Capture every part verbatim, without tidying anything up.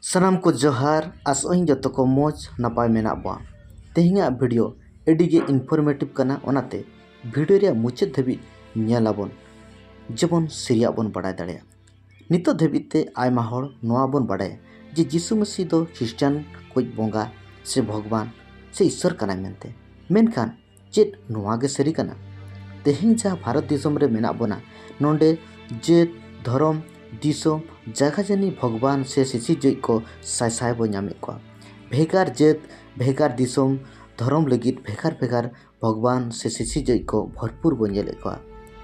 ᱥᱟᱱᱟᱢ ᱠᱚ ᱡᱚᱦᱟᱨ, ᱟᱥᱚᱜ ᱟᱹᱧ ᱡᱚᱛᱚ ᱠᱚ ᱢᱚᱡᱽ ᱱᱟᱯᱟᱭ ᱢᱮᱱᱟᱜ ᱵᱚᱣᱟ᱾ ᱛᱮᱦᱮᱧᱟᱜ ᱵᱷᱤᱰᱤᱭᱳ ᱟᱹᱰᱤ ᱜᱮ ᱤᱱᱯᱷᱚᱨᱢᱮᱴᱤᱵᱷ ᱠᱟᱱᱟ, ᱚᱱᱟᱛᱮ ᱵᱷᱤᱰᱤᱭᱳ ᱨᱮᱭᱟᱜ ᱢᱩᱪᱟᱹᱫ ᱫᱷᱟᱹᱵᱤᱡ ᱧᱮᱞ ᱟᱵᱚᱱ, ᱡᱮᱢᱚᱱ ᱥᱟᱹᱨᱤᱭᱟᱜ ᱵᱚᱱ ᱵᱟᱲᱟᱭ ᱫᱟᱲᱮᱭᱟᱜ᱾ ᱱᱤᱛᱚᱜ ᱫᱷᱟᱹᱵᱤᱡ ᱛᱮ ᱟᱭᱢᱟ ᱦᱚᱲ ᱱᱚᱣᱟ ᱵᱚᱱ ᱵᱟᱲᱟᱭᱟ ᱡᱮ ᱡᱤᱥᱩ ᱢᱟᱹᱥᱤ ᱫᱚ ᱠᱷᱨᱤᱥᱴᱟᱱ ᱠᱚ ᱵᱚᱸᱜᱟ ᱥᱮ ᱵᱷᱚᱜᱽᱵᱟᱱ ᱥᱮ ᱤᱥᱥᱚᱨ ᱠᱟᱱᱟᱭ ᱢᱮᱱᱛᱮ᱾ ᱢᱮᱱᱠᱷᱟᱱ ᱪᱮᱫ ᱱᱚᱣᱟ ᱜᱮ ᱥᱟᱹᱨᱤ ᱠᱟᱱᱟ? ᱛᱮᱦᱮᱧ ᱡᱟᱦᱟᱸ ᱵᱷᱟᱨᱚᱛ ᱫᱤᱥᱚᱢ ᱨᱮ ᱢᱮᱱᱟᱜ ᱵᱚᱱᱟ, ᱱᱚᱰᱮ ᱡᱟᱹᱛ, ᱫᱷᱚᱨᱚᱢ, ᱫᱤᱥᱚᱢ, ᱡᱟᱭᱜᱟ ᱡᱟᱹᱱᱤ ᱵᱷᱚᱜᱽᱵᱟᱱ ᱥᱮ ᱥᱤᱥᱤᱨᱡᱟᱹᱣᱤᱡ ᱠᱚ ᱥᱟᱭ ᱥᱟᱭ ᱵᱚ ᱧᱟᱢᱮᱫ ᱠᱚᱣᱟ᱾ ᱵᱷᱮᱜᱟᱨ ᱡᱟᱹᱛ, ᱵᱷᱮᱜᱟᱨ ᱫᱤᱥᱚᱢ, ᱫᱷᱚᱨᱚᱢ ᱞᱟᱹᱜᱤᱫ ᱵᱷᱮᱜᱟᱨ ᱵᱷᱮᱜᱟᱨ ᱵᱷᱚᱜᱽᱵᱟᱱ ᱥᱮ ᱥᱤᱥᱤᱨᱡᱟᱹᱣᱤᱡ ᱠᱚ ᱵᱷᱚᱨᱯᱩᱨ ᱵᱚ ᱧᱮᱞᱮᱫ ᱠᱚᱣᱟ᱾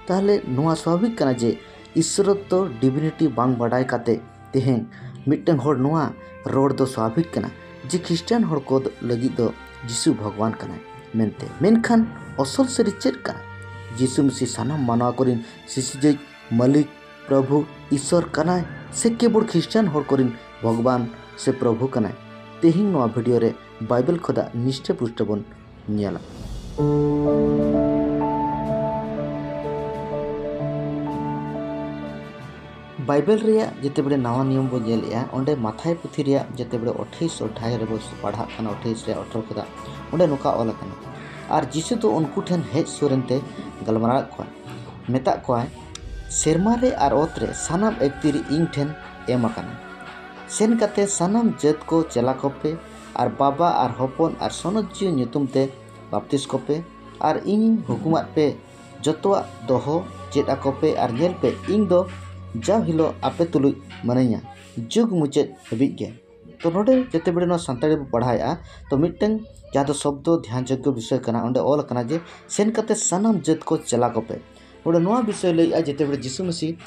ᱛᱟᱦᱞᱮ ᱱᱚᱣᱟ ᱥᱟᱵᱷᱟᱵᱤᱠ ᱠᱟᱱᱟ ᱡᱮ ᱤᱥᱥᱚᱨᱚᱛᱛᱚ, ᱰᱤᱵᱷᱤᱱᱤᱴᱤ ᱵᱟᱝ ᱵᱟᱰᱟᱭ ᱠᱟᱛᱮ ᱛᱮᱦᱮᱧ ᱢᱤᱫᱴᱟᱝ ᱦᱚᱲ ᱱᱚᱣᱟ ᱨᱚᱲ ᱫᱚ ᱥᱟᱵᱷᱟᱵᱤᱠ ᱠᱟᱱᱟ ᱡᱮ ᱠᱷᱨᱤᱥᱴᱟᱱ ᱦᱚᱲ ᱠᱚ ᱞᱟᱹᱜᱤᱫ ᱫᱚ ᱡᱤᱥᱩ ᱵᱷᱚᱜᱽᱵᱟᱱ ᱠᱟᱱᱟᱭ ᱢᱮᱱᱛᱮ᱾ ᱢᱮᱱᱠᱷᱟᱱ ᱚᱥᱚᱞ ᱥᱟᱹᱨᱤ ᱪᱮᱫ ᱠᱟᱱᱟ? ᱡᱤᱥᱩ ᱢᱟᱹᱥᱤ ᱥᱟᱱᱟᱢ ᱢᱟᱱᱣᱟ ᱠᱚᱨᱮᱱ ᱥᱤᱥᱤᱨᱡᱟᱹᱣᱤᱡ, ᱢᱟᱹᱞᱤᱠ, ᱯᱨᱚᱵᱷᱩ, ᱤᱥᱥᱚᱨ ᱠᱟᱱᱟᱭ ᱥᱮ ᱠᱮᱵᱚᱞ ᱠᱷᱨᱤᱥᱴᱟᱱ ᱦᱚᱲ ᱠᱚᱨᱮᱱ ᱵᱷᱚᱜᱽᱵᱟᱱ ᱥᱮ ᱯᱨᱚᱵᱷᱩ ᱠᱟᱱᱟᱭ? ᱛᱮᱦᱮᱧ ᱱᱚᱣᱟ ᱵᱷᱤᱰᱤᱭᱳ ᱨᱮ ᱵᱟᱭᱵᱮᱞ ᱠᱷᱚᱱᱟᱜ ᱱᱤᱥᱴᱟᱹ ᱯᱩᱥᱴᱟᱹ ᱵᱚᱱ ᱧᱮᱞᱟ᱾ ᱵᱟᱭᱵᱮᱞ ᱨᱮᱭᱟᱜ ᱡᱮᱛᱮ ᱵᱮᱲᱮ ᱱᱟᱣᱟ ᱱᱤᱭᱚᱢ ᱵᱚ ᱧᱮᱞᱮᱜᱼᱟ, ᱚᱸᱰᱮ ᱢᱟᱛᱷᱟᱭ ᱯᱩᱛᱷᱤ ᱨᱮᱭᱟᱜ ᱡᱮᱛᱮ ᱵᱮᱲᱮ ᱟᱴᱷᱟᱭᱤᱥ ᱚᱫᱷᱭᱟᱭ ᱨᱮᱵᱚ ᱯᱟᱲᱦᱟᱜ ᱠᱟᱱᱟ, ᱟᱴᱷᱟᱭᱤᱥ ᱨᱮᱭᱟᱜ ᱟᱴᱷᱨᱚ ᱠᱷᱚᱱᱟᱜ, ᱚᱸᱰᱮ ᱱᱚᱝᱠᱟ ᱚᱞ ᱟᱠᱟᱱᱟ, "ᱟᱨ ᱡᱤᱥᱩ ᱫᱚ ᱩᱱᱠᱩ ᱴᱷᱮᱱ ᱦᱮᱡ ᱥᱩᱨ ᱮᱱᱛᱮ ᱜᱟᱞᱢᱟᱨᱟᱣᱮᱫ ᱠᱚᱣᱟ, ᱢᱮᱛᱟᱜ ᱠᱚᱣᱟᱭ, ᱥᱮᱨᱢᱟ ᱨᱮ ᱟᱨ ᱚᱛ ᱨᱮ ᱥᱟᱱᱟᱢ ᱟᱹᱠᱛᱤᱨ ᱤᱧ ᱴᱷᱮᱱ ᱮᱢ ᱟᱠᱟᱱᱟ᱾ ᱥᱮᱱ ᱠᱟᱛᱮ ᱥᱟᱱᱟᱢ ᱡᱟᱹᱛ ᱠᱚ ᱪᱮᱞᱟ ᱠᱚᱯᱮ ᱟᱨ ᱵᱟᱵᱟ ᱟᱨ ᱦᱚᱯᱚᱱ ᱟᱨ ᱥᱚᱱᱚᱛ ᱡᱤᱣᱤ ᱧᱩᱛᱩᱢ ᱛᱮ ᱵᱟᱯᱛᱤᱥ ᱠᱚᱯᱮ ᱟᱨ ᱤᱧᱤᱧ ᱦᱩᱠᱩᱢᱟᱫ ᱯᱮ ᱡᱚᱛᱚᱣᱟᱜ ᱫᱚᱦᱚ ᱪᱮᱫ ᱟᱠᱚ ᱯᱮ ᱟᱨ ᱧᱮᱞ ᱯᱮ, ᱤᱧ ᱫᱚ ᱡᱟᱣ ᱦᱤᱞᱳᱜ ᱟᱯᱮ ᱛᱩᱞᱩᱡ ᱢᱟᱹᱱᱟᱹᱧᱟ, ᱡᱩᱜᱽ ᱢᱩᱪᱟᱹᱫ ᱦᱟᱹᱵᱤᱡ ᱜᱮ᱾" ᱛᱚ ᱱᱚᱰᱮ ᱡᱮᱛᱮ ᱵᱮᱲᱮ ᱱᱚᱣᱟ ᱥᱟᱱᱛᱟᱲᱤ ᱵᱚ ᱯᱟᱲᱦᱟᱣᱮᱫᱼᱟ, ᱛᱚ ᱢᱤᱫᱴᱟᱝ ᱡᱟᱦᱟᱸ ᱫᱚ ᱥᱚᱵᱫᱚ ᱫᱷᱮᱭᱟᱱ ᱡᱳᱜᱽᱜᱚ ᱵᱤᱥᱚᱭ ᱠᱟᱱᱟ, ᱚᱸᱰᱮ ᱚᱞ ᱟᱠᱟᱱᱟ ᱡᱮ, "ᱥᱮᱱ ᱠᱟᱛᱮ ᱥᱟᱱᱟᱢ ᱡᱟᱹᱛ ᱠᱚ ᱪᱮᱞᱟ ᱠᱚᱯᱮ᱾" ᱱᱚᱰᱮ ᱱᱚᱣᱟ ᱵᱤᱥᱚᱭ ᱞᱟᱹᱭᱮᱫᱼᱟ, ᱡᱮᱛᱮ ᱵᱮᱲᱮ ᱡᱤᱥᱩ ᱢᱟᱹᱥᱤ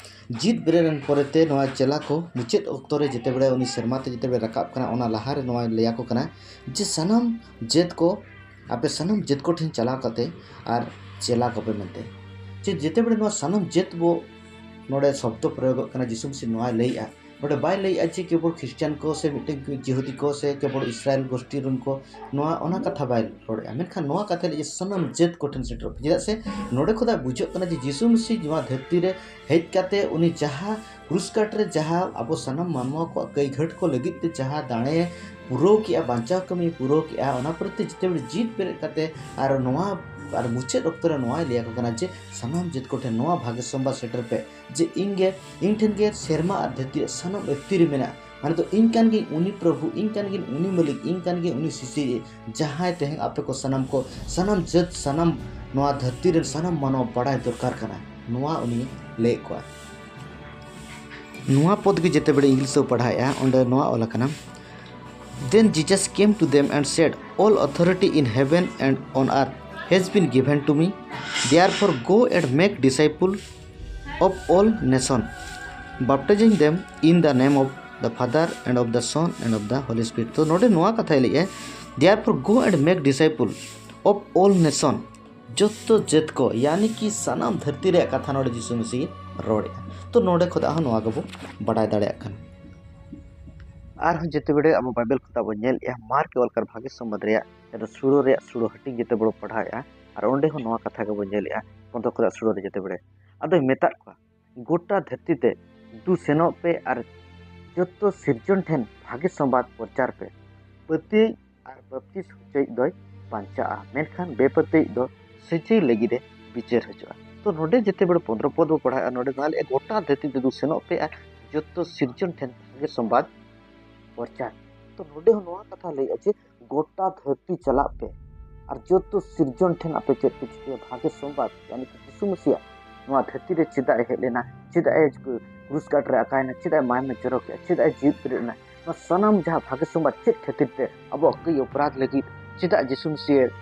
ᱡᱤᱛ ᱵᱮᱨᱮᱫ ᱮᱱ ᱯᱚᱨᱮᱛᱮ ᱱᱚᱣᱟ ᱪᱮᱞᱟ ᱠᱚ ᱢᱩᱪᱟᱹᱫ ᱚᱠᱛᱚ ᱨᱮ ᱡᱮᱛᱮ ᱵᱮᱲᱮ ᱩᱱᱤ ᱥᱮᱨᱢᱟ ᱛᱮ ᱡᱮᱛᱮ ᱵᱮᱲᱮ ᱨᱟᱠᱟᱵ ᱠᱟᱱᱟ, ᱚᱱᱟ ᱞᱟᱦᱟᱨᱮ ᱱᱚᱣᱟ ᱞᱟᱹᱭ ᱟᱠᱚ ᱠᱟᱱᱟ ᱡᱮ, "ᱥᱟᱱᱟᱢ ᱡᱟᱹᱛ ᱠᱚ, ᱟᱯᱮ ᱥᱟᱱᱟᱢ ᱡᱟᱹᱛ ᱠᱚ ᱴᱷᱮᱱ ᱪᱟᱞᱟᱣ ᱠᱟᱛᱮ ᱟᱨ ᱪᱮᱞᱟ ᱠᱚᱯᱮ" ᱢᱮᱱᱛᱮ᱾ ᱡᱮ ᱡᱮᱛᱮ ᱵᱮᱲᱮ ᱱᱚᱣᱟ ᱥᱟᱱᱟᱢ ᱡᱟᱹᱛ ᱵᱚ ᱱᱚᱰᱮ ᱥᱚᱵᱫᱚ ᱯᱨᱚᱭᱳᱜᱚᱜ ᱠᱟᱱᱟ, ᱡᱤᱥᱩ ᱢᱟᱹᱥᱤ ᱱᱚᱣᱟᱭ ᱞᱟᱹᱭᱮᱜᱼᱟ, ᱚᱸᱰᱮ ᱵᱟᱭ ᱞᱟᱹᱭᱮᱜᱼᱟ ᱡᱮ ᱠᱮᱵᱚᱞ ᱠᱷᱨᱤᱥᱴᱟᱱ ᱠᱚ ᱥᱮ ᱢᱤᱫᱴᱮᱱ ᱡᱤᱦᱩᱫᱤ ᱠᱚ ᱥᱮ ᱠᱮᱵᱚᱞ ᱤᱥᱨᱟᱭᱮᱞ ᱜᱳᱥᱴᱤ ᱨᱮᱱ ᱠᱚ, ᱱᱚᱣᱟ ᱚᱱᱟ ᱠᱟᱛᱷᱟ ᱵᱟᱭ ᱨᱚᱲᱮᱜᱼᱟ᱾ ᱢᱮᱱᱠᱷᱟᱱ ᱱᱚᱣᱟ ᱠᱟᱛᱷᱟ ᱞᱟᱹᱭ ᱡᱮ ᱥᱟᱱᱟᱢ ᱡᱟᱹᱛ ᱠᱚᱴᱷᱮᱱ ᱥᱮᱴᱮᱨᱚᱜ ᱯᱮ᱾ ᱪᱮᱫᱟᱜ ᱥᱮ ᱱᱚᱰᱮ ᱠᱷᱚᱱᱟᱜ ᱵᱩᱡᱷᱟᱹᱜ ᱠᱟᱱᱟ ᱡᱮ ᱡᱤᱥᱩ ᱢᱟᱹᱥᱤ ᱱᱚᱣᱟ ᱫᱷᱟᱹᱨᱛᱤ ᱨᱮ ᱦᱮᱡ ᱠᱟᱛᱮ ᱩᱱᱤ ᱡᱟᱦᱟᱸ ᱠᱨᱩᱥ ᱠᱟᱴ ᱨᱮ ᱡᱟᱦᱟᱸ ᱟᱵᱚ ᱥᱟᱱᱟᱢ ᱢᱟᱱᱣᱟ ᱠᱚᱣᱟᱜ ᱠᱟᱹᱭ ᱜᱷᱟᱹᱴ ᱠᱚ ᱞᱟᱹᱜᱤᱫ ᱛᱮ ᱡᱟᱦᱟᱸ ᱫᱟᱲᱮ ᱯᱩᱨᱟᱹᱣ ᱠᱮᱜᱼᱟ, ᱵᱟᱧᱪᱟᱣ ᱠᱟᱹᱢᱤ ᱯᱩᱨᱟᱹᱣ ᱠᱮᱜᱼᱟ, ᱚᱱᱟ ᱯᱚᱨᱮ ᱛᱮ ᱡᱮᱛᱮ ᱵᱮᱲ ᱡᱤᱣᱤᱫ ᱵᱮᱨᱮᱫ ᱠᱟᱛᱮ ᱟᱨ ᱱᱚᱣᱟ ᱟᱨ ᱢᱩᱪᱟᱹᱫ ᱚᱠᱛᱚ ᱨᱮ ᱱᱚᱣᱟᱭ ᱞᱟᱹᱭ ᱟᱠᱚ ᱠᱟᱱᱟ ᱡᱮ ᱥᱟᱱᱟᱢ ᱡᱟᱹᱛ ᱠᱚᱴᱷᱮᱱ ᱱᱚᱣᱟ ᱵᱷᱟᱜᱮ ᱥᱚᱢᱵᱟᱫ ᱥᱮᱴᱮᱨ ᱯᱮ ᱡᱮ ᱤᱧ ᱜᱮ, ᱤᱧ ᱴᱷᱮᱱ ᱜᱮ ᱥᱮᱨᱢᱟ ᱟᱨ ᱫᱷᱟᱹᱨᱛᱤ ᱨᱮ ᱥᱟᱱᱟᱢ ᱟᱹᱛᱤ ᱨᱮ ᱢᱮᱱᱟᱜᱼᱟ᱾ ᱢᱟᱱᱮ ᱫᱚ ᱤᱧ ᱠᱟᱱ ᱜᱤᱭᱟᱹᱧ ᱩᱱᱤ ᱯᱨᱚᱵᱷᱩ, ᱤᱧ ᱠᱟᱱ ᱜᱤᱭᱟᱹᱧ ᱩᱱᱤ ᱢᱟᱹᱞᱤᱠ, ᱤᱧ ᱠᱟᱱ ᱜᱤᱭᱟᱹᱧ ᱩᱱᱤ ᱥᱤᱥᱤᱨᱤᱡ, ᱡᱟᱦᱟᱸᱭ ᱛᱮᱦᱮᱧ ᱟᱯᱮ ᱠᱚ ᱥᱟᱱᱟᱢ ᱠᱚ, ᱥᱟᱱᱟᱢ ᱡᱟᱹᱛ, ᱥᱟᱱᱟᱢ ᱱᱚᱣᱟ ᱫᱷᱟᱹᱨᱛᱤ ᱨᱮᱱ ᱥᱟᱱᱟᱢ ᱢᱟᱱᱣᱟ ᱵᱟᱲᱟᱭ ᱫᱚᱨᱠᱟᱨ ᱠᱟᱱᱟ, ᱱᱚᱣᱟ ᱩᱱᱤ ᱞᱟᱹᱭᱮᱫ ᱠᱚᱣᱟ᱾ ᱱᱚᱣᱟ ᱯᱚᱫ ᱜᱮ ᱡᱮᱛᱮ ᱵᱮᱲᱮ ᱤᱝᱞᱤᱥ ᱛᱮ ᱯᱟᱲᱦᱟᱣᱮᱫᱼᱟ, ᱚᱸᱰᱮ ᱱᱚᱣᱟ ᱚᱞ ᱟᱠᱟᱱᱟ, Then Jesus came to them and said, "All authority in heaven and on earth has been given to me. Therefore go and make disciple of all nation, baptizing them in the name of the Father and of the Son and of the Holy Spirit." ᱛᱚ ᱱᱚᱰᱮ ᱱᱚᱣᱟ ᱠᱟᱛᱷᱟᱭ ᱞᱟᱹᱭᱮᱫᱼᱟ, "Therefore go and make disciple of all nation." ᱡᱚᱛᱚ ᱡᱟᱹᱛ ᱠᱚ, ᱭᱟᱱᱤ ᱠᱤ ᱥᱟᱱᱟᱢ ᱫᱷᱟᱹᱨᱛᱤ ᱨᱮᱭᱟᱜ ᱠᱟᱛᱷᱟ ᱱᱚᱰᱮ ᱡᱤᱥᱩ ᱢᱟᱹᱥᱤ ᱨᱚᱲᱮᱫᱼᱟ᱾ ᱛᱚ ᱱᱚᱰᱮ ᱠᱷᱚᱱᱟᱜ ᱦᱚᱸ ᱱᱚᱣᱟ ᱜᱮᱵᱚ ᱵᱟᱰᱟᱭ ᱫᱟᱲᱮᱭᱟᱜ ᱠᱟᱱᱟ᱾ ᱟᱨᱦᱚᱸ ᱡᱮᱛᱮ ᱵᱮᱲᱮ ᱟᱵᱚ ᱵᱟᱭᱵᱮᱞ ᱠᱷᱚᱱᱟᱜ ᱵᱚᱱ ᱧᱮᱞᱮᱫᱼᱟ, ᱢᱟᱨᱠ ᱚᱞ ᱠᱟᱨ ᱵᱷᱟᱜᱮ ᱥᱚᱢᱵᱟᱫ ᱨᱮᱭᱟᱜ ᱡᱟᱦᱟᱸ ᱫᱚ ᱥᱩᱲᱟᱹ ᱨᱮᱭᱟᱜ ᱥᱩᱲᱟᱹ ᱦᱟᱹᱴᱤᱧ ᱡᱮᱛᱮ ᱵᱮᱲᱮ ᱯᱟᱲᱦᱟᱣᱮᱫᱼᱟ, ᱟᱨ ᱚᱸᱰᱮ ᱦᱚᱸ ᱱᱚᱣᱟ ᱠᱟᱛᱷᱟ ᱜᱮᱵᱚᱱ ᱧᱮᱞᱮᱫᱼᱟ, ᱯᱚᱱᱫᱨᱚ ᱠᱷᱚᱱᱟᱜ ᱥᱩᱲᱟᱹ ᱨᱮ ᱡᱮᱛᱮ ᱵᱮᱲᱮ ᱟᱫᱚᱭ ᱢᱮᱛᱟᱫ ᱠᱚᱣᱟ, ᱜᱚᱴᱟ ᱫᱷᱟᱹᱨᱛᱤ ᱛᱮ ᱫᱩ ᱥᱮᱱᱚᱜ ᱯᱮ ᱟᱨ ᱡᱚᱛᱚ ᱥᱤᱨᱡᱚᱱ ᱴᱷᱮᱱ ᱵᱷᱟᱜᱮ ᱥᱚᱢᱵᱟᱫ ᱯᱨᱚᱪᱟᱨ ᱯᱮ᱾ ᱯᱟᱹᱛᱭᱟᱹᱣ ᱟᱨ ᱵᱟᱯᱛᱤᱥ ᱦᱚᱪᱚᱭᱤᱡ ᱫᱚᱭ ᱵᱟᱧᱪᱟᱜᱼᱟ, ᱢᱮᱱᱠᱷᱟᱱ ᱵᱮᱯᱟᱹᱛᱭᱟᱹᱣᱤᱡ ᱫᱚ ᱥᱟᱹᱡᱟᱹᱭ ᱞᱟᱹᱜᱤᱫ ᱮ ᱵᱤᱪᱟᱹᱨ ᱦᱚᱪᱚᱜᱼᱟ᱾ ᱛᱚ ᱱᱚᱰᱮ ᱡᱮᱛᱮ ᱵᱮᱲᱮ ᱯᱚᱱᱫᱨᱚ ᱯᱚᱫ ᱵᱚ ᱯᱟᱲᱦᱟᱜᱼᱟ, ᱱᱚᱰᱮ ᱱᱚᱣᱟ ᱞᱟᱹᱭᱼᱟ, ᱜᱚᱴᱟ ᱫᱷᱟᱹᱨᱛᱤ ᱛᱮ ᱫᱩ ᱥᱮᱱᱚᱜ ᱯᱮ ᱟᱨ ᱡᱚᱛᱚ ᱥᱤᱨᱡᱚᱱ ᱴᱷᱮᱱ ᱵᱷᱟᱜᱮ ᱥᱚᱢᱵᱟᱫ ᱯᱨᱚᱪᱟᱨ᱾ ᱛᱚ ᱱᱚᱰᱮ ᱦᱚᱸ ᱱᱚᱣᱟ ᱠᱟᱛᱷᱟ ᱞᱟᱹᱭᱮᱜᱼᱟ ᱡᱮ ᱜᱚᱴᱟ ᱫᱷᱟᱹᱨᱛᱤ ᱪᱟᱞᱟᱜ ᱯᱮ ᱟᱨ ᱡᱚᱛᱚ ᱥᱤᱨᱡᱚᱱ ᱴᱷᱮᱱ ᱟᱯᱮ ᱪᱮᱫ ᱯᱮ ᱪᱤᱠᱟᱹᱭᱟ, ᱵᱷᱟᱜᱮ ᱥᱚᱢᱵᱟᱫ, ᱭᱟᱱᱤ ᱠᱤ ᱡᱤᱥᱩ ᱢᱟᱹᱥᱤᱭᱟᱜ ᱱᱚᱣᱟ ᱫᱷᱟᱹᱨᱛᱤ ᱨᱮ ᱪᱮᱫᱟᱜ ᱮ ᱦᱮᱡ ᱞᱮᱱᱟ, ᱪᱮᱫᱟᱜ ᱮ ᱠᱨᱩᱥ ᱠᱟᱴ ᱨᱮ ᱟᱠᱟᱭᱮᱱᱟ, ᱪᱮᱫᱟᱜ ᱮ ᱢᱟᱭᱟᱢ ᱮ ᱡᱚᱨᱚ ᱠᱮᱜᱼᱟ, ᱪᱮᱫᱟᱜ ᱮ ᱡᱤᱣᱤᱫ ᱵᱮᱨᱮᱫ ᱮᱱᱟ, ᱱᱚᱣᱟ ᱥᱟᱱᱟᱢ ᱡᱟᱦᱟᱸ ᱵᱷᱟᱜᱮ ᱥᱚᱢᱵᱟᱫ ᱪᱮᱫ ᱠᱷᱟᱹᱛᱤᱨ ᱛᱮ ᱟᱵᱚᱣᱟᱜ ᱠᱟᱹᱭ ᱚᱯᱨᱟᱫᱷ ᱞᱟᱹᱜᱤᱫ, ᱪᱮᱫᱟᱜ ᱡᱤᱥᱩ ᱢᱟᱹᱥᱤ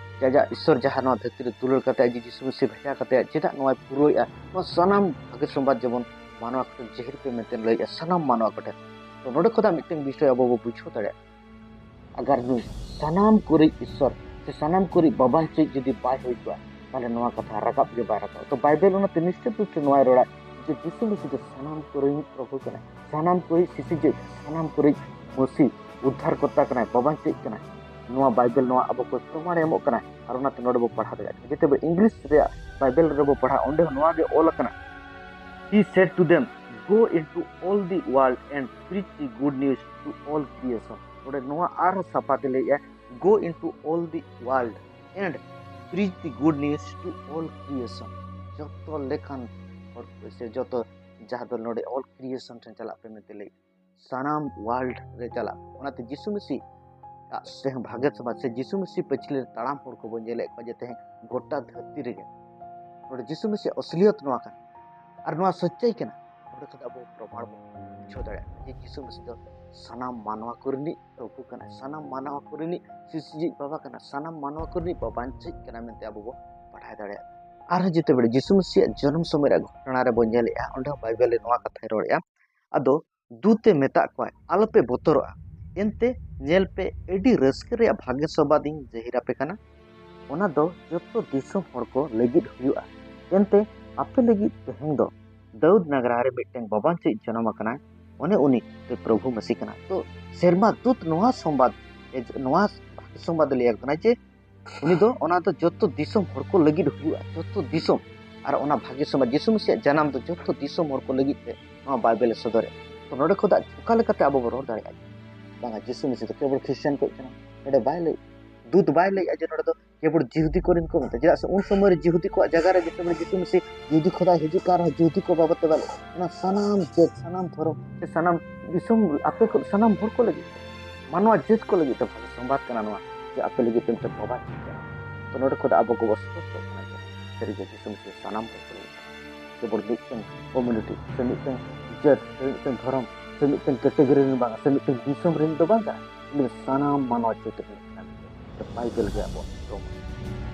ᱟᱡᱟᱜ ᱤᱥᱥᱚᱨ ᱡᱟᱦᱟᱸ ᱱᱚᱣᱟ ᱫᱷᱟᱹᱨᱛᱤ ᱨᱮ ᱫᱩᱞᱟᱹᱲ ᱠᱟᱛᱮ ᱟᱡ ᱡᱤᱥᱩ ᱢᱟᱹᱥᱤ ᱵᱷᱮᱡᱟ ᱠᱟᱛᱮ ᱪᱮᱫᱟᱜ ᱱᱚᱣᱟᱭ ᱯᱩᱨᱟᱹᱣᱮᱜᱼᱟ, ᱱᱚᱣᱟ ᱥᱟᱱᱟᱢ ᱵᱷᱟᱜᱮ ᱥᱚᱢᱵᱟᱫ ᱡᱮᱢᱚᱱ ᱢᱟᱱᱣᱟ ᱠᱚᱴᱷᱮᱱ ᱡᱟᱹᱦᱤᱨ ᱯᱮ ᱢᱮᱱᱛᱮ ᱞᱟᱹᱭᱮᱜᱼᱟ, ᱥᱟᱱᱟᱢ ᱢᱟᱱᱣᱟ ᱠᱚᱴᱷᱮᱱ᱾ ᱛᱚ ᱱᱚᱰᱮ ᱠᱷᱚᱱᱟᱜ ᱢᱤᱫᱴᱮᱱ ᱵᱤᱥᱚᱭ ᱟᱵᱚ ᱵᱚ ᱵᱩᱡᱷᱟᱹᱣ ᱫᱟᱲᱮᱭᱟᱜᱼᱟ, ᱟᱜᱟᱨ ᱱᱩᱭ ᱥᱟᱱᱟᱢ ᱠᱚᱨᱤᱡ ᱤᱥᱥᱚᱨ ᱥᱮ ᱥᱟᱱᱟᱢ ᱠᱚᱨᱤᱡ ᱵᱟᱵᱟᱧᱪᱤᱡ ᱡᱩᱫᱤ ᱵᱟᱭ ᱦᱩᱭ ᱠᱚᱜᱼᱟ, ᱛᱟᱦᱞᱮ ᱱᱚᱣᱟ ᱠᱟᱛᱷᱟ ᱨᱟᱠᱟᱵ ᱜᱮ ᱵᱟᱭ ᱨᱟᱠᱟᱵ᱾ ᱛᱚ ᱵᱟᱭᱵᱮᱞ ᱚᱱᱟᱛᱮ ᱱᱤᱥᱪᱤᱛ ᱨᱩᱯ ᱛᱮ ᱱᱚᱣᱟᱭ ᱨᱚᱲᱟ, ᱡᱮ ᱡᱤᱥᱩ ᱢᱟᱹᱥᱤ ᱫᱚ ᱥᱟᱱᱟᱢ ᱠᱚᱨᱮᱱ ᱯᱨᱚᱵᱷᱩ ᱠᱟᱱᱟᱭ, ᱥᱟᱱᱟᱢ ᱠᱚᱨᱮᱱ ᱥᱤᱥᱤᱨᱡᱟᱹᱣᱤᱡ, ᱥᱟᱱᱟᱢ ᱠᱚᱨᱮᱱ ᱢᱟᱹᱥᱤ, ᱩᱫᱽᱫᱷᱟᱨ ᱠᱚᱨᱛᱟ ᱠᱟᱱᱟᱭ, ᱵᱟᱵᱟᱧᱪᱤᱡ ᱠᱟᱱᱟᱭ᱾ ᱱᱚᱣᱟ ᱵᱟᱭᱵᱮᱞ ᱱᱚᱣᱟ ᱟᱵᱚ ᱠᱚ ᱯᱨᱚᱢᱟᱬᱮ ᱮᱢᱚᱜ ᱠᱟᱱᱟ, ᱟᱨ ᱚᱱᱟᱛᱮ ᱱᱚᱰᱮ ᱵᱚ ᱯᱟᱲᱦᱟᱣ ᱫᱟᱲᱮᱭᱟᱜ ᱠᱟᱱᱟ᱾ ᱡᱮᱛᱮ ᱵᱚ ᱤᱝᱞᱤᱥ ᱨᱮᱭᱟᱜ ᱵᱟᱭᱵᱮᱞ ᱨᱮᱵᱚ ᱯᱟᱲᱦᱟᱜᱼᱟ, ᱚᱸᱰᱮ ᱦᱚᱸ ᱱᱚᱣᱟ ᱜᱮ ᱚᱞ ᱟᱠᱟᱱᱟ, He said to them, "Go into all the world and preach the good news to all creation." ᱱᱚᱰᱮ ᱱᱚᱣᱟ ᱟᱨᱦᱚᱸ ᱥᱟᱯᱷᱟ ᱛᱮ ᱞᱟᱹᱭᱮᱜᱼᱟ, "Go into all the world and preach the good news to all creation." ᱡᱚᱛᱚ ᱞᱮᱠᱟᱱ ᱦᱚᱲ ᱠᱚ ᱥᱮ ᱡᱚᱛᱚ ᱡᱟᱦᱟᱸ ᱫᱚ ᱱᱚᱰᱮ all creation ᱴᱷᱮᱱ ᱪᱟᱞᱟᱜ ᱯᱮ ᱢᱮᱱᱛᱮ ᱞᱟᱹᱭ, ᱥᱟᱱᱟᱢ ᱣᱟᱨᱞᱰ ᱨᱮ ᱪᱟᱞᱟᱜ᱾ ᱚᱱᱟᱛᱮ ᱡᱤᱥᱩ ᱢᱟᱹᱥᱤ ᱟᱜ ᱥᱮ ᱵᱷᱟᱜᱮ ᱥᱚᱢᱟᱡᱽ ᱥᱮ ᱡᱤᱥᱩ ᱢᱟᱹᱥᱤ ᱯᱟᱹᱪᱷᱞᱟᱹ ᱨᱮ ᱛᱟᱲᱟᱢ ᱦᱚᱲ ᱠᱚᱵᱚᱱ ᱧᱮᱞᱮᱫ ᱠᱚᱣᱟ ᱡᱮ ᱛᱮᱦᱮᱧ ᱜᱚᱴᱟ ᱫᱷᱟᱹᱨᱛᱤ ᱨᱮᱜᱮ ᱱᱚᱰᱮ ᱡᱤᱥᱩ ᱢᱟᱹᱥᱤ ᱟᱥᱞᱤᱭᱚᱛ ᱱᱚᱣᱟ ᱠᱟᱱᱟ᱾ ᱟᱨ ᱱᱚᱣᱟ ᱥᱚᱪᱪᱟᱭ ᱠᱟᱱᱟ᱾ ᱱᱚᱰᱮ ᱠᱷᱚᱱ ᱟᱵᱚ ᱯᱨᱚᱢᱟᱬ ᱵᱚᱱ ᱵᱩᱡᱷᱟᱹᱣ ᱫᱟᱲᱮᱭᱟᱜᱼᱟ ᱡᱮ ᱡᱤᱥᱩ ᱢᱟᱹᱥᱤ ᱫᱚ ᱥᱟᱱᱟᱢ ᱢᱟᱱᱣᱟ ᱠᱚ ᱨᱤᱱᱤᱡ ᱯᱨᱚᱵᱷᱩ ᱠᱟᱱᱟᱭ, ᱥᱟᱱᱟᱢ ᱢᱟᱱᱣᱟ ᱠᱚ ᱨᱤᱱᱤᱡ ᱥᱤᱥᱤᱨᱡᱟᱹᱣᱤᱡ ᱵᱟᱵᱟ ᱠᱟᱱᱟ, ᱥᱟᱱᱟᱢ ᱢᱟᱱᱣᱟ ᱠᱚ ᱨᱤᱱᱤᱡ ᱵᱟᱵᱟᱧᱪᱤᱡ ᱠᱟᱱᱟ ᱢᱮᱱᱛᱮ ᱟᱵᱚ ᱵᱚ ᱵᱟᱰᱟᱭ ᱫᱟᱲᱮᱭᱟᱜᱼᱟ᱾ ᱟᱨᱦᱚᱸ ᱡᱮᱛᱮ ᱵᱮᱲᱮ ᱡᱤᱥᱩ ᱢᱟᱹᱥᱤᱭᱟᱜ ᱡᱚᱱᱚᱢ ᱥᱚᱢᱚᱭ ᱨᱮᱭᱟᱜ ᱜᱷᱚᱴᱚᱱᱟ ᱨᱮᱵᱚᱱ ᱧᱮᱞᱮᱜᱼᱟ, ᱚᱸᱰᱮ ᱦᱚᱸ ᱵᱟᱭᱵᱮᱞ ᱨᱮ ᱱᱚᱣᱟ ᱠᱟᱛᱷᱟᱭ ᱨᱚᱲᱮᱜᱼᱟ, ᱟᱫᱚ ᱫᱩᱛ ᱮ ᱢᱮᱛᱟᱜ ᱠᱚᱣᱟᱭ, "ᱟᱞᱚᱯᱮ ᱵᱚᱛᱚᱨᱚᱜᱼᱟ, ᱮᱱᱛᱮ ᱧᱮᱞ ᱯᱮ, ᱟᱹᱰᱤ ᱨᱟᱹᱥᱠᱟᱹ ᱨᱮᱭᱟᱜ ᱵᱷᱟᱜᱮ ᱥᱚᱵᱟᱫ ᱤᱧ ᱡᱟᱹᱦᱤᱨ ᱟᱯᱮ ᱠᱟᱱᱟ᱾ ᱚᱱᱟ ᱫᱚ ᱡᱚᱛᱚ ᱫᱤᱥᱚᱢ ᱦᱚᱲ ᱠᱚ ᱞᱟᱹᱜᱤᱫ ᱦᱩᱭᱩᱜᱼᱟ᱾ ᱮᱱᱛᱮ ᱟᱯᱮ ᱞᱟᱹᱜᱤᱫ ᱛᱮᱦᱮᱧ ᱫᱚ ᱫᱟᱹᱣᱫ ᱱᱟᱜᱟᱨ ᱨᱮ ᱢᱤᱫᱴᱟᱝ ᱵᱟᱵᱟᱧᱪᱤᱡ ᱡᱚᱱᱚᱢ ᱟᱠᱟᱱᱟᱭ, ᱚᱱᱮ ᱩᱱᱤ ᱫᱚ ᱯᱨᱚᱵᱷᱩ ᱢᱟᱹᱥᱤ ᱠᱟᱱᱟᱭ᱾" ᱛᱚ ᱥᱮᱨᱢᱟ ᱫᱩᱛ ᱱᱚᱣᱟ ᱥᱚᱢᱵᱟᱫ, ᱮ, ᱱᱚᱣᱟ ᱵᱷᱟᱜᱮ ᱥᱚᱢᱵᱟᱫ ᱞᱟᱹᱭ ᱟᱠᱚ ᱠᱟᱱᱟᱭ ᱡᱮ ᱩᱱᱤ ᱫᱚ ᱚᱱᱟ ᱫᱚ ᱡᱚᱛᱚ ᱫᱤᱥᱚᱢ ᱦᱚᱲ ᱠᱚ ᱞᱟᱹᱜᱤᱫ ᱦᱩᱭᱩᱜᱼᱟ, ᱡᱚᱛᱚ ᱫᱤᱥᱚᱢ᱾ ᱟᱨ ᱚᱱᱟ ᱵᱷᱟᱜᱮ ᱥᱚᱢᱵᱟᱫ, ᱡᱤᱥᱩ ᱢᱟᱹᱥᱤᱭᱟᱜ ᱡᱟᱱᱟᱢ ᱫᱚ ᱡᱚᱛᱚ ᱫᱤᱥᱚᱢ ᱦᱚᱲ ᱠᱚ ᱞᱟᱹᱜᱤᱫ ᱛᱮ ᱱᱚᱣᱟ ᱵᱟᱭᱵᱮᱞ ᱮ ᱥᱚᱫᱚᱨᱮᱫ᱾ ᱛᱚ ᱱᱚᱰᱮ ᱠᱷᱚᱱᱟᱜ ᱚᱠᱟ ᱞᱮᱠᱟᱛᱮ ᱟᱵᱚ ᱵᱚᱱ ᱨᱚᱲ ᱫᱟᱲᱮᱭᱟᱜᱼᱟ ᱵᱟᱝᱟ ᱡᱤᱥᱩ ᱢᱟᱹᱥᱤ ᱫᱚ ᱠᱮᱵᱚᱞ ᱠᱷᱨᱤᱥᱴᱟᱱ ᱠᱚ ᱠᱟᱱᱟ? ᱱᱚᱰᱮ ᱵᱟᱭ ᱞᱟᱹᱭ, ᱫᱩᱛ ᱵᱟᱭ ᱞᱟᱹᱭᱮᱜᱼᱟ ᱡᱮ ᱱᱚᱰᱮ ᱫᱚ ᱠᱮᱵᱚᱞ ᱡᱤᱦᱩᱫᱤ ᱠᱚᱨᱮᱱ ᱠᱚ ᱢᱮᱱᱛᱮ᱾ ᱪᱮᱫᱟᱜ ᱥᱮ ᱩᱱ ᱥᱚᱢᱚᱭ ᱨᱮ ᱡᱤᱦᱩᱫᱤ ᱠᱚᱣᱟᱜ ᱡᱟᱭᱜᱟ ᱨᱮ ᱡᱮᱛᱮ ᱡᱤᱥᱩ ᱢᱟᱹᱥᱤ ᱡᱤᱦᱩᱫᱤ ᱠᱷᱚᱫᱟᱭ ᱦᱤᱡᱩᱜ ᱠᱟᱱ ᱨᱮᱦᱚᱸ ᱡᱤᱦᱩᱫᱤ ᱠᱚ ᱵᱟᱵᱚᱫ ᱛᱮ ᱵᱟᱭ ᱞᱟᱹᱭ, ᱚᱱᱟ ᱥᱟᱱᱟᱢ ᱡᱟᱹᱛ, ᱥᱟᱱᱟᱢ ᱫᱷᱚᱨᱚᱢ ᱥᱮ ᱥᱟᱱᱟᱢ ᱫᱤᱥᱚᱢ ᱟᱯᱮ ᱠᱚ, ᱥᱟᱱᱟᱢ ᱦᱚᱲ ᱠᱚ ᱞᱟᱹᱜᱤᱫ ᱛᱮ, ᱢᱟᱱᱣᱟ ᱡᱟᱹᱛ ᱠᱚ ᱞᱟᱹᱜᱤᱫ ᱛᱮ ᱵᱷᱟᱜᱮ ᱥᱚᱢᱵᱟᱫ ᱠᱟᱱᱟ ᱱᱚᱣᱟ, ᱡᱮ ᱟᱯᱮ ᱞᱟᱹᱜᱤᱫ ᱛᱮ ᱢᱤᱫᱴᱮᱱ ᱵᱟᱵᱟ ᱦᱤᱡᱩᱜ ᱠᱟᱱᱟ᱾ ᱛᱚ ᱱᱚᱰᱮ ᱠᱷᱚᱱ ᱟᱵᱚ ᱜᱚᱵᱚ ᱥᱯᱚᱥᱴᱚᱜ ᱠᱟᱱᱟ ᱡᱮ ᱥᱟᱹᱨᱤᱜᱮ ᱡᱤᱥᱩ ᱢᱟᱹᱥᱤ ᱥᱟᱱᱟᱢ ᱦᱚᱲ ᱠᱚ ᱞᱟᱹᱜᱤᱫ ᱛᱮ᱾ ᱠᱮᱵᱚᱞ ᱢᱤᱫᱴᱮᱱ ᱠᱚᱢᱤᱭᱩᱱᱤᱴᱤ ᱥᱮ ᱢᱤᱫᱴᱮᱱ ᱡᱟᱹᱛ ᱥᱮ ᱢᱤᱫᱴᱮᱱ ᱫᱷᱚᱨᱚᱢ ᱥᱮ ᱢᱤᱫᱴᱮᱱ ᱠᱮᱴᱮᱜᱚᱨᱤ ᱨᱮᱱ ᱵᱟᱝ ᱥᱮ ᱢᱤᱫᱴᱮᱱ ᱫᱤᱥᱚᱢ ᱨᱮᱱ ᱫᱚ ᱵᱟᱝ ᱠᱟᱱᱟ, ᱩᱱᱤ ᱫᱚ ᱥᱟᱱᱟᱢ ᱢᱟᱱᱣᱟ ᱡᱟᱹᱛ ᱨᱮᱱ ᱠᱟᱱᱟ᱾ ᱵᱟᱭᱵᱮᱞ ᱜᱮ ᱟᱵᱚᱣᱟᱜ ᱫᱷᱚᱨᱚᱢ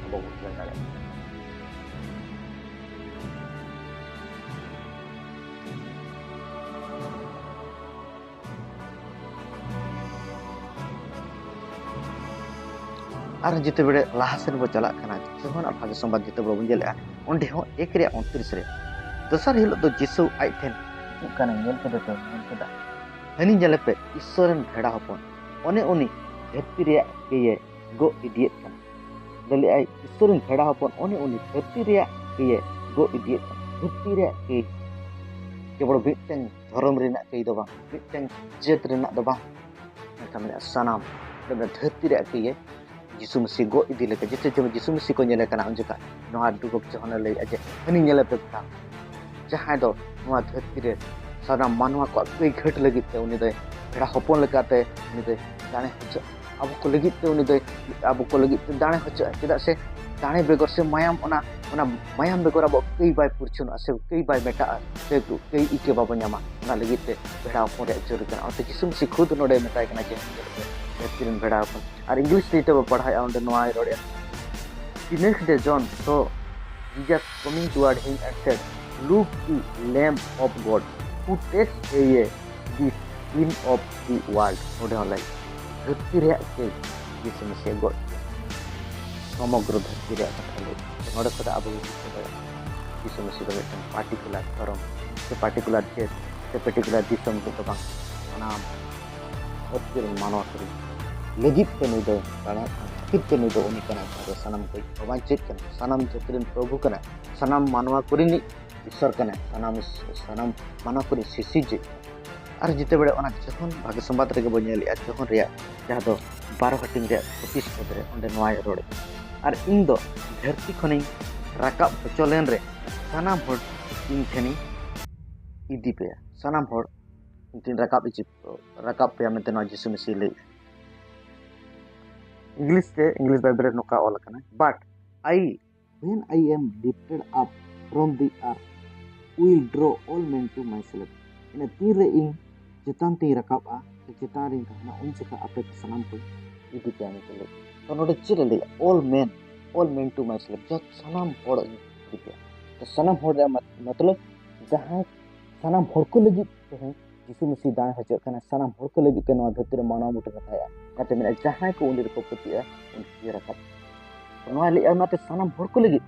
ᱟᱵᱚ ᱵᱚᱱ ᱧᱮᱞ ᱫᱟᱲᱮᱭᱟᱜᱼᱟ᱾ ᱟᱨ ᱡᱮᱛᱮ ᱵᱮᱲᱮ ᱞᱟᱦᱟ ᱥᱮᱱ ᱵᱚ ᱪᱟᱞᱟᱜ ᱠᱟᱱᱟ, ᱡᱚᱠᱷᱚᱱ ᱵᱷᱟᱜᱮ ᱥᱚᱢᱵᱟᱫ ᱡᱮᱛᱮ ᱵᱮᱲᱮ ᱵᱚᱱ ᱧᱮᱞᱮᱜᱼᱟ, ᱚᱸᱰᱮ ᱦᱚᱸ ᱮᱠ ᱨᱮᱭᱟᱜ ᱩᱱᱛᱨᱤᱥ ᱨᱮ ᱫᱚᱥᱟᱨ ᱦᱤᱞᱳᱜ ᱫᱚ ᱡᱤᱥᱩ ᱟᱡ ᱴᱷᱮᱱ ᱦᱤᱡᱩᱜ ᱠᱟᱱᱟ, ᱧᱮᱞ ᱠᱮᱫᱮ ᱛᱮ ᱢᱮᱱ ᱠᱮᱫᱟ, ᱦᱟᱹᱱᱤ ᱧᱮᱞᱮᱯᱮ, ᱤᱥᱥᱚᱨ ᱨᱮᱱ ᱵᱷᱮᱲᱟ ᱦᱚᱯᱚᱱ, ᱚᱱᱮ ᱩᱱᱤ ᱫᱷᱟᱹᱨᱛᱤ ᱨᱮᱭᱟᱜ ᱠᱟᱹᱭᱮ ᱜᱚᱜ ᱤᱫᱤᱭᱮᱫ ᱠᱟᱱᱟ᱾ ᱞᱟᱹᱭ ᱞᱮᱫᱟᱭ, ᱤᱥᱥᱚᱨ ᱨᱮᱱ ᱵᱷᱮᱲᱟ ᱦᱚᱯᱚᱱ, ᱚᱱᱮ ᱩᱱᱤ ᱫᱷᱟᱹᱨᱛᱤ ᱨᱮᱭᱟᱜ ᱠᱟᱹᱭᱮ ᱜᱚᱜ ᱤᱫᱤᱭᱮᱫ ᱠᱟᱱᱟ᱾ ᱫᱷᱟᱹᱨᱛᱤ ᱨᱮᱭᱟᱜ ᱠᱟᱹᱭ, ᱠᱮᱵᱚᱞ ᱢᱤᱫᱴᱟᱝ ᱫᱷᱚᱨᱚᱢ ᱨᱮᱱᱟᱜ ᱠᱟᱹᱭ ᱫᱚ ᱵᱟᱝ, ᱢᱤᱫᱴᱟᱝ ᱡᱟᱹᱛ ᱨᱮᱱᱟᱜ ᱫᱚ ᱵᱟᱝ, ᱢᱮᱱᱠᱷᱟᱱ ᱢᱮᱱᱟᱜᱼᱟ ᱥᱟᱱᱟᱢ ᱫᱷᱟᱹᱨᱛᱤ ᱨᱮᱭᱟᱜ ᱠᱟᱹᱭᱮ ᱡᱤᱥᱩ ᱢᱟᱹᱥᱤ ᱜᱚᱜ ᱤᱫᱤ ᱞᱮᱠᱟ, ᱡᱮᱛᱮ ᱡᱮᱢᱚᱱ ᱡᱤᱥᱩ ᱢᱟᱹᱥᱤ ᱠᱚ ᱧᱮᱞᱮ ᱠᱟᱱᱟ, ᱩᱱ ᱡᱚᱠᱷᱟᱜ ᱱᱚᱣᱟ ᱰᱩᱵᱚᱠ ᱡᱚᱦᱚᱱᱮ ᱞᱟᱹᱭᱮᱫᱼᱟ ᱡᱮ, ᱦᱟᱹᱱᱤ ᱧᱮᱞᱮ ᱯᱮ ᱵᱮᱴᱟ, ᱡᱟᱦᱟᱸᱭ ᱫᱚ ᱱᱚᱣᱟ ᱫᱷᱟᱹᱨᱛᱤ ᱨᱮ ᱥᱟᱱᱟᱢ ᱢᱟᱱᱣᱟ ᱠᱚᱣᱟᱜ ᱠᱟᱹᱭ ᱜᱷᱟᱹᱴ ᱞᱟᱹᱜᱤᱫ ᱛᱮ ᱩᱱᱤ ᱫᱚᱭ ᱵᱷᱮᱲᱟ ᱦᱚᱯᱚᱱ ᱞᱮᱠᱟᱛᱮ ᱩᱱᱤ ᱫᱚᱭ ᱫᱟᱲᱮ ᱦᱚᱪᱚᱜᱼᱟ᱾ ᱟᱵᱚ ᱠᱚ ᱞᱟᱹᱜᱤᱫ ᱛᱮ ᱩᱱᱤ ᱫᱚᱭ, ᱟᱵᱚ ᱠᱚ ᱞᱟᱹᱜᱤᱫ ᱛᱮ ᱫᱟᱲᱮ ᱦᱚᱪᱚᱜᱼᱟ, ᱪᱮᱫᱟᱜ ᱥᱮ ᱫᱟᱲᱮ ᱵᱮᱜᱚᱨ ᱥᱮ ᱢᱟᱭᱟᱢ, ᱚᱱᱟ, ᱚᱱᱟ ᱢᱟᱭᱟᱢ ᱵᱮᱜᱚᱨ ᱟᱵᱚᱣᱟᱜ ᱠᱟᱹᱭ ᱵᱟᱭ ᱯᱩᱨᱪᱷᱟᱹᱱᱚᱜᱼᱟ ᱥᱮ ᱠᱟᱹᱭ ᱵᱟᱭ ᱢᱮᱴᱟᱜᱼᱟ ᱥᱮ ᱠᱟᱹᱭ ᱤᱠᱟᱹ ᱵᱟᱵᱚ ᱧᱟᱢᱟ᱾ ᱚᱱᱟ ᱞᱟᱹᱜᱤᱫ ᱛᱮ ᱵᱷᱮᱲᱟ ᱦᱚᱯᱚᱱ ᱨᱮᱭᱟᱜ ᱡᱟᱹᱨᱩᱲ ᱠᱟᱱᱟ᱾ ᱚᱱᱟᱛᱮ ᱡᱤᱥᱩ ᱢᱟᱹᱥᱤ ᱠᱷᱩᱫ ᱱᱚᱰᱮ ᱢᱮᱛᱟᱭ ᱠᱟᱱᱟ ᱡᱮ, ᱫᱷᱟᱹᱨᱛᱤ ᱨᱮᱱ ᱵᱷᱮᱲᱟ ᱦᱚᱯᱚᱱ᱾ ᱟᱨ ᱤᱝᱞᱤᱥ ᱛᱮ ᱡᱩᱫᱤ ᱵᱚ ᱯᱟᱲᱦᱟᱣᱮᱫᱼᱟ, ᱚᱸᱰᱮ ᱱᱚᱣᱟᱭ ᱨᱚᱲᱮᱫᱼᱟ, The next day John saw Jesus coming toward him and said, "Look, the Lamb of God, who takes away the sin of the world." ᱱᱚᱰᱮ ᱦᱚᱸ ᱞᱟᱹᱭ, ᱫᱷᱟᱹᱨᱛᱤ ᱨᱮᱭᱟᱜ ᱠᱟᱹᱭ ᱡᱤᱥᱩ ᱢᱟᱹᱥᱤᱭᱟᱜ ᱜᱚᱡ ᱠᱮᱫᱟ᱾ ᱥᱚᱢᱚᱜᱨᱚ ᱫᱷᱟᱹᱨᱛᱤ ᱨᱮᱭᱟᱜ ᱠᱟᱛᱷᱟ ᱞᱟᱹᱭ᱾ ᱱᱚᱰᱮ ᱠᱷᱚᱱ ᱟᱵᱚ ᱵᱚᱱ ᱵᱩᱡᱷᱟᱹᱣ ᱫᱟᱲᱮᱭᱟᱜᱼᱟ, ᱡᱤᱥᱩ ᱢᱟᱹᱥᱤ ᱫᱚ ᱢᱤᱫᱴᱟᱝ particular ᱫᱷᱚᱨᱚᱢ ᱥᱮ particular ᱡᱟᱹᱛ ᱥᱮ particular ᱫᱤᱥᱚᱢ ᱨᱤᱱᱤᱡ ᱫᱚ ᱵᱟᱝ, ᱥᱟᱱᱟᱢ ᱫᱷᱟᱹᱨᱛᱤ ᱨᱮᱱ ᱢᱟᱱᱣᱟ ᱠᱚ ᱞᱟᱹᱜᱤᱫ ᱛᱮ ᱱᱩᱭ ᱫᱚ ᱫᱟᱲᱮᱭᱟᱜ ᱠᱟᱱ ᱠᱷᱟᱹᱛᱤᱨ ᱛᱮ ᱱᱩᱭ ᱫᱚ ᱩᱱᱤ ᱠᱟᱱᱟᱭ, ᱡᱟᱦᱟᱸ ᱫᱚ ᱥᱟᱱᱟᱢ ᱠᱚᱭᱤᱡ ᱵᱟᱧᱪᱤᱛ ᱠᱟᱱᱟ, ᱥᱟᱱᱟᱢ ᱡᱟᱹᱛ ᱨᱮᱱ ᱯᱨᱚᱵᱷᱩ ᱠᱟᱱᱟᱭ, ᱥᱟᱱᱟᱢ ᱢᱟᱱᱣᱟ ᱠᱚᱨᱮᱱᱤᱡ ᱤᱥᱥᱚᱨ ᱠᱟᱱᱟᱭ, ᱥᱟᱱᱟᱢ, ᱥᱟᱱᱟᱢ ᱢᱟᱱᱣᱟ ᱠᱚᱨᱮᱱ ᱥᱤᱥᱤᱨᱡᱟᱹ᱾ ᱟᱨ ᱡᱮᱛᱮ ᱵᱮᱲᱮ ᱚᱱᱟ ᱡᱚᱠᱷᱚᱱ ᱵᱷᱟᱜᱮ ᱥᱚᱢᱵᱟᱫ ᱨᱮᱜᱮ ᱵᱚ ᱧᱮᱞᱮᱜᱼᱟ, ᱡᱚᱠᱷᱚᱱ ᱨᱮᱭᱟᱜ ᱡᱟᱦᱟᱸ ᱫᱚ ᱵᱟᱨᱚ ᱦᱟᱹᱴᱤᱧ ᱨᱮᱭᱟᱜ ᱪᱷᱚᱛᱤᱥ ᱯᱚᱫ ᱨᱮ, ᱚᱸᱰᱮ ᱱᱚᱣᱟᱭ ᱨᱚᱲᱮᱫᱼᱟ, "ᱟᱨ ᱤᱧ ᱫᱚ ᱫᱷᱟᱹᱨᱛᱤ ᱠᱷᱚᱱᱤᱧ ᱨᱟᱠᱟᱵ ᱦᱚᱪᱚ ᱞᱮᱱ ᱨᱮ ᱥᱟᱱᱟᱢ ᱦᱚᱲ ᱤᱧ ᱴᱷᱮᱱᱤᱧ ᱤᱫᱤ ᱯᱮᱭᱟ, ᱥᱟᱱᱟᱢ ᱦᱚᱲ ᱤᱧ ᱴᱷᱮᱱ ᱨᱟᱠᱟᱵ ᱤᱫᱤ, ᱨᱟᱠᱟᱵ ᱯᱮᱭᱟ" ᱢᱮᱱᱛᱮ ᱱᱚᱣᱟ ᱡᱤᱥᱩ ᱢᱟᱹᱥᱤ ᱞᱟᱹᱭᱮᱫᱼᱟ᱾ ᱤᱝᱞᱤᱥ ᱛᱮ, ᱤᱝᱞᱤᱥ ᱵᱟᱭᱵᱮᱞ ᱨᱮ ᱱᱚᱝᱠᱟ ᱚᱞ ᱟᱠᱟᱱᱟ, "But I, when I am lifted up from the earth, will draw all men to myself." ᱤᱱᱟᱹ ᱛᱤᱱᱨᱮ ᱤᱧ ᱪᱮᱛᱟᱱ ᱛᱤᱧ ᱨᱟᱠᱟᱵᱼᱟ ᱥᱮ ᱪᱮᱛᱟᱱ ᱨᱤᱧ ᱛᱟᱦᱮᱱᱟ, ᱩᱱ ᱡᱚᱠᱷᱟ ᱟᱯᱮ ᱠᱚ ᱥᱟᱱᱟᱢ ᱠᱚ ᱤᱫᱤ ᱯᱮᱭᱟ ᱢᱮᱱᱛᱮ ᱞᱟᱹᱭ᱾ ᱛᱚ ᱱᱚᱰᱮ ᱪᱮᱫ ᱮ ᱞᱟᱹᱭᱟ? "All men, all men to myself", ᱡᱚᱛᱚ ᱥᱟᱱᱟᱢ ᱦᱚᱲ ᱤᱧ ᱤᱫᱤ ᱯᱮᱭᱟ᱾ ᱛᱚ ᱥᱟᱱᱟᱢ ᱦᱚᱲ ᱨᱮᱭᱟᱜ ᱢᱚᱛ-, ᱢᱚᱛᱞᱚᱵ ᱡᱟᱦᱟᱸᱭ ᱥᱟᱱᱟᱢ ᱦᱚᱲ ᱠᱚ ᱞᱟᱹᱜᱤᱫ ᱛᱮᱦᱮᱧ ᱡᱤᱥᱩ ᱢᱟᱹᱥᱤ ᱫᱟᱲᱮ ᱦᱚᱪᱚᱜ ᱠᱟᱱᱟ, ᱥᱟᱱᱟᱢ ᱦᱚᱲ ᱠᱚ ᱞᱟᱹᱜᱤᱫ ᱛᱮ ᱱᱚᱣᱟ ᱫᱷᱟᱹᱨᱛᱤ ᱨᱮ ᱢᱟᱱᱣᱟ ᱢᱩᱴᱷᱟᱹᱱ ᱠᱟᱛᱷᱟᱭᱟ᱾ ᱚᱱᱟᱛᱮ ᱢᱮᱱᱟ, ᱡᱟᱦᱟᱸᱭ ᱠᱚ ᱩᱱᱤ ᱨᱮᱠᱚ ᱯᱟᱹᱛᱭᱟᱹᱜᱼᱟ, ᱩᱱᱠᱩ ᱜᱮ ᱨᱟᱠᱟᱵ᱾ ᱱᱚᱣᱟ ᱞᱟᱹᱭᱮᱜᱼᱟ, ᱚᱱᱟᱛᱮ ᱥᱟᱱᱟᱢ ᱦᱚᱲ ᱠᱚ ᱞᱟᱹᱜᱤᱫ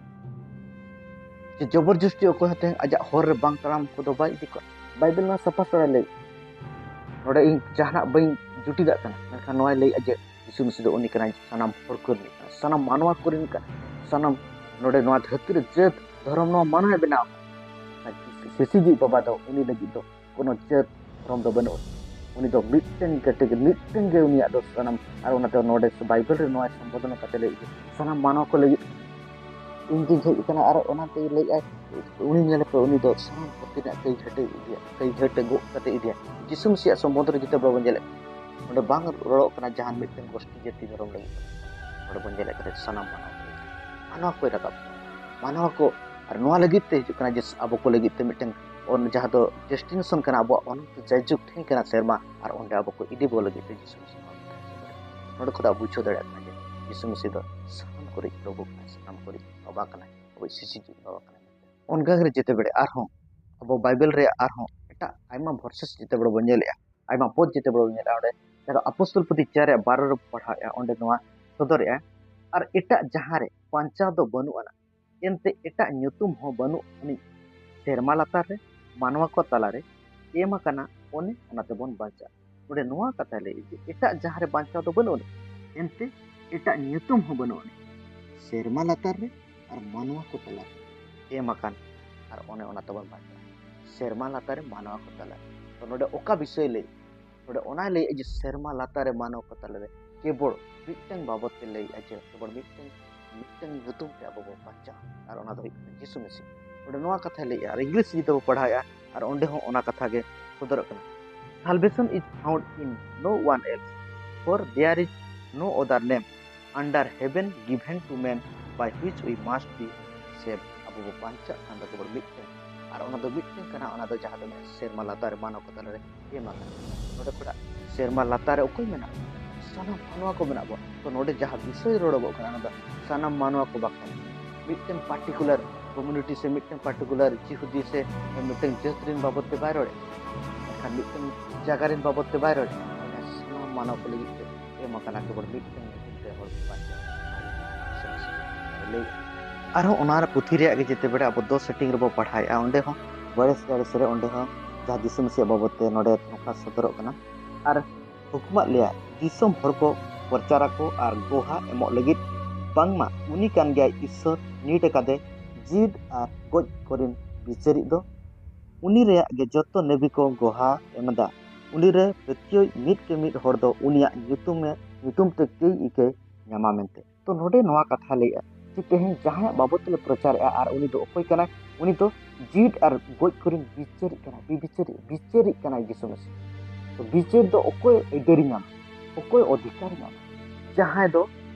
ᱡᱮ ᱡᱚᱵᱚᱨ ᱡᱚᱥᱛᱤ ᱚᱠᱚᱭ ᱦᱚᱸ ᱛᱮᱦᱮᱧ ᱟᱡᱟᱜ ᱦᱚᱨ ᱨᱮ ᱵᱟᱝ ᱛᱟᱲᱟᱢ ᱠᱚᱫᱚ ᱵᱟᱭ ᱤᱫᱤ ᱠᱚᱣᱟ᱾ ᱵᱟᱭᱵᱮᱞ ᱱᱚᱣᱟ ᱥᱟᱯᱷᱟ ᱥᱟᱯᱷᱟ ᱞᱟᱹᱭ, ᱱᱚᱰᱮ ᱤᱧ ᱡᱟᱦᱟᱱᱟᱜ ᱵᱟᱹᱧ ᱡᱩᱴᱤᱫᱟᱜ ᱠᱟᱱᱟ, ᱢᱮᱱᱠᱷᱟᱱ ᱱᱚᱣᱟᱭ ᱞᱟᱹᱭᱮᱫᱼᱟ ᱡᱮ ᱡᱤᱥᱩ ᱢᱟᱹᱥᱤ ᱫᱚ ᱩᱱᱤ ᱠᱟᱱᱟᱭ ᱥᱟᱱᱟᱢ ᱦᱚᱲ ᱠᱚᱨᱮᱱ ᱠᱟᱱᱟ, ᱥᱟᱱᱟᱢ ᱢᱟᱱᱣᱟ ᱠᱚᱨᱮᱱ ᱠᱟᱱᱟ, ᱥᱟᱱᱟᱢ ᱱᱚᱰᱮ ᱱᱚᱣᱟ ᱫᱷᱟᱹᱨᱛᱤ ᱨᱮ ᱡᱟᱹᱛ ᱫᱷᱚᱨᱚᱢ ᱱᱚᱣᱟ ᱢᱟᱱᱣᱟᱭ ᱵᱮᱱᱟᱣ ᱠᱟᱱᱟ᱾ ᱥᱤᱥᱤᱡᱤᱡ ᱵᱟᱵᱟ ᱫᱚ ᱩᱱᱤ ᱞᱟᱹᱜᱤᱫ ᱫᱚ ᱠᱳᱱᱳ ᱡᱟᱹᱛ ᱫᱷᱚᱨᱚᱢ ᱫᱚ ᱵᱟᱹᱱᱩᱜᱼᱟ᱾ ᱩᱱᱤ ᱫᱚ ᱢᱤᱫᱴᱮᱱ ᱠᱟᱹᱴᱤᱡ, ᱢᱤᱫᱴᱮᱱ ᱜᱮ ᱩᱱᱤᱭᱟᱜ ᱫᱚ ᱥᱟᱱᱟᱢ᱾ ᱟᱨ ᱚᱱᱟᱛᱮ ᱱᱚᱰᱮ ᱵᱟᱭᱵᱮᱞ ᱨᱮ ᱱᱚᱣᱟ ᱥᱚᱢᱵᱳᱫᱷᱚᱱ ᱠᱟᱛᱮ ᱞᱟᱹᱭ ᱥᱟᱱᱟᱢ ᱢᱟᱱᱣᱟ ᱠᱚ ᱞᱟᱹᱜᱤᱫ ᱤᱧ ᱜᱤᱧ ᱦᱮᱡ ᱟᱠᱟᱱᱟ᱾ ᱟᱨ ᱚᱱᱟᱛᱮ ᱞᱟᱹᱭᱮᱫᱼᱟᱭ, ᱩᱱᱤ ᱧᱮᱞ ᱯᱮ, ᱩᱱᱤ ᱫᱚ ᱥᱟᱱᱟᱢ ᱠᱷᱟᱹᱛᱤᱨ ᱨᱮᱱᱟᱜ ᱠᱟᱹᱭ ᱜᱷᱟᱹᱴᱮ ᱤᱫᱤᱭᱟ, ᱠᱟᱹᱭ ᱜᱷᱟᱹᱴᱮ ᱜᱚᱜ ᱠᱟᱛᱮ ᱤᱫᱤᱭᱟ᱾ ᱡᱤᱥᱩ ᱢᱟᱹᱥᱤᱭᱟᱜ ᱥᱚᱢᱵᱚᱱᱫᱷ ᱨᱮ ᱡᱩᱫᱤ ᱵᱟᱵᱚᱱ ᱧᱮᱞᱮᱫ, ᱚᱸᱰᱮ ᱵᱟᱝ ᱨᱚᱲᱚᱜ ᱠᱟᱱᱟ ᱡᱟᱦᱟᱱ ᱢᱤᱫᱴᱮᱱ ᱜᱳᱥᱴᱤ ᱡᱟᱹᱛᱤ ᱫᱷᱚᱨᱚᱢ ᱞᱟᱹᱜᱤᱫ᱾ ᱚᱸᱰᱮ ᱵᱚᱱ ᱧᱮᱞᱮᱫ ᱠᱟᱱᱟ ᱥᱟᱱᱟᱢ ᱢᱟᱱᱣᱟ ᱠᱚ, ᱢᱟᱱᱣᱟ ᱠᱚᱭ ᱨᱟᱠᱟᱵ ᱠᱚᱣᱟ᱾ ᱢᱟᱱᱣᱟ ᱠᱚ, ᱟᱨ ᱱᱚᱣᱟ ᱞᱟᱹᱜᱤᱫ ᱛᱮ ᱦᱤᱡᱩᱜ ᱠᱟᱱᱟ ᱡᱮ ᱟᱵᱚ ᱠᱚ ᱞᱟᱹᱜᱤᱫ ᱛᱮ ᱢᱤᱫᱴᱮᱱ ᱚᱱ-, ᱡᱟᱦᱟᱸ ᱫᱚ ᱰᱮᱥᱴᱤᱱᱮᱥᱚᱱ ᱠᱟᱱᱟ ᱟᱵᱚᱣᱟᱜ ᱚᱱᱚᱱᱛᱚ ᱡᱟᱭᱡᱩᱜᱽ ᱴᱷᱮᱱ ᱠᱟᱱᱟ ᱥᱮᱨᱢᱟ, ᱟᱨ ᱚᱸᱰᱮ ᱟᱵᱚ ᱠᱚ ᱤᱫᱤ ᱵᱚ ᱞᱟᱹᱜᱤᱫ ᱛᱮ ᱡᱤᱥᱩ ᱢᱟᱹᱥᱤ ᱱᱚᱰᱮ ᱠᱷᱚᱱ ᱟᱵᱚ ᱵᱩᱡᱷᱟᱹᱣ ᱫᱟᱲᱮᱭᱟᱜ ᱠᱟᱱᱟ ᱡᱮ ᱡᱤᱥᱩ ᱢᱟᱹᱥᱤ ᱫᱚ ᱥᱟᱱᱟᱢ ᱠᱚᱨᱮ ᱯᱨᱚᱵᱷᱩ ᱠᱟᱱᱟᱭ, ᱥᱟᱱᱟᱢ ᱠᱚᱨᱮ ᱵᱟᱵᱟ ᱠᱟᱱᱟᱭ, ᱟᱵᱚᱭᱤᱡ ᱥᱤᱥᱤᱡᱤᱡ ᱵᱟᱵᱟ ᱠᱟᱱᱟᱭ᱾ ᱚᱱᱠᱟ ᱜᱮ ᱡᱮᱛᱮ ᱵᱮᱲᱮ ᱟᱨᱦᱚᱸ ᱟᱵᱚ ᱵᱟᱭᱵᱮᱞ ᱨᱮ ᱟᱨᱦᱚᱸ ᱮᱴᱟᱜ ᱟᱭᱢᱟ ᱵᱷᱟᱨᱥᱮᱥ ᱡᱮᱛᱮ ᱵᱮᱲᱮ ᱵᱚᱱ ᱧᱮᱞᱮᱜᱼᱟ, ᱟᱭᱢᱟ ᱯᱚᱫ ᱡᱮᱛᱮ ᱵᱮᱲᱮ ᱵᱚᱱ ᱧᱮᱞᱮᱜᱼᱟ, ᱚᱸᱰᱮ ᱡᱟᱦᱟᱸ ᱫᱚ ᱟᱯᱚᱥᱛᱚᱞ ᱯᱩᱛᱷᱤ ᱪᱟᱨ ᱨᱮᱭᱟᱜ ᱵᱟᱨᱚ ᱨᱮ ᱯᱟᱲᱦᱟᱣᱮᱜᱼᱟ, ᱚᱸᱰᱮ ᱱᱚᱣᱟ ᱥᱚᱫᱚᱨᱮᱜᱼᱟ, "ᱟᱨ ᱮᱴᱟᱜ ᱡᱟᱦᱟᱸ ᱨᱮ ᱵᱟᱧᱪᱟᱣ ᱫᱚ ᱵᱟᱹᱱᱩᱜ ᱟᱱᱟ, ᱮᱱᱛᱮ ᱮᱴᱟᱜ ᱧᱩᱛᱩᱢ ᱦᱚᱸ ᱵᱟᱹᱱᱩᱜ ᱟᱹᱱᱤᱡ ᱥᱮᱨᱢᱟ ᱞᱟᱛᱟᱨ ᱨᱮ ᱢᱟᱱᱣᱟ ᱠᱚ ᱛᱟᱞᱟᱨᱮ ᱮᱢ ᱟᱠᱟᱱᱟ, ᱚᱱᱮ ᱚᱱᱟ ᱛᱮᱵᱚᱱ ᱵᱟᱧᱪᱟᱜᱼᱟ᱾" ᱱᱚᱰᱮ ᱱᱚᱣᱟ ᱠᱟᱛᱷᱟᱭ ᱞᱟᱹᱭ ᱡᱮ ᱮᱴᱟᱜ ᱡᱟᱦᱟᱸ ᱨᱮ ᱵᱟᱧᱪᱟᱣ ᱫᱚ ᱵᱟᱹᱱᱩᱜ ᱟᱹᱱᱤᱡ, ᱮᱱᱛᱮ ᱮᱴᱟᱜ ᱧᱩᱛᱩᱢ ᱦᱚᱸ ᱵᱟᱹᱱᱩᱜ ᱟᱹᱱᱤᱡ ᱥᱮᱨᱢᱟ ᱞᱟᱛᱟᱨ ᱨᱮ ᱟᱨ ᱢᱟᱱᱣᱟ ᱠᱚ ᱛᱟᱞᱟᱨᱮ ᱮᱢ ᱟᱠᱟᱱ, ᱟᱨ ᱚᱱᱮ ᱚᱱᱟ ᱛᱮᱵᱚᱱ ᱵᱟᱧᱪᱟᱜᱼᱟ᱾ ᱥᱮᱨᱢᱟ ᱞᱟᱛᱟᱨ ᱨᱮ ᱢᱟᱱᱣᱟ ᱠᱚ ᱛᱟᱞᱟᱨᱮ᱾ ᱛᱚ ᱱᱚᱰᱮ ᱚᱠᱟ ᱵᱤᱥᱚᱭ ᱞᱟᱹᱭ? ᱱᱚᱰᱮ ᱚᱱᱟᱭ ᱞᱟᱹᱭᱮᱫᱼᱟ ᱡᱮ ᱥᱮᱨᱢᱟ ᱞᱟᱛᱟᱨ ᱨᱮ ᱢᱟᱱᱣᱟ ᱠᱚ ᱛᱟᱞᱟᱨᱮ ᱠᱮᱵᱚᱞ ᱢᱤᱫᱴᱟᱝ ᱵᱟᱵᱚᱫ ᱛᱮ ᱞᱟᱹᱭᱮᱫᱼᱟ ᱡᱮ ᱠᱮᱵᱚᱞ ᱢᱤᱫᱴᱟᱝ, ᱢᱤᱫᱴᱟᱝ ᱧᱩᱛᱩᱢ ᱛᱮ ᱟᱵᱚ ᱵᱚᱱ ᱵᱟᱧᱪᱟᱜᱼᱟ, ᱟᱨ ᱚᱱᱟ ᱫᱚ ᱦᱩᱭᱩᱜ ᱠᱟᱱᱟ ᱡᱤᱥᱩ ᱢᱟᱹᱥᱤ᱾ ᱱᱚᱰᱮ ᱱᱚᱣᱟ ᱠᱟᱛᱷᱟᱭ ᱞᱟᱹᱭᱮᱫᱼᱟ, ᱟᱨ ᱤᱝᱞᱤᱥ ᱡᱩᱫᱤ ᱵᱚ ᱯᱟᱲᱦᱟᱣᱮᱫᱼᱟ, ᱟᱨ ᱚᱸᱰᱮ ᱦᱚᱸ ᱚᱱᱟ ᱠᱟᱛᱷᱟ ᱜᱮ ᱥᱚᱫᱚᱨᱚᱜ ᱠᱟᱱᱟ, "Salvation is found in no one else, for there is no other name under heaven given to men by which we must be saved." ᱟᱵᱚ ᱵᱚ ᱵᱟᱧᱪᱟᱜ ᱠᱷᱟᱱ ᱫᱚ ᱠᱮᱵᱚᱞ ᱢᱤᱫᱴᱮᱱ, ᱟᱨ ᱚᱱᱟ ᱫᱚ ᱢᱤᱫᱴᱮᱱ ᱠᱟᱱᱟ, ᱚᱱᱟ ᱫᱚ ᱡᱟᱦᱟᱸ ᱫᱚ ᱢᱮᱱᱟᱜᱼᱟ ᱥᱮᱨᱢᱟ ᱞᱟᱛᱟᱨ ᱨᱮ ᱢᱟᱱᱣᱟ ᱠᱚ ᱛᱟᱞᱟᱨᱮ ᱮᱢ ᱟᱠᱟᱱᱟ᱾ ᱱᱚᱰᱮ ᱠᱷᱚᱱᱟᱜ ᱥᱮᱨᱢᱟ ᱞᱟᱛᱟᱨ ᱨᱮ ᱚᱠᱚᱭ ᱢᱮᱱᱟᱜ ᱵᱚᱱᱟ? ᱥᱟᱱᱟᱢ ᱢᱟᱱᱣᱟ ᱠᱚ ᱢᱮᱱᱟᱜ ᱵᱚᱱᱟ᱾ ᱛᱚ ᱱᱚᱰᱮ ᱡᱟᱦᱟᱸ ᱵᱤᱥᱚᱭ ᱨᱚᱲᱚᱜᱚᱜ ᱠᱟᱱᱟ, ᱚᱱᱟ ᱫᱚ ᱥᱟᱱᱟᱢ ᱢᱟᱱᱣᱟ ᱠᱚ ᱵᱟᱠᱷᱨᱟ᱾ ᱢᱤᱫᱴᱮᱱ ᱯᱟᱨᱴᱤᱠᱩᱞᱟᱨ ᱠᱚᱢᱤᱭᱩᱱᱤᱴᱤ ᱥᱮ ᱢᱤᱫᱴᱮᱱ ᱯᱟᱨᱴᱤᱠᱩᱞᱟᱨ ᱡᱤᱦᱩᱫᱤ ᱥᱮ ᱢᱤᱫᱴᱮᱱ ᱡᱟᱹᱛ ᱨᱮᱱ ᱵᱟᱵᱚᱫ ᱛᱮ ᱵᱟᱭ ᱨᱚᱲᱮᱫ, ᱢᱮᱱᱠᱷᱟᱱ ᱢᱤᱫᱴᱮᱱ ᱡᱟᱭᱜᱟ ᱨᱮᱱ ᱵᱟᱵᱚᱫ ᱛᱮ ᱵᱟᱭ ᱨᱚᱲᱮᱫ, ᱢᱮᱱᱠᱷᱟᱱ ᱥᱟᱱᱟᱢ ᱢᱟᱱᱣᱟ ᱠᱚ ᱞᱟᱹᱜᱤᱫ ᱛᱮ ᱮᱢ ᱟᱠᱟᱱᱟ ᱠᱮᱵᱚᱞ ᱢᱤᱫᱴᱮᱱ ᱧᱩᱛᱩᱢ ᱛᱮ ᱦᱚᱲ ᱠᱚ ᱵᱟᱧᱪᱟᱜᱼᱟ᱾ ᱞᱟᱹᱭ ᱟᱨᱦᱚᱸ ᱚᱱᱟ ᱯᱩᱛᱷᱤ ᱨᱮᱭᱟᱜ ᱜᱮ ᱡᱮᱛᱮ ᱵᱮᱲᱟ ᱟᱵᱚ ᱫᱚᱥ ᱦᱟᱹᱴᱤᱧ ᱨᱮᱵᱚ ᱯᱟᱲᱦᱟᱣᱮᱫᱼᱟ, ᱚᱸᱰᱮ ᱦᱚᱸ ᱵᱟᱭᱤᱥ ᱨᱮ ᱚᱸᱰᱮ ᱦᱚᱸ ᱡᱟᱦᱟᱸ ᱡᱤᱥᱩ ᱢᱟᱹᱥᱤᱭᱟᱜ ᱵᱟᱵᱚᱫ ᱛᱮ ᱱᱚᱰᱮ ᱱᱚᱝᱠᱟ ᱥᱚᱫᱚᱨᱚᱜ ᱠᱟᱱᱟ᱾ ᱟᱨ ᱦᱩᱠᱢᱟᱜ ᱞᱮᱭᱟ ᱫᱤᱥᱚᱢ ᱦᱚᱲ ᱠᱚ ᱯᱨᱚᱪᱟᱨᱟᱠᱚ ᱟᱨ ᱜᱚᱦᱟ ᱮᱢᱚᱜ ᱞᱟᱹᱜᱤᱫ, ᱵᱟᱝᱢᱟ ᱩᱱᱤ ᱠᱟᱱ ᱜᱮᱭᱟᱭ ᱤᱥᱥᱚᱨ, ᱱᱤᱰ ᱟᱠᱟᱫᱮ ᱡᱤᱣᱤᱫ ᱟᱨ ᱜᱚᱡ ᱠᱚᱨᱤᱱ ᱵᱤᱪᱟᱹᱨᱤᱡ ᱫᱚ᱾ ᱩᱱᱤ ᱨᱮᱭᱟᱜ ᱜᱮ ᱡᱚᱛᱚ ᱱᱟᱵᱤ ᱠᱚ ᱜᱚᱦᱟ ᱮᱢᱫᱟ᱾ ᱩᱱᱤ ᱨᱮ ᱯᱟᱹᱛᱭᱟᱹᱣ ᱢᱤᱫ ᱠᱮ ᱢᱤᱫ ᱦᱚᱲ ᱫᱚ ᱩᱱᱤᱭᱟᱜ ᱧᱩᱛᱩᱢ ᱮ, ᱧᱩᱛᱩᱢ ᱛᱮ ᱠᱟᱹᱭ ᱤᱠᱟᱹᱭ ᱧᱟᱢᱟ ᱢᱮᱱᱛᱮ᱾ ᱛᱚ ᱱᱚᱰᱮ ᱱᱚᱣᱟ ᱠᱟᱛᱷᱟ ᱞᱟᱹᱭᱮᱜᱼᱟ ᱡᱮ ᱛᱮᱦᱮᱧ ᱡᱟᱦᱟᱸᱭᱟᱜ ᱵᱟᱵᱚᱫ ᱛᱮᱞᱮ ᱯᱨᱚᱪᱟᱨᱮᱜᱼᱟ ᱟᱨ ᱩᱱᱤ ᱫᱚ ᱚᱠᱚᱭ ᱠᱟᱱᱟᱭ? ᱩᱱᱤ ᱫᱚ ᱡᱤᱣᱤᱫ ᱟᱨ ᱜᱚᱡ ᱠᱚᱨᱮᱱ ᱵᱤᱪᱟᱹᱨᱤᱡ ᱠᱟᱱᱟᱭ, ᱵᱤᱵᱤᱪᱟᱹᱨᱤᱡ, ᱵᱤᱪᱟᱹᱨᱤᱡ ᱠᱟᱱᱟᱭ ᱡᱤᱥᱩ ᱢᱟᱹᱥᱤ᱾ ᱛᱚ ᱵᱤᱪᱟᱹᱨ ᱫᱚ ᱚᱠᱚᱭ ᱟᱹᱭᱫᱟᱹᱨᱤ ᱧᱟᱢᱟ, ᱚᱠᱚᱭ ᱚᱫᱷᱤᱠᱟᱨ ᱧᱟᱢᱟ? ᱡᱟᱦᱟᱸᱭ ᱫᱚ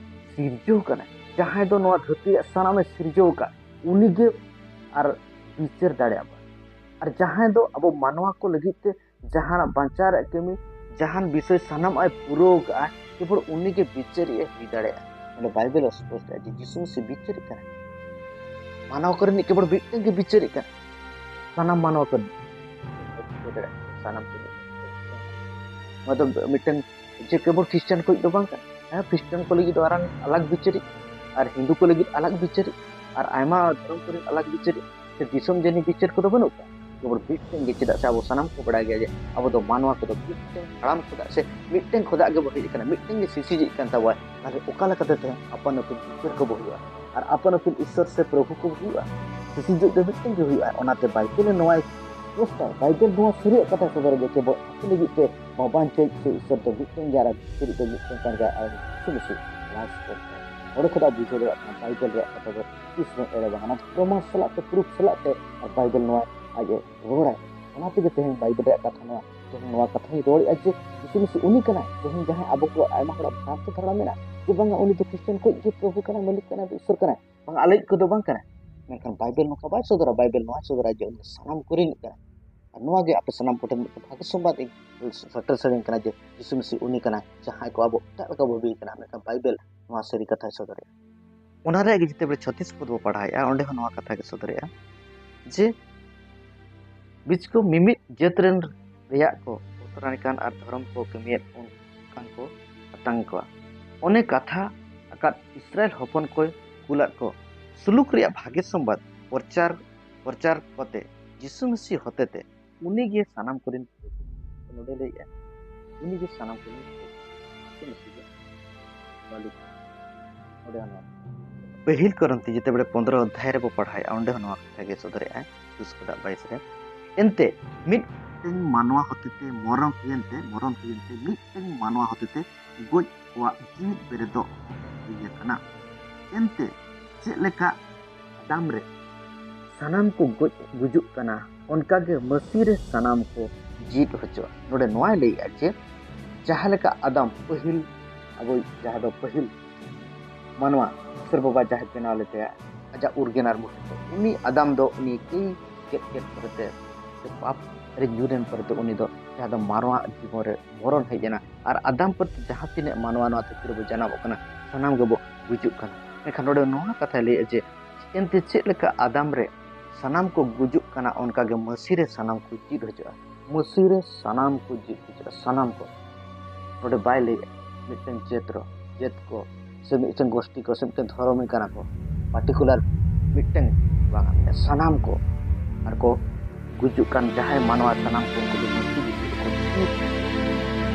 ᱥᱤᱨᱡᱟᱹᱣ ᱠᱟᱱᱟᱭ, ᱡᱟᱦᱟᱸᱭ ᱫᱚ ᱱᱚᱣᱟ ᱫᱷᱟᱹᱨᱛᱤ ᱨᱮᱭᱟᱜ ᱥᱟᱱᱟᱢᱮ ᱥᱤᱨᱡᱟᱹᱣ ᱟᱠᱟᱫ, ᱩᱱᱤᱜᱮ ᱟᱨ ᱵᱤᱪᱟᱹᱨ ᱫᱟᱲᱮᱭᱟᱜᱼᱟ᱾ ᱟᱨ ᱡᱟᱦᱟᱸᱭ ᱫᱚ ᱟᱵᱚ ᱢᱟᱱᱣᱟ ᱠᱚ ᱞᱟᱹᱜᱤᱫ ᱛᱮ ᱡᱟᱦᱟᱱᱟᱜ ᱵᱟᱧᱪᱟᱣ ᱨᱮᱭᱟᱜ ᱠᱟᱹᱢᱤ, ᱡᱟᱦᱟᱱ ᱵᱤᱥᱚᱭ ᱥᱟᱱᱟᱢᱟᱜ ᱮ ᱯᱩᱨᱟᱹᱣ ᱠᱟᱜᱼᱟ, ᱠᱮᱵᱚᱞ ᱩᱱᱤᱜᱮ ᱵᱤᱪᱟᱹᱨᱤᱡ ᱮ ᱦᱩᱭ ᱫᱟᱲᱮᱭᱟᱜᱼᱟ᱾ ᱱᱚᱰᱮ ᱵᱟᱭᱵᱮᱞ ᱮ ᱥᱯᱚᱥᱴ ᱡᱮ ᱡᱤᱥᱩ ᱢᱟᱹᱥᱤ ᱵᱤᱪᱟᱹᱨᱤᱡ ᱠᱟᱱᱟᱭ᱾ ᱢᱟᱱᱣᱟ ᱠᱚᱨᱮᱱᱤᱡ ᱠᱮᱵᱚᱞ ᱢᱤᱫᱴᱮᱱ ᱜᱮ ᱵᱤᱪᱟᱹᱨᱤᱡ ᱠᱟᱱᱟᱭ᱾ ᱥᱟᱱᱟᱢ ᱢᱟᱱᱣᱟ ᱠᱚᱨᱮᱱᱤᱡ ᱥᱟᱱᱟᱢ ᱠᱚ᱾ ᱱᱚᱣᱟ ᱫᱚ ᱢᱤᱫᱴᱮᱱ ᱡᱮ ᱠᱮᱵᱚᱞ ᱠᱷᱨᱤᱥᱴᱟᱱ ᱠᱚ ᱫᱚ ᱵᱟᱝ ᱠᱟᱱᱟ᱾ ᱦᱮᱸ, ᱠᱷᱨᱤᱥᱴᱟᱱ ᱠᱚ ᱞᱟᱹᱜᱤᱫ ᱫᱚ ᱟᱨᱟᱝ ᱟᱞᱟᱜᱽ ᱵᱤᱪᱟᱹᱨᱤᱡ, ᱟᱨ ᱦᱤᱱᱫᱩ ᱠᱚ ᱞᱟᱹᱜᱤᱫ ᱟᱞᱟᱜᱽ ᱵᱤᱪᱟᱹᱨᱤᱡ, ᱟᱨ ᱟᱭᱢᱟ ᱫᱷᱚᱨᱚᱢ ᱠᱚᱨᱮᱱ ᱟᱞᱟᱜᱽ ᱵᱤᱪᱟᱹᱨᱤᱡ᱾ ᱥᱮ ᱫᱤᱥᱚᱢ ᱡᱟᱹᱱᱤ ᱵᱤᱪᱟᱹᱨ ᱠᱚᱫᱚ ᱵᱟᱹᱱᱩᱜ ᱠᱚᱣᱟ᱾ ᱠᱮᱵᱚᱞ ᱢᱤᱫᱴᱮᱱ ᱜᱮ, ᱪᱮᱫᱟᱜ ᱥᱮ ᱟᱵᱚ ᱥᱟᱱᱟᱢ ᱠᱚ ᱵᱟᱲᱟᱭ ᱜᱮᱭᱟ ᱡᱮ ᱟᱵᱚ ᱫᱚ ᱢᱟᱱᱣᱟ ᱠᱚᱫᱚ ᱢᱤᱫᱴᱮᱱ ᱦᱟᱲᱟᱢ ᱠᱷᱚᱱᱟᱜ ᱥᱮ ᱢᱤᱫᱴᱮᱱ ᱠᱷᱚᱱᱟᱜ ᱜᱮᱵᱚ ᱦᱮᱡ ᱟᱠᱟᱱᱟ, ᱢᱤᱫᱴᱮᱱ ᱜᱮ ᱥᱤᱥᱤᱡᱤᱡ ᱠᱟᱱ ᱛᱟᱵᱚᱣᱟ᱾ ᱛᱟᱦᱞᱮ ᱚᱠᱟ ᱞᱮᱠᱟᱛᱮ ᱛᱮᱦᱮᱧ ᱟᱯᱟᱱ ᱟᱹᱯᱤᱱ ᱵᱤᱪᱟᱹᱨ ᱠᱚᱵᱚ ᱦᱩᱭᱩᱜᱼᱟ ᱟᱨ ᱟᱯᱟᱱ ᱟᱹᱯᱤᱱ ᱤᱥᱥᱚᱨ ᱥᱮ ᱯᱨᱚᱵᱷᱩ ᱠᱚ ᱦᱩᱭᱩᱜᱼᱟ? ᱥᱤᱥᱤᱡᱤᱡ ᱫᱚ ᱢᱤᱫᱴᱮᱱ ᱜᱮ ᱦᱩᱭᱩᱜᱼᱟ᱾ ᱚᱱᱟᱛᱮ ᱵᱟᱭᱵᱮᱞ ᱱᱚᱣᱟᱭ ᱯᱨᱚᱥᱛᱟᱵ, ᱵᱟᱭᱵᱮᱞ ᱱᱚᱣᱟ ᱥᱟᱹᱨᱤᱭᱟᱜ ᱠᱟᱛᱷᱟ ᱥᱚᱫᱚᱨ ᱜᱮ, ᱠᱮᱵᱚᱞ ᱟᱯᱮ ᱞᱟᱹᱜᱤᱫ ᱛᱮ ᱵᱟᱵᱟᱱ ᱪᱮᱫ ᱥᱮ ᱤᱥᱥᱚᱨ ᱫᱚ ᱢᱤᱫᱴᱮᱱ ᱜᱮ ᱟᱨ ᱵᱤᱪᱟᱹᱨᱤᱡ ᱫᱚ ᱢᱤᱫᱴᱮᱱ ᱠᱟᱱ ᱜᱮᱭᱟ ᱟᱨ ᱡᱤᱥᱩ ᱢᱟᱹᱥᱤ ᱞᱟᱥ ᱯᱨᱚᱥᱛᱟᱵ᱾ ᱱᱚᱰᱮ ᱠᱷᱚᱱᱟᱜ ᱵᱩᱡᱷᱟᱹᱣ ᱫᱟᱲᱮᱭᱟᱜ ᱠᱟᱱᱟ ᱵᱟᱭᱵᱮᱞ ᱨᱮᱭᱟᱜ ᱠᱟᱛᱷᱟ ᱫᱚ ᱛᱤᱥ ᱦᱚᱸ ᱮᱲᱮ ᱵᱟᱝ, ᱚᱱᱟ ᱯᱨᱚᱢᱟᱱ ᱥᱟᱞᱟᱜ ᱛᱮ, ᱯᱨᱩᱯ ᱥᱟᱞᱟᱜ ᱛᱮ ᱟᱨ ᱵᱟᱭᱵᱮᱞ ᱱᱚᱣᱟ ᱟᱡ ᱮ ᱨᱚᱲᱟᱭ᱾ ᱚᱱᱟ ᱛᱮᱜᱮ ᱛᱮᱦᱮᱧ ᱵᱟᱭᱵᱮᱞ ᱨᱮᱭᱟᱜ ᱠᱟᱛᱷᱟ ᱱᱚᱣᱟ, ᱛᱮᱦᱮᱧ ᱱᱚᱣᱟ ᱠᱟᱛᱷᱟᱧ ᱨᱚᱲᱮᱫᱼᱟ ᱡᱮ ᱡᱤᱥᱩ ᱢᱟᱹᱥᱤ ᱩᱱᱤ ᱠᱟᱱᱟᱭ᱾ ᱛᱮᱦᱮᱧ ᱡᱟᱦᱟᱸᱭ ᱟᱵᱚ ᱠᱚ ᱟᱭᱢᱟ ᱦᱚᱲᱟᱜ ᱵᱷᱨᱟᱱᱛ ᱫᱷᱟᱨᱟ ᱢᱮᱱᱟᱜᱼᱟ ᱡᱮ ᱵᱟᱝᱟ ᱩᱱᱤ ᱫᱚ ᱠᱷᱨᱤᱥᱴᱟᱱ ᱠᱚ ᱜᱮ ᱯᱨᱚᱵᱷᱩ ᱠᱟᱱᱟᱭ, ᱢᱟᱹᱞᱤᱠ ᱠᱟᱱᱟᱭ, ᱤᱥᱥᱚᱨ ᱠᱟᱱᱟᱭ, ᱵᱟᱝᱟ ᱟᱞᱮᱭᱤᱡ ᱠᱚᱫᱚ ᱵᱟᱝ ᱠᱟᱱᱟᱭ᱾ ᱢᱮᱱᱠᱷᱟᱱ ᱵᱟᱭᱵᱮᱞ ᱱᱚᱝᱠᱟ ᱵᱟᱭ ᱥᱚᱫᱚᱨᱟ, ᱵᱟᱭᱵᱮᱞ ᱱᱚᱣᱟ ᱥᱚᱫᱚᱨᱟ ᱡᱮ ᱩᱱᱤ ᱫᱚ ᱥᱟᱱᱟᱢ ᱠᱚᱨᱮᱱᱤᱡ ᱠᱟᱱᱟᱭ᱾ ᱟᱨ ᱱᱚᱣᱟ ᱜᱮ ᱟᱯᱮ ᱥᱟᱱᱟᱢ ᱠᱚᱴᱷᱮᱱ ᱢᱤᱫᱴᱮᱱ ᱵᱷᱟᱜᱮ ᱥᱚᱢᱵᱟᱫ ᱤᱧ ᱥᱮᱴᱮᱨ ᱥᱟᱹᱨᱤᱧ ᱠᱟᱱᱟ ᱡᱮ ᱡᱤᱥᱩ ᱢᱟᱹᱥᱤ ᱩᱱᱤ ᱠᱟᱱᱟᱭ, ᱡᱟᱦᱟᱸᱭ ᱠᱚ ᱟᱵᱚ ᱮᱴᱟᱜ ᱞᱮᱠᱟ ᱵᱚ ᱵᱷᱟᱹᱵᱤᱭᱮ ᱠᱟᱱᱟ, ᱢᱮᱱᱠᱷᱟᱱ ᱵᱟᱭᱵᱮᱞ ᱱᱚᱣᱟ ᱥᱟᱹᱨᱤ ᱠᱟᱛᱷᱟᱭ ᱥᱚᱫᱚᱨᱮᱜᱼᱟ᱾ ᱚᱱᱟ ᱨᱮᱭᱟᱜ ᱜᱮ ᱡᱮᱛᱮ ᱵᱮᱲᱮ ᱪᱷᱚᱛᱤᱥ ᱯᱚᱫ ᱵᱚ ᱯᱟᱲᱦᱟᱣᱮᱫᱼᱟ, ᱚᱸᱰᱮ ᱦᱚᱸ ᱱᱚᱣᱟ ᱠᱟᱛᱷᱟ ᱜᱮ ᱥᱚᱫᱚᱨᱮᱜᱼᱟ ᱡᱮ ᱵᱤᱪᱠᱚ ᱢᱤᱢᱤᱫ ᱡᱟᱹᱛ ᱨᱮᱱ ᱨᱮᱭᱟᱜ ᱠᱚ ᱵᱚᱛᱚᱨᱟᱱ ᱠᱟᱱ ᱟᱨ ᱫᱷᱚᱨᱚᱢ ᱠᱚ ᱠᱟᱹᱢᱤᱭᱮᱫ ᱚᱱᱠᱟᱱ ᱠᱚ ᱟᱛᱟᱝ ᱠᱚᱣᱟ᱾ ᱚᱱᱮ ᱠᱟᱛᱷᱟ ᱟᱠᱟᱫ ᱤᱥᱨᱟᱭᱮᱞ ᱦᱚᱯᱚᱱ ᱠᱚᱭ ᱠᱩᱞᱟᱫ ᱠᱚ, ᱥᱩᱞᱩᱠ ᱨᱮᱭᱟᱜ ᱵᱷᱟᱜᱮ ᱥᱚᱢᱵᱟᱫ ᱯᱨᱚᱪᱟᱨ ᱯᱨᱚᱪᱟᱨ ᱠᱚᱛᱮ ᱡᱤᱥᱩ ᱢᱟᱹᱥᱤ ᱦᱚᱛᱮᱛᱮ ᱩᱱᱤ ᱜᱮ ᱥᱟᱱᱟᱢ ᱠᱚᱨᱮᱱ ᱱᱚᱰᱮ ᱞᱟᱹᱭᱮᱜᱼᱟ, ᱩᱱᱤ ᱜᱮ ᱥᱟᱱᱟᱢ ᱠᱚᱨᱮᱱ ᱡᱤᱥᱩ ᱢᱟᱹᱥᱤ ᱜᱮ ᱢᱟᱹᱞᱤᱠ᱾ ᱱᱚᱰᱮ ᱦᱚᱸ ᱱᱚᱣᱟ ᱯᱟᱹᱦᱤᱞ ᱠᱚᱨᱤᱱᱛᱷᱤ ᱡᱮᱛᱮ ᱵᱮᱲᱮ ᱯᱚᱱᱫᱽᱨᱚ ᱚᱫᱷᱭᱟᱭ ᱨᱮᱵᱚ ᱯᱟᱲᱦᱟᱣᱮᱫᱼᱟ, ᱚᱸᱰᱮ ᱦᱚᱸ ᱱᱚᱣᱟ ᱠᱟᱛᱷᱟ ᱜᱮ ᱥᱚᱫᱚᱨᱮᱜᱼᱟᱭ, ᱮᱠᱩᱥ ᱠᱷᱚᱱᱟᱜ ᱵᱟᱭᱤᱥ ᱨᱮ᱾ ᱮᱱᱛᱮ ᱢᱤᱫᱴᱮᱱ ᱢᱟᱱᱣᱟ ᱦᱚᱛᱮᱛᱮ ᱢᱚᱨᱚᱱ ᱦᱩᱭᱮᱱᱛᱮ, ᱢᱚᱨᱚᱱ ᱦᱩᱭᱮᱱᱛᱮ ᱢᱤᱫᱴᱮᱱ ᱢᱟᱱᱣᱟ ᱦᱚᱛᱮᱛᱮ ᱜᱚᱡ ᱠᱚᱣᱟᱜ ᱡᱤᱣᱤᱫ ᱵᱮᱨᱮᱫᱚᱜ ᱦᱩᱭ ᱟᱠᱟᱱᱟ᱾ ᱮᱱᱛᱮ ᱪᱮᱫ ᱞᱮᱠᱟ ᱟᱫᱟᱢ ᱨᱮ ᱥᱟᱱᱟᱢ ᱠᱚ ᱜᱚᱡ ᱜᱩᱡᱩᱜ ᱠᱟᱱᱟ, ᱚᱱᱠᱟᱜᱮ ᱢᱟᱹᱥᱤ ᱨᱮ ᱥᱟᱱᱟᱢ ᱠᱚ ᱡᱤᱣᱤᱫ ᱦᱚᱪᱚᱜᱼᱟ᱾ ᱱᱚᱰᱮ ᱱᱚᱣᱟᱭ ᱞᱟᱹᱭᱮᱜᱼᱟ ᱡᱮ ᱡᱟᱦᱟᱸ ᱞᱮᱠᱟ ᱟᱫᱟᱢ ᱯᱟᱹᱦᱤᱞ, ᱟᱵᱚ ᱡᱟᱦᱟᱸ ᱫᱚ ᱯᱟᱹᱦᱤᱞ ᱢᱟᱱᱣᱟ ᱤᱥᱚᱨ ᱵᱟᱵᱟ ᱡᱟᱦᱟᱸᱭ ᱵᱮᱱᱟᱣ ᱞᱮᱫᱮᱭᱟ ᱟᱡᱟᱜ ᱩᱨᱜᱟᱹᱱ ᱟᱨ ᱢᱩᱴᱷᱟᱹᱱ ᱛᱮ, ᱩᱱᱤ ᱟᱫᱟᱢ ᱫᱚ ᱩᱱᱤ ᱠᱟᱹᱭ ᱜᱮᱫ ᱜᱮᱫ ᱯᱚᱨᱮᱛᱮ ᱥᱮ ᱯᱟᱯ ᱨᱮ ᱧᱩᱨ ᱮᱱ ᱯᱚᱨᱮᱛᱮ ᱩᱱᱤ ᱫᱚ ᱡᱟᱦᱟᱸ ᱫᱚ ᱢᱟᱱᱣᱟ ᱡᱤᱵᱚᱱ ᱨᱮ ᱢᱚᱨᱚᱱ ᱦᱮᱡ ᱮᱱᱟ᱾ ᱟᱨ ᱟᱫᱟᱢ ᱯᱚᱨᱮᱛᱮ ᱡᱟᱦᱟᱸ ᱛᱤᱱᱟᱹᱜ ᱢᱟᱱᱣᱟ ᱱᱚᱣᱟ ᱫᱷᱟᱹᱨᱛᱤ ᱨᱮᱵᱚ ᱡᱟᱱᱟᱢᱚᱜ ᱠᱟᱱᱟ, ᱥᱟᱱᱟᱢ ᱜᱮᱵᱚ ᱜᱩᱡᱩᱜ ᱠᱟᱱᱟ᱾ ᱢᱮᱱᱠᱷᱟᱱ ᱱᱚᱰᱮ ᱱᱚᱣᱟ ᱠᱟᱛᱷᱟᱭ ᱞᱟᱹᱭᱮᱫᱼᱟ ᱡᱮ ᱮᱱᱛᱮ ᱪᱮᱫ ᱞᱮᱠᱟ ᱟᱫᱟᱢ ᱨᱮ ᱥᱟᱱᱟᱢ ᱠᱚ ᱜᱩᱡᱩᱜ ᱠᱟᱱᱟ, ᱚᱱᱠᱟᱜᱮ ᱢᱟᱹᱥᱤ ᱨᱮ ᱥᱟᱱᱟᱢ ᱠᱚ ᱡᱤᱣᱤᱫ ᱦᱤᱡᱩᱜᱼᱟ᱾ ᱢᱟᱹᱥᱤ ᱨᱮ ᱥᱟᱱᱟᱢ ᱠᱚ ᱡᱤᱣᱤᱫ ᱦᱤᱡᱩᱜᱼᱟ, ᱥᱟᱱᱟᱢ ᱠᱚ᱾ ᱱᱚᱰᱮ ᱵᱟᱭ ᱞᱟᱹᱭᱮᱫᱼᱟ ᱢᱤᱫᱴᱮᱱ ᱡᱟᱹᱛ ᱨᱮ, ᱡᱟᱹᱛ ᱠᱚ ᱥᱮ ᱢᱤᱫᱴᱮᱱ ᱜᱳᱥᱴᱤ ᱠᱚ ᱥᱮ ᱢᱤᱫᱴᱮᱱ ᱫᱷᱚᱨᱚᱢᱤ ᱠᱟᱱᱟ ᱠᱚ, ᱯᱟᱨᱴᱤᱠᱩᱞᱟᱨ ᱢᱤᱫᱴᱮᱱ ᱵᱟᱝᱟ, ᱢᱟᱱᱮ ᱥᱟᱱᱟᱢ ᱠᱚ᱾ ᱟᱨ ᱠᱚ ᱜᱩᱡᱩᱜ ᱠᱟᱱ ᱡᱟᱦᱟᱸᱭ ᱢᱟᱱᱣᱟ, ᱥᱟᱱᱟᱢ ᱠᱚ ᱩᱱᱠᱩ ᱫᱚ ᱢᱟᱹᱥᱤ ᱨᱮ ᱠᱚ ᱡᱤᱣᱤᱫ,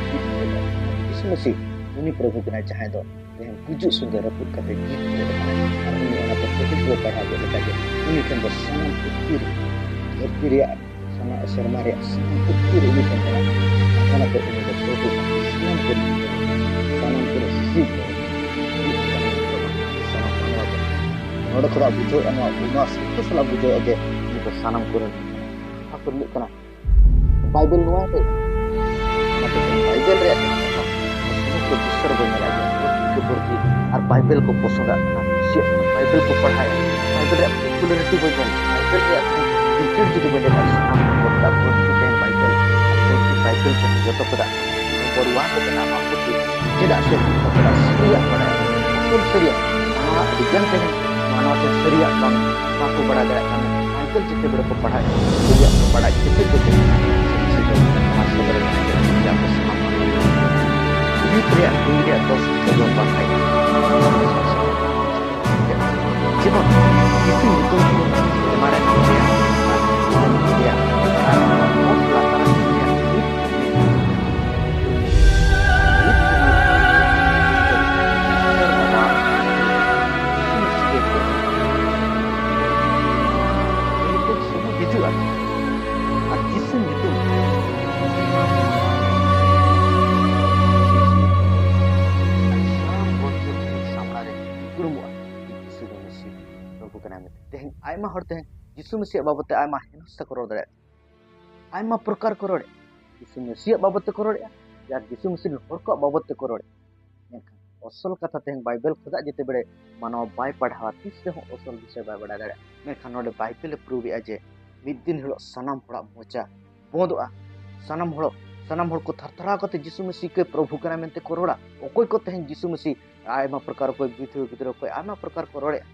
ᱡᱤᱣᱤᱫ ᱠᱮᱫᱟ᱾ ᱡᱤᱥᱩ ᱢᱟᱹᱥᱤ ᱩᱱᱤ ᱯᱨᱚᱵᱷᱩ ᱠᱟᱱᱟᱭ ᱡᱟᱦᱟᱸᱭ ᱫᱚ ᱛᱮᱦᱮᱧ ᱜᱩᱡᱩᱜ ᱥᱚᱸᱜᱮ ᱨᱟᱹᱯᱩᱫ ᱠᱟᱛᱮ ᱡᱤᱣᱤᱫ ᱠᱮᱫ ᱵᱚᱱᱟᱭ᱾ ᱟᱨ ᱩᱱᱤ ᱚᱱᱟᱛᱮ ᱯᱟᱹᱦᱤᱞ ᱠᱚ ᱯᱟᱲᱦᱟᱣ ᱠᱮᱫ ᱞᱮᱠᱟ ᱜᱮ ᱩᱱᱤ ᱴᱷᱮᱱ ᱫᱚ ᱥᱟᱱᱟᱢ ᱯᱩᱛᱷᱤ ᱨᱮ, ᱫᱷᱟᱹᱨᱛᱤ ᱨᱮᱭᱟᱜ ᱥᱟᱱᱟ-, ᱥᱮᱨᱢᱟ ᱨᱮᱭᱟᱜ ᱥᱟᱱᱟᱢ ᱯᱩᱛᱷᱤ ᱨᱮ ᱩᱱᱤ ᱴᱷᱮᱱ ᱢᱮᱱᱟᱜᱼᱟ᱾ ᱚᱱᱟᱛᱮ ᱩᱱᱤ ᱫᱚ ᱯᱨᱚᱵᱷᱩ ᱠᱟᱱᱟᱭ, ᱥᱟᱱᱟᱢ ᱯᱩᱛᱷᱤ ᱨᱮ, ᱥᱟᱱᱟᱢ ᱠᱚᱨᱮ ᱥᱤᱥᱤᱨ ᱠᱚ, ᱥᱟᱱᱟᱢ ᱢᱟᱱᱣᱟ ᱠᱚ᱾ ᱱᱚᱰᱮ ᱠᱷᱚᱱᱟᱜ ᱵᱩᱡᱷᱟᱹᱣ ᱱᱚᱣᱟ ᱚᱱᱟ ᱥᱚᱛᱭᱚ ᱥᱟᱞᱟᱜ ᱵᱩᱡᱷᱟᱹᱣ ᱜᱮ ᱩᱱᱤ ᱫᱚ ᱥᱟᱱᱟᱢ ᱠᱚᱨᱮᱱ ᱚᱠᱟ ᱠᱚᱨᱮ ᱢᱤᱫ ᱠᱟᱱᱟ᱾ ᱵᱟᱭᱵᱮᱞ ᱱᱚᱣᱟ ᱨᱮ, ᱚᱱᱟᱛᱮ ᱵᱟᱭᱵᱮᱞ ᱨᱮᱭᱟᱜ ᱡᱟᱦᱟᱸ ᱠᱟᱛᱷᱟ, ᱥᱚᱢᱚᱥᱛᱚ ᱵᱤᱥᱥᱚ ᱨᱮᱵᱚᱱ ᱧᱮᱞᱟ ᱡᱮ ᱯᱩᱨᱠᱷᱤ ᱯᱩᱨᱠᱷᱤ ᱟᱨ ᱵᱟᱭᱵᱮᱞ ᱠᱚ ᱯᱚᱥᱚᱸᱫᱟᱜ ᱠᱟᱱᱟ, ᱠᱩᱥᱤᱭᱟᱜ ᱠᱟᱱᱟ, ᱵᱟᱭᱵᱮᱞ ᱠᱚ ᱯᱟᱲᱦᱟᱭᱟ, ᱵᱟᱭᱵᱮᱞ ᱨᱮᱭᱟᱜ ᱯᱚᱯᱩᱞᱟᱨᱤᱴᱤ ᱵᱚᱱ ᱧᱮᱞᱟ, ᱵᱟᱭᱵᱮᱞ ᱨᱮᱭᱟᱜ ᱤᱱᱴᱟᱨᱮᱥᱴ ᱡᱩᱫᱤ ᱵᱚᱱ ᱧᱮᱞᱟ, ᱥᱟᱱᱟᱢ ᱦᱚᱲ ᱠᱚ ᱯᱩᱨᱠᱷᱤ ᱛᱮᱦᱮᱧ ᱵᱟᱭᱵᱮᱞ, ᱯᱩᱨᱠᱷᱤ ᱵᱟᱭᱵᱮᱞ ᱠᱚ ᱡᱚᱛᱚ ᱠᱷᱚᱱᱟᱜ ᱱᱚᱢᱵᱚᱨ ᱚᱣᱟᱱ ᱨᱮ ᱢᱮᱱᱟᱜᱼᱟ᱾ ᱱᱚᱣᱟ ᱯᱩᱛᱷᱤ ᱪᱮᱫᱟᱜ ᱥᱮ ᱱᱚᱣᱟ ᱥᱟᱹᱨᱤᱭᱟᱜ ᱵᱟᱲᱟᱭ, ᱟᱥᱚᱞ ᱥᱟᱹᱨᱤᱭᱟᱜ, ᱱᱚᱣᱟ ᱟᱹᱰᱤᱜᱟᱱ ᱛᱮᱦᱮᱧ ᱱᱚᱣᱟ ᱱᱚᱣᱟ ᱥᱟᱹᱨᱤᱭᱟᱜ ᱵᱟᱝ ᱵᱟᱠᱚ ᱵᱟᱲᱟᱭ ᱫᱟᱲᱮᱭᱟᱜ ᱠᱟᱱᱟ᱾ ᱵᱟᱭᱵᱮᱞ ᱡᱮᱛᱮ ᱵᱮᱲᱟ ᱠᱚ ᱯᱟᱲᱦᱟᱜ ᱠᱟᱱᱟ, ᱥᱟᱹᱨᱤᱭᱟᱜ ᱠᱚ ᱵᱟᱲᱟᱭ ᱠᱷᱟᱹᱛᱤᱨ ᱛᱮ ᱛᱮᱦᱮᱧ ᱥᱟᱹᱨᱤ ᱥᱟᱹᱨᱤ ᱱᱚᱣᱟ ᱥᱚᱫᱚᱨ ᱨᱮ ᱛᱟᱦᱮᱸ ᱠᱟᱱᱟ᱾ ᱡᱟᱦᱟᱸ ᱠᱚ ᱥᱟᱱᱟᱢ ᱢᱟᱱᱣᱟ ᱡᱤᱣᱤᱫ ᱨᱮᱭᱟᱜ ᱫᱤᱱ ᱨᱮᱭᱟᱜ ᱫᱚᱥ ᱡᱚᱡᱚᱢ ᱯᱟᱲᱦᱟᱭ ᱡᱮᱢᱚᱱ ᱡᱤᱥᱩ ᱧᱩᱛᱩᱢ ᱠᱚ ᱮᱢᱟᱱᱮᱫ ᱠᱚᱜᱮᱭᱟ ᱟᱨ ᱧᱩᱛᱩᱢ ᱠᱚᱜᱮᱭᱟ ᱟᱨ ᱚᱛ ᱞᱟᱛᱟᱨ ᱨᱮ ᱠᱚᱜᱮᱭᱟ ᱱᱤᱛ ᱦᱟᱹᱵᱤᱡ ᱛᱮ᱾ ᱱᱤᱛ ᱦᱟᱹᱵᱤᱡ ᱛᱮ᱾ ᱥᱮᱨᱢᱟ ᱱᱚᱣᱟ ᱡᱤᱥᱩ ᱢᱟᱹᱥᱤ ᱜᱮ ᱠᱚ ᱮᱱᱛᱮ ᱥᱚᱢᱚᱭ ᱦᱤᱡᱩᱜᱼᱟ ᱟᱨ ᱡᱤᱥᱩ ᱧᱩᱛᱩᱢ ᱥᱟᱱᱟᱢ ᱦᱚᱲ ᱠᱚ ᱥᱟᱢᱱᱟ ᱨᱮ ᱩᱯᱨᱩᱢᱚᱜᱼᱟ᱾ ᱡᱤᱥᱩ ᱫᱚ ᱢᱮᱥᱤ ᱯᱨᱚᱵᱷᱩ ᱠᱟᱱᱟᱭ ᱢᱮᱱᱛᱮ᱾ ᱛᱮᱦᱮᱧ ᱟᱭᱢᱟ ᱦᱚᱲ ᱛᱮᱦᱮᱧ ᱡᱤᱥᱩ ᱢᱮᱥᱤᱭᱟᱜ ᱵᱟᱵᱚᱫ ᱛᱮ ᱟᱭᱢᱟ ᱦᱤᱱᱥᱟ ᱠᱚ ᱨᱚᱲ ᱫᱟᱲᱮᱭᱟᱜᱼᱟ, ᱟᱭᱢᱟ ᱯᱨᱚᱠᱟᱨ ᱠᱚ ᱨᱚᱲᱮᱜᱼᱟ᱾ ᱡᱤᱥᱩ ᱢᱮᱥᱤᱭᱟᱜ ᱵᱟᱵᱚᱫ ᱛᱮᱠᱚ ᱨᱚᱲᱮᱜᱼᱟ, ᱟᱨ ᱡᱤᱥᱩ ᱢᱮᱥᱤ ᱨᱮᱱ ᱦᱚᱲ ᱠᱚᱣᱟᱜ ᱵᱟᱵᱚᱫ ᱛᱮᱠᱚ ᱨᱚᱲᱮᱜᱼᱟ᱾ ᱢᱮᱱᱠᱷᱟᱱ ᱚᱥᱚᱞ ᱠᱟᱛᱷᱟ ᱛᱮᱦᱮᱧ ᱵᱟᱭᱵᱮᱞ ᱠᱷᱚᱱᱟᱜ ᱡᱩᱫᱤ ᱵᱮᱲᱮ ᱢᱟᱱᱣᱟ ᱵᱟᱭ ᱯᱟᱲᱦᱟᱣᱟ, ᱛᱤᱥ ᱨᱮᱦᱚᱸ ᱚᱥᱚᱞ ᱵᱤᱥᱚᱭ ᱵᱟᱭ ᱵᱟᱲᱟᱭ ᱫᱟᱲᱮᱭᱟᱜᱼᱟ᱾ ᱢᱮᱱᱠᱷᱟᱱ ᱱᱚᱰᱮ ᱵᱟᱭᱵᱮᱞ ᱮ ᱯᱨᱩᱵᱷ ᱮᱜᱼᱟ ᱡᱮ ᱢᱤᱫ ᱫᱤᱱ ᱦᱤᱞᱳᱜ ᱥᱟᱱᱟᱢ ᱦᱚᱲᱟᱜ ᱢᱚᱪᱟ ᱵᱚᱸᱫᱚᱜᱼᱟ᱾ ᱥᱟᱱᱟᱢ ᱦᱚᱲ, ᱥᱟᱱᱟᱢ ᱦᱚᱲ ᱠᱚ ᱛᱷᱟᱨ ᱛᱷᱟᱨᱟᱣ ᱠᱟᱛᱮ ᱡᱤᱥᱩ ᱢᱮᱥᱤ ᱜᱮ ᱯᱨᱚᱵᱷᱩ ᱠᱟᱱᱟ ᱢᱮᱱᱛᱮ ᱠᱚ ᱨᱚᱲᱟ᱾ ᱚᱠᱚᱭ ᱠᱚ ᱛᱮᱦᱮᱧ ᱡᱤᱥᱩ ᱢᱮᱥᱤ ᱟᱭᱢᱟ ᱯᱨᱚᱠᱟᱨ, ᱚᱠᱚᱭ ᱵᱤᱫᱷᱣᱟᱹ ᱜᱤᱫᱽᱨᱟᱹ, ᱚᱠᱚᱭ ᱟᱭᱢᱟ ᱯᱨᱚᱠᱟᱨ ᱠᱚ ᱨᱚᱲᱮᱜᱼᱟ,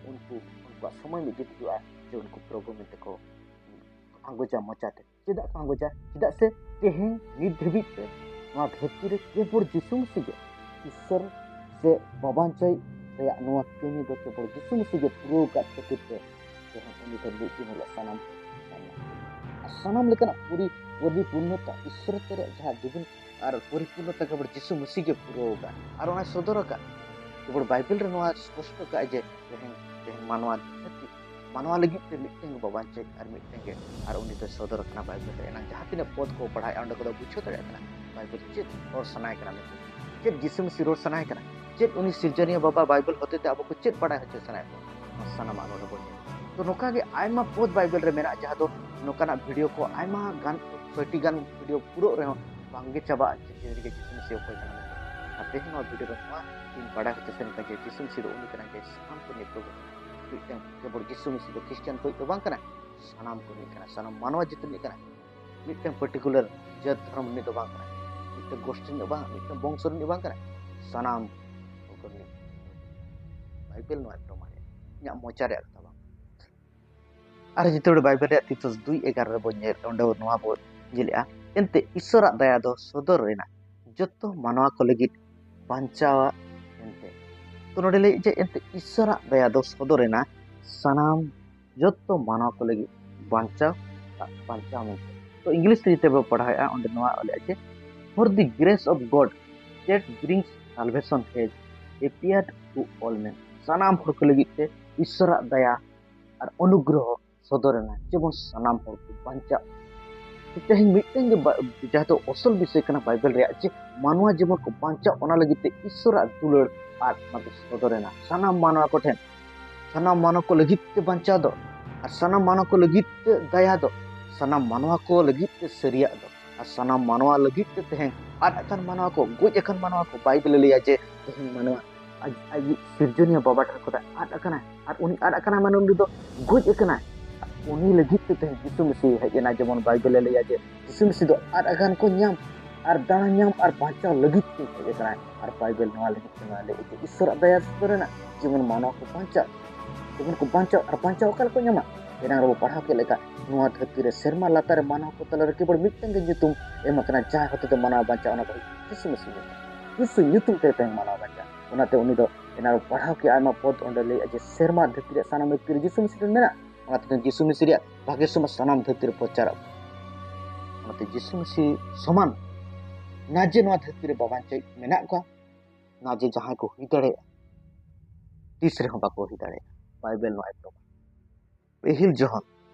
ᱩᱱᱠᱩ, ᱩᱱᱠᱩᱣᱟᱜ ᱥᱚᱢᱚᱭ ᱢᱤᱫ ᱫᱤᱱ ᱦᱤᱡᱩᱜᱼᱟ ᱡᱮ ᱩᱱᱠᱩ ᱯᱨᱚᱵᱷᱩ ᱢᱮᱱᱛᱮ ᱠᱚ ᱟᱸᱜᱚᱪᱟ ᱢᱚᱪᱟᱛᱮ᱾ ᱪᱮᱫᱟᱜ ᱠᱚ ᱟᱸᱜᱚᱪᱟ? ᱪᱮᱫᱟᱜ ᱥᱮ ᱛᱮᱦᱮᱧ ᱱᱤᱛ ᱫᱷᱟᱹᱵᱤᱡ ᱛᱮ ᱱᱚᱣᱟ ᱫᱷᱟᱹᱨᱛᱤ ᱨᱮ ᱠᱮᱵᱚᱞ ᱡᱤᱥᱩ ᱢᱮᱥᱤ ᱜᱮ ᱤᱥᱥᱚᱨ ᱥᱮ ᱵᱟᱵᱟᱧᱪᱟᱭ ᱨᱮᱭᱟᱜ ᱱᱚᱣᱟ ᱠᱟᱹᱢᱤ ᱫᱚ ᱠᱮᱵᱚᱞ ᱡᱤᱥᱩ ᱢᱮᱥᱤ ᱜᱮ ᱯᱩᱨᱟᱹᱣ ᱟᱠᱟᱫ ᱠᱷᱟᱹᱛᱤᱨ ᱛᱮ ᱛᱮᱦᱮᱧ ᱩᱱᱤ ᱫᱚ ᱢᱤᱫ ᱫᱤᱱ ᱦᱤᱞᱳᱜ ᱥᱟᱱᱟᱢ ᱠᱚ ᱧᱟᱢᱟ᱾ ᱟᱨ ᱥᱟᱱᱟᱢ ᱞᱮᱠᱟᱱᱟᱜ ᱯᱚᱨᱤ-, ᱯᱚᱨᱤᱯᱩᱨᱱᱚᱛᱟ ᱤᱥᱥᱚᱨ ᱛᱮ ᱨᱮᱭᱟᱜ ᱡᱟᱦᱟᱸ ᱫᱩᱵᱤᱱ ᱟᱨ ᱯᱚᱨᱤᱯᱩᱨᱱᱚᱛᱟ ᱠᱮᱵᱚᱞ ᱡᱤᱥᱩ ᱢᱮᱥᱤ ᱜᱮ ᱯᱩᱨᱟᱹᱣ ᱟᱠᱟᱫ ᱟᱨ ᱚᱱᱟᱭ ᱥᱚᱫᱚᱨ ᱟᱠᱟᱫ᱾ ᱠᱮᱵᱚᱞ ᱵᱟᱭᱵᱮᱞ ᱨᱮ ᱱᱚᱣᱟ ᱥᱯᱚᱥᱴᱚ ᱠᱟᱜᱼᱟ ᱡᱮ ᱛᱮᱦᱮᱧ, ᱛᱮᱦᱮᱧ ᱢᱟᱱᱣᱟ ᱫᱷᱟᱹᱨᱛᱤ, ᱢᱟᱱᱣᱟ ᱞᱟᱹᱜᱤᱫ ᱛᱮ ᱢᱤᱫᱴᱮᱱ ᱜᱮ ᱵᱟᱵᱟᱧᱪᱟᱭ ᱟᱨ ᱢᱤᱫᱴᱮᱱ ᱜᱮ, ᱟᱨ ᱩᱱᱤ ᱫᱚᱭ ᱥᱚᱫᱚᱨ ᱟᱠᱟᱱᱟ ᱵᱟᱭᱵᱮᱞ ᱨᱮ᱾ ᱮᱱᱟᱝ ᱡᱟᱦᱟᱸ ᱛᱤᱱᱟᱹᱜ ᱯᱚᱫ ᱠᱚ ᱯᱟᱲᱦᱟᱣᱮᱫᱼᱟ, ᱚᱸᱰᱮ ᱠᱚᱫᱚ ᱵᱩᱡᱷᱟᱹᱣ ᱫᱟᱲᱮᱭᱟᱜ ᱠᱟᱱᱟ ᱵᱟᱭᱵᱮᱞ ᱪᱮᱫ ᱨᱚᱲ ᱥᱟᱱᱟᱭᱮ ᱠᱟᱱᱟ ᱢᱮᱱᱛᱮ, ᱪᱮᱫ ᱡᱤᱥᱩ ᱢᱮᱥᱤ ᱨᱚᱲ ᱥᱟᱱᱟᱭᱮ ᱠᱟᱱᱟ, ᱪᱮᱫ ᱩᱱᱤ ᱥᱤᱨᱡᱚᱱᱤᱭᱟᱹ ᱵᱟᱵᱟ ᱵᱟᱭᱵᱮᱞ ᱦᱚᱛᱮᱛᱮ ᱟᱵᱚ ᱠᱚ ᱪᱮᱫ ᱵᱟᱲᱟᱭ ᱦᱚᱪᱚ ᱥᱟᱱᱟᱭᱮᱫ ᱵᱚᱱᱟ, ᱱᱚᱣᱟ ᱥᱟᱱᱟᱢᱟᱜ ᱱᱚᱰᱮ ᱵᱚᱱ ᱧᱮᱞᱟ᱾ ᱛᱚ ᱱᱚᱝᱠᱟ ᱜᱮ ᱟᱭᱢᱟ ᱯᱚᱫ ᱵᱟᱭᱵᱮᱞ ᱨᱮ ᱢᱮᱱᱟᱜᱼᱟ, ᱡᱟᱦᱟᱸ ᱫᱚ ᱱᱚᱝᱠᱟᱱᱟᱜ ᱵᱷᱤᱰᱤᱭᱳ ᱠᱚ ᱟᱭᱢᱟ ᱜᱟᱱ, ᱥᱚᱭᱴᱤ ᱜᱟᱱ ᱵᱷᱤᱰᱤᱭᱳ ᱯᱩᱨᱟᱹᱜ ᱨᱮᱦᱚᱸ ᱵᱟᱝᱜᱮ ᱪᱟᱵᱟᱜᱼᱟ ᱡᱮ ᱛᱤᱱ ᱨᱮᱜᱮ ᱡᱤᱥᱩ ᱢᱮᱥᱤ ᱚᱠᱚᱭ ᱠᱟᱱᱟ ᱢᱮᱱᱛᱮ᱾ ᱟᱨ ᱛᱮᱦᱮᱧ ᱱᱚᱣᱟ ᱵᱷᱤᱰᱤᱭᱳ ᱨᱮ ᱱᱚᱣᱟ ᱤᱧ ᱵᱟᱲᱟᱭ ᱦᱚᱪᱚ ᱥᱟᱱᱟᱧ ᱠᱟᱱᱟ ᱡᱮ ᱡᱤᱥᱩ ᱢᱮᱥᱤ ᱫᱚ ᱩᱱᱤ ᱠᱟᱱᱟᱭ ᱡᱮ ᱥᱟᱱᱟᱢ ᱠᱚ ᱱᱤᱭᱮ ᱯᱨᱚᱵᱷᱩ ᱠᱟᱱᱟᱭ᱾ ᱢᱤᱫᱴᱟᱝ ᱠᱮᱵᱚᱞ ᱡᱤᱥᱩ ᱢᱮᱥᱤ ᱫᱚ ᱠᱷᱨᱤᱥᱴᱟᱱ ᱠᱚ ᱫᱚ ᱵᱟᱝ ᱠᱟᱱᱟᱭ, ᱥᱟᱱᱟᱢ ᱠᱚ ᱨᱤᱱᱤᱡ ᱠᱟᱱᱟ, ᱥᱟᱱᱟᱢ ᱢᱟᱱᱣᱟ ᱡᱟᱹᱛᱤ ᱨᱤᱱᱤᱡ ᱠᱟᱱᱟᱭ᱾ ᱢᱤᱫᱴᱟᱝ ᱯᱟᱨᱴᱤᱠᱩᱞᱟᱨ ᱡᱟᱹᱛ ᱫᱷᱚᱨᱚᱢ ᱨᱤᱱᱤᱡ ᱫᱚ ᱵᱟᱝ ᱠᱟᱱᱟᱭ, ᱢᱤᱫᱴᱟᱝ ᱜᱳᱥᱴᱤ ᱨᱤᱱᱤᱡ ᱵᱟᱝ, ᱢᱤᱫᱴᱟᱝ ᱵᱚᱝᱥᱚ ᱨᱤᱱᱤᱡ ᱵᱟᱝ ᱠᱟᱱᱟᱭ, ᱥᱟᱱᱟᱢ ᱠᱚ ᱨᱤᱱᱤᱡ᱾ ᱵᱟᱭᱵᱮᱞ ᱱᱚᱣᱟᱭ ᱯᱨᱚᱢᱟᱱᱮᱫᱼᱟ, ᱤᱧᱟᱹᱜ ᱢᱚᱪᱟ ᱨᱮᱭᱟᱜ ᱠᱟᱛᱷᱟ ᱵᱟᱝ᱾ ᱟᱨ ᱡᱮᱛᱮ ᱵᱮᱲᱮ ᱵᱟᱭᱵᱮᱞ ᱨᱮᱭᱟᱜ ᱛᱤᱛᱚᱥ ᱫᱩᱭ ᱮᱜᱟᱨᱚ ᱨᱮᱵᱚᱱ ᱧᱮᱞ, ᱚᱸᱰᱮ ᱱᱚᱣᱟ ᱵᱚᱱ ᱧᱮᱞᱮᱜᱼᱟ, ᱮᱱᱛᱮ ᱤᱥᱚᱨᱟᱜ ᱫᱟᱭᱟ ᱫᱚ ᱥᱚᱫᱚᱨ ᱮᱱᱟ ᱡᱚᱛᱚ ᱢᱟᱱᱣᱟ ᱠᱚ ᱞᱟᱹᱜᱤᱫ ᱵᱟᱧᱪᱟᱣᱟᱜ ᱢᱮᱱᱛᱮ᱾ ᱛᱚ ᱱᱚᱰᱮ ᱞᱟᱹᱭᱮᱫ ᱡᱮ ᱮᱱᱛᱮ ᱤᱥᱥᱚᱨᱟᱜ ᱫᱟᱭᱟ ᱫᱚ ᱥᱚᱫᱚᱨ ᱮᱱᱟ ᱥᱟᱱᱟᱢ ᱡᱚᱛᱚ ᱢᱟᱱᱣᱟ ᱠᱚ ᱞᱟᱹᱜᱤᱫ ᱵᱟᱧᱪᱟᱣ, ᱵᱟᱧᱪᱟᱣ ᱢᱮᱱᱛᱮ᱾ ᱛᱚ ᱤᱝᱞᱤᱥ ᱛᱮ ᱡᱩᱫᱤ ᱵᱚ ᱯᱟᱲᱦᱟᱣᱮᱫᱼᱟ, ᱚᱸᱰᱮ ᱱᱚᱣᱟ ᱚᱞᱮᱫᱼᱟ ᱡᱮ, "For the grace of God that brings salvation has appeared to all men." ᱥᱟᱱᱟᱢ ᱦᱚᱲ ᱠᱚ ᱞᱟᱹᱜᱤᱫ ᱛᱮ ᱤᱥᱥᱚᱨᱟᱜ ᱫᱟᱭᱟ ᱟᱨ ᱚᱱᱩᱜᱨᱚᱦᱚ ᱥᱚᱫᱚᱨ ᱮᱱᱟ, ᱡᱮᱢᱚᱱ ᱥᱟᱱᱟᱢ ᱦᱚᱲ ᱠᱚ ᱵᱟᱧᱪᱟᱜ᱾ ᱛᱮᱦᱮᱧ ᱢᱤᱫᱴᱮᱱ ᱜᱮ ᱵᱟ-, ᱡᱟᱦᱟᱸ ᱫᱚ ᱚᱥᱚᱞ ᱵᱤᱥᱚᱭ ᱠᱟᱱᱟ ᱵᱟᱭᱵᱮᱞ ᱨᱮᱭᱟᱜ, ᱡᱮ ᱢᱟᱱᱣᱟ ᱡᱮᱢᱚᱱ ᱠᱚ ᱵᱟᱧᱪᱟᱜ, ᱚᱱᱟ ᱞᱟᱹᱜᱤᱫ ᱛᱮ ᱤᱥᱥᱚᱨᱟᱜ ᱫᱩᱞᱟᱹᱲ ᱟᱨ ᱚᱱᱟ ᱫᱚ ᱥᱚᱫᱚᱨ ᱮᱱᱟ ᱥᱟᱱᱟᱢ ᱢᱟᱱᱣᱟ ᱠᱚᱴᱷᱮᱱ᱾ ᱥᱟᱱᱟᱢ ᱢᱟᱱᱣᱟ ᱠᱚ ᱞᱟᱹᱜᱤᱫ ᱛᱮ ᱵᱟᱧᱪᱟᱣ ᱫᱚ, ᱟᱨ ᱥᱟᱱᱟᱢ ᱢᱟᱱᱣᱟ ᱠᱚ ᱞᱟᱹᱜᱤᱫ ᱛᱮ ᱫᱟᱭᱟ ᱫᱚ, ᱥᱟᱱᱟᱢ ᱢᱟᱱᱣᱟ ᱠᱚ ᱞᱟᱹᱜᱤᱫ ᱛᱮ ᱥᱟᱹᱨᱤᱭᱟᱜ ᱫᱚ, ᱟᱨ ᱥᱟᱱᱟᱢ ᱢᱟᱱᱣᱟ ᱞᱟᱹᱜᱤᱫ ᱛᱮ ᱛᱮᱦᱮᱧ ᱟᱫ ᱟᱠᱟᱱ ᱢᱟᱱᱣᱟ ᱠᱚ, ᱜᱚᱡ ᱟᱠᱟᱱ ᱢᱟᱱᱣᱟ ᱠᱚ, ᱵᱟᱭᱵᱮᱞᱮ ᱞᱟᱹᱭᱟ ᱡᱮ ᱛᱮᱦᱮᱧ ᱢᱟᱱᱣᱟ ᱟᱡ, ᱟᱡᱤᱡ ᱥᱤᱨᱡᱚᱱᱤᱭᱟᱹ ᱵᱟᱵᱟ ᱴᱷᱮᱱ ᱠᱷᱚᱱᱟᱜ ᱟᱫ ᱟᱠᱟᱱᱟᱭ, ᱟᱨ ᱩᱱᱤ ᱟᱫ ᱟᱠᱟᱱᱟᱭ ᱢᱟᱱᱮ ᱩᱱᱤ ᱫᱚ ᱜᱚᱡ ᱟᱠᱟᱱᱟᱭ᱾ ᱩᱱᱤ ᱞᱟᱹᱜᱤᱫ ᱛᱮ ᱛᱮᱦᱮᱧ ᱡᱤᱥᱩ ᱢᱤᱥᱤ ᱦᱮᱡ ᱮᱱᱟ, ᱡᱮᱢᱚᱱ ᱵᱟᱭᱵᱮᱞᱮ ᱞᱟᱹᱭᱟ ᱡᱮ ᱡᱤᱥᱩ ᱢᱤᱥᱤ ᱫᱚ ᱟᱫ ᱟᱠᱟᱱ ᱠᱚ ᱧᱟᱢ ᱟᱨ ᱫᱟᱲᱟ ᱧᱟᱢ ᱟᱨ ᱵᱟᱧᱪᱟᱣ ᱞᱟᱹᱜᱤᱫ ᱛᱮ ᱦᱮᱡ ᱟᱠᱟᱱᱟᱭ᱾ ᱟᱨ ᱵᱟᱭᱵᱮᱞ ᱱᱚᱣᱟ ᱞᱟᱹᱜᱤᱫ ᱛᱮ ᱱᱚᱣᱟ ᱞᱟᱹᱭ ᱡᱮ ᱤᱥᱥᱚᱨᱟᱜ ᱫᱟᱭᱟ ᱥᱚᱫᱚᱨ ᱮᱱᱟ, ᱡᱮᱢᱚᱱ ᱢᱟᱱᱣᱟ ᱠᱚ ᱵᱟᱧᱪᱟᱜ, ᱡᱮᱢᱚᱱ ᱠᱚ ᱵᱟᱧᱪᱟᱣ᱾ ᱟᱨ ᱵᱟᱧᱪᱟᱣ ᱚᱠᱟ ᱨᱮᱠᱚ ᱧᱟᱢᱟ? ᱮᱱᱟᱝ ᱨᱮᱵᱚ ᱯᱟᱲᱦᱟᱣ ᱠᱮᱫ ᱞᱮᱠᱟ, ᱱᱚᱣᱟ ᱫᱷᱟᱹᱨᱛᱤ ᱨᱮ ᱥᱮᱨᱢᱟ ᱞᱟᱛᱟᱨ ᱨᱮ ᱢᱟᱱᱣᱟ ᱠᱚ ᱛᱟᱞᱟᱨᱮ ᱠᱮᱵᱚᱞ ᱢᱤᱫᱴᱟᱝ ᱜᱮ ᱧᱩᱛᱩᱢ ᱮᱢ ᱟᱠᱟᱱᱟ, ᱡᱟᱦᱟᱸ ᱦᱚᱛᱮ ᱛᱮ ᱢᱟᱱᱣᱟ ᱵᱟᱧᱪᱟᱜ, ᱚᱱᱟ ᱫᱚ ᱦᱩᱭᱩᱜ ᱠᱟᱱᱟ ᱡᱤᱥᱩ ᱢᱤᱥᱤ ᱧᱩᱛᱩᱢ᱾ ᱡᱤᱥᱩ ᱧᱩᱛᱩᱢ ᱛᱮ ᱛᱮᱦᱮᱧ ᱢᱟᱱᱣᱟ ᱵᱟᱧᱪᱟᱜ᱾ ᱚᱱᱟᱛᱮ ᱩᱱᱤ ᱫᱚ ᱮᱱᱟᱝ ᱨᱮᱵᱚ ᱯᱟᱲᱦᱟᱣ ᱠᱮᱫᱼᱟ, ᱟᱭᱢᱟ ᱯᱚᱫ ᱚᱸᱰᱮ ᱞᱟᱹᱭᱮᱫᱼᱟ ᱡᱮ ᱥᱮᱨᱢᱟ ᱫᱷᱟᱹᱨᱛᱤ ᱨᱮ ᱥᱟᱱᱟᱢ ᱫᱷᱟᱹᱨᱛᱤ ᱨᱮ ᱡᱤᱥᱩ ᱢᱤᱥᱤ ᱴᱷᱮᱱ ᱢᱮᱱᱟᱜ᱾ ᱚᱱᱟᱛᱮ ᱡᱤᱥᱩ ᱢᱤᱥᱤ ᱨᱮᱭᱟᱜ ᱵᱷᱟᱜᱮ ᱥᱚᱢᱟᱡᱽ ᱥᱟᱱᱟᱢ ᱫᱷᱟᱹᱨᱛᱤ ᱨᱮ ᱯᱨᱚᱪᱟᱨᱚᱜ᱾ ᱚᱱᱟᱛᱮ ᱡᱤᱥᱩ ᱢᱤᱥᱤ ᱥᱚᱢᱟᱱ ᱱᱟ ᱡᱮ ᱱᱚᱣᱟ ᱫᱷᱟᱹᱨᱛᱤ ᱨᱮ ᱵᱟᱵᱟᱧᱪᱤᱛ ᱢᱮᱱᱟᱜ ᱠᱚᱣᱟ, ᱱᱟ ᱡᱮ ᱡᱟᱦᱟᱸᱭ ᱠᱚ ᱦᱩᱭ ᱫᱟᱲᱮᱭᱟᱜᱼᱟ, ᱛᱤᱥ ᱨᱮᱦᱚᱸ ᱵᱟᱠᱚ ᱦᱩᱭ ᱫᱟᱲᱮᱭᱟᱜᱼᱟ᱾ ᱵᱟᱭᱵᱮᱞ ᱱᱚᱣᱟᱭ ᱯᱨᱚᱢᱟᱱ᱾ ᱯᱟᱹᱦᱤᱞ ᱡᱚᱦᱚᱱ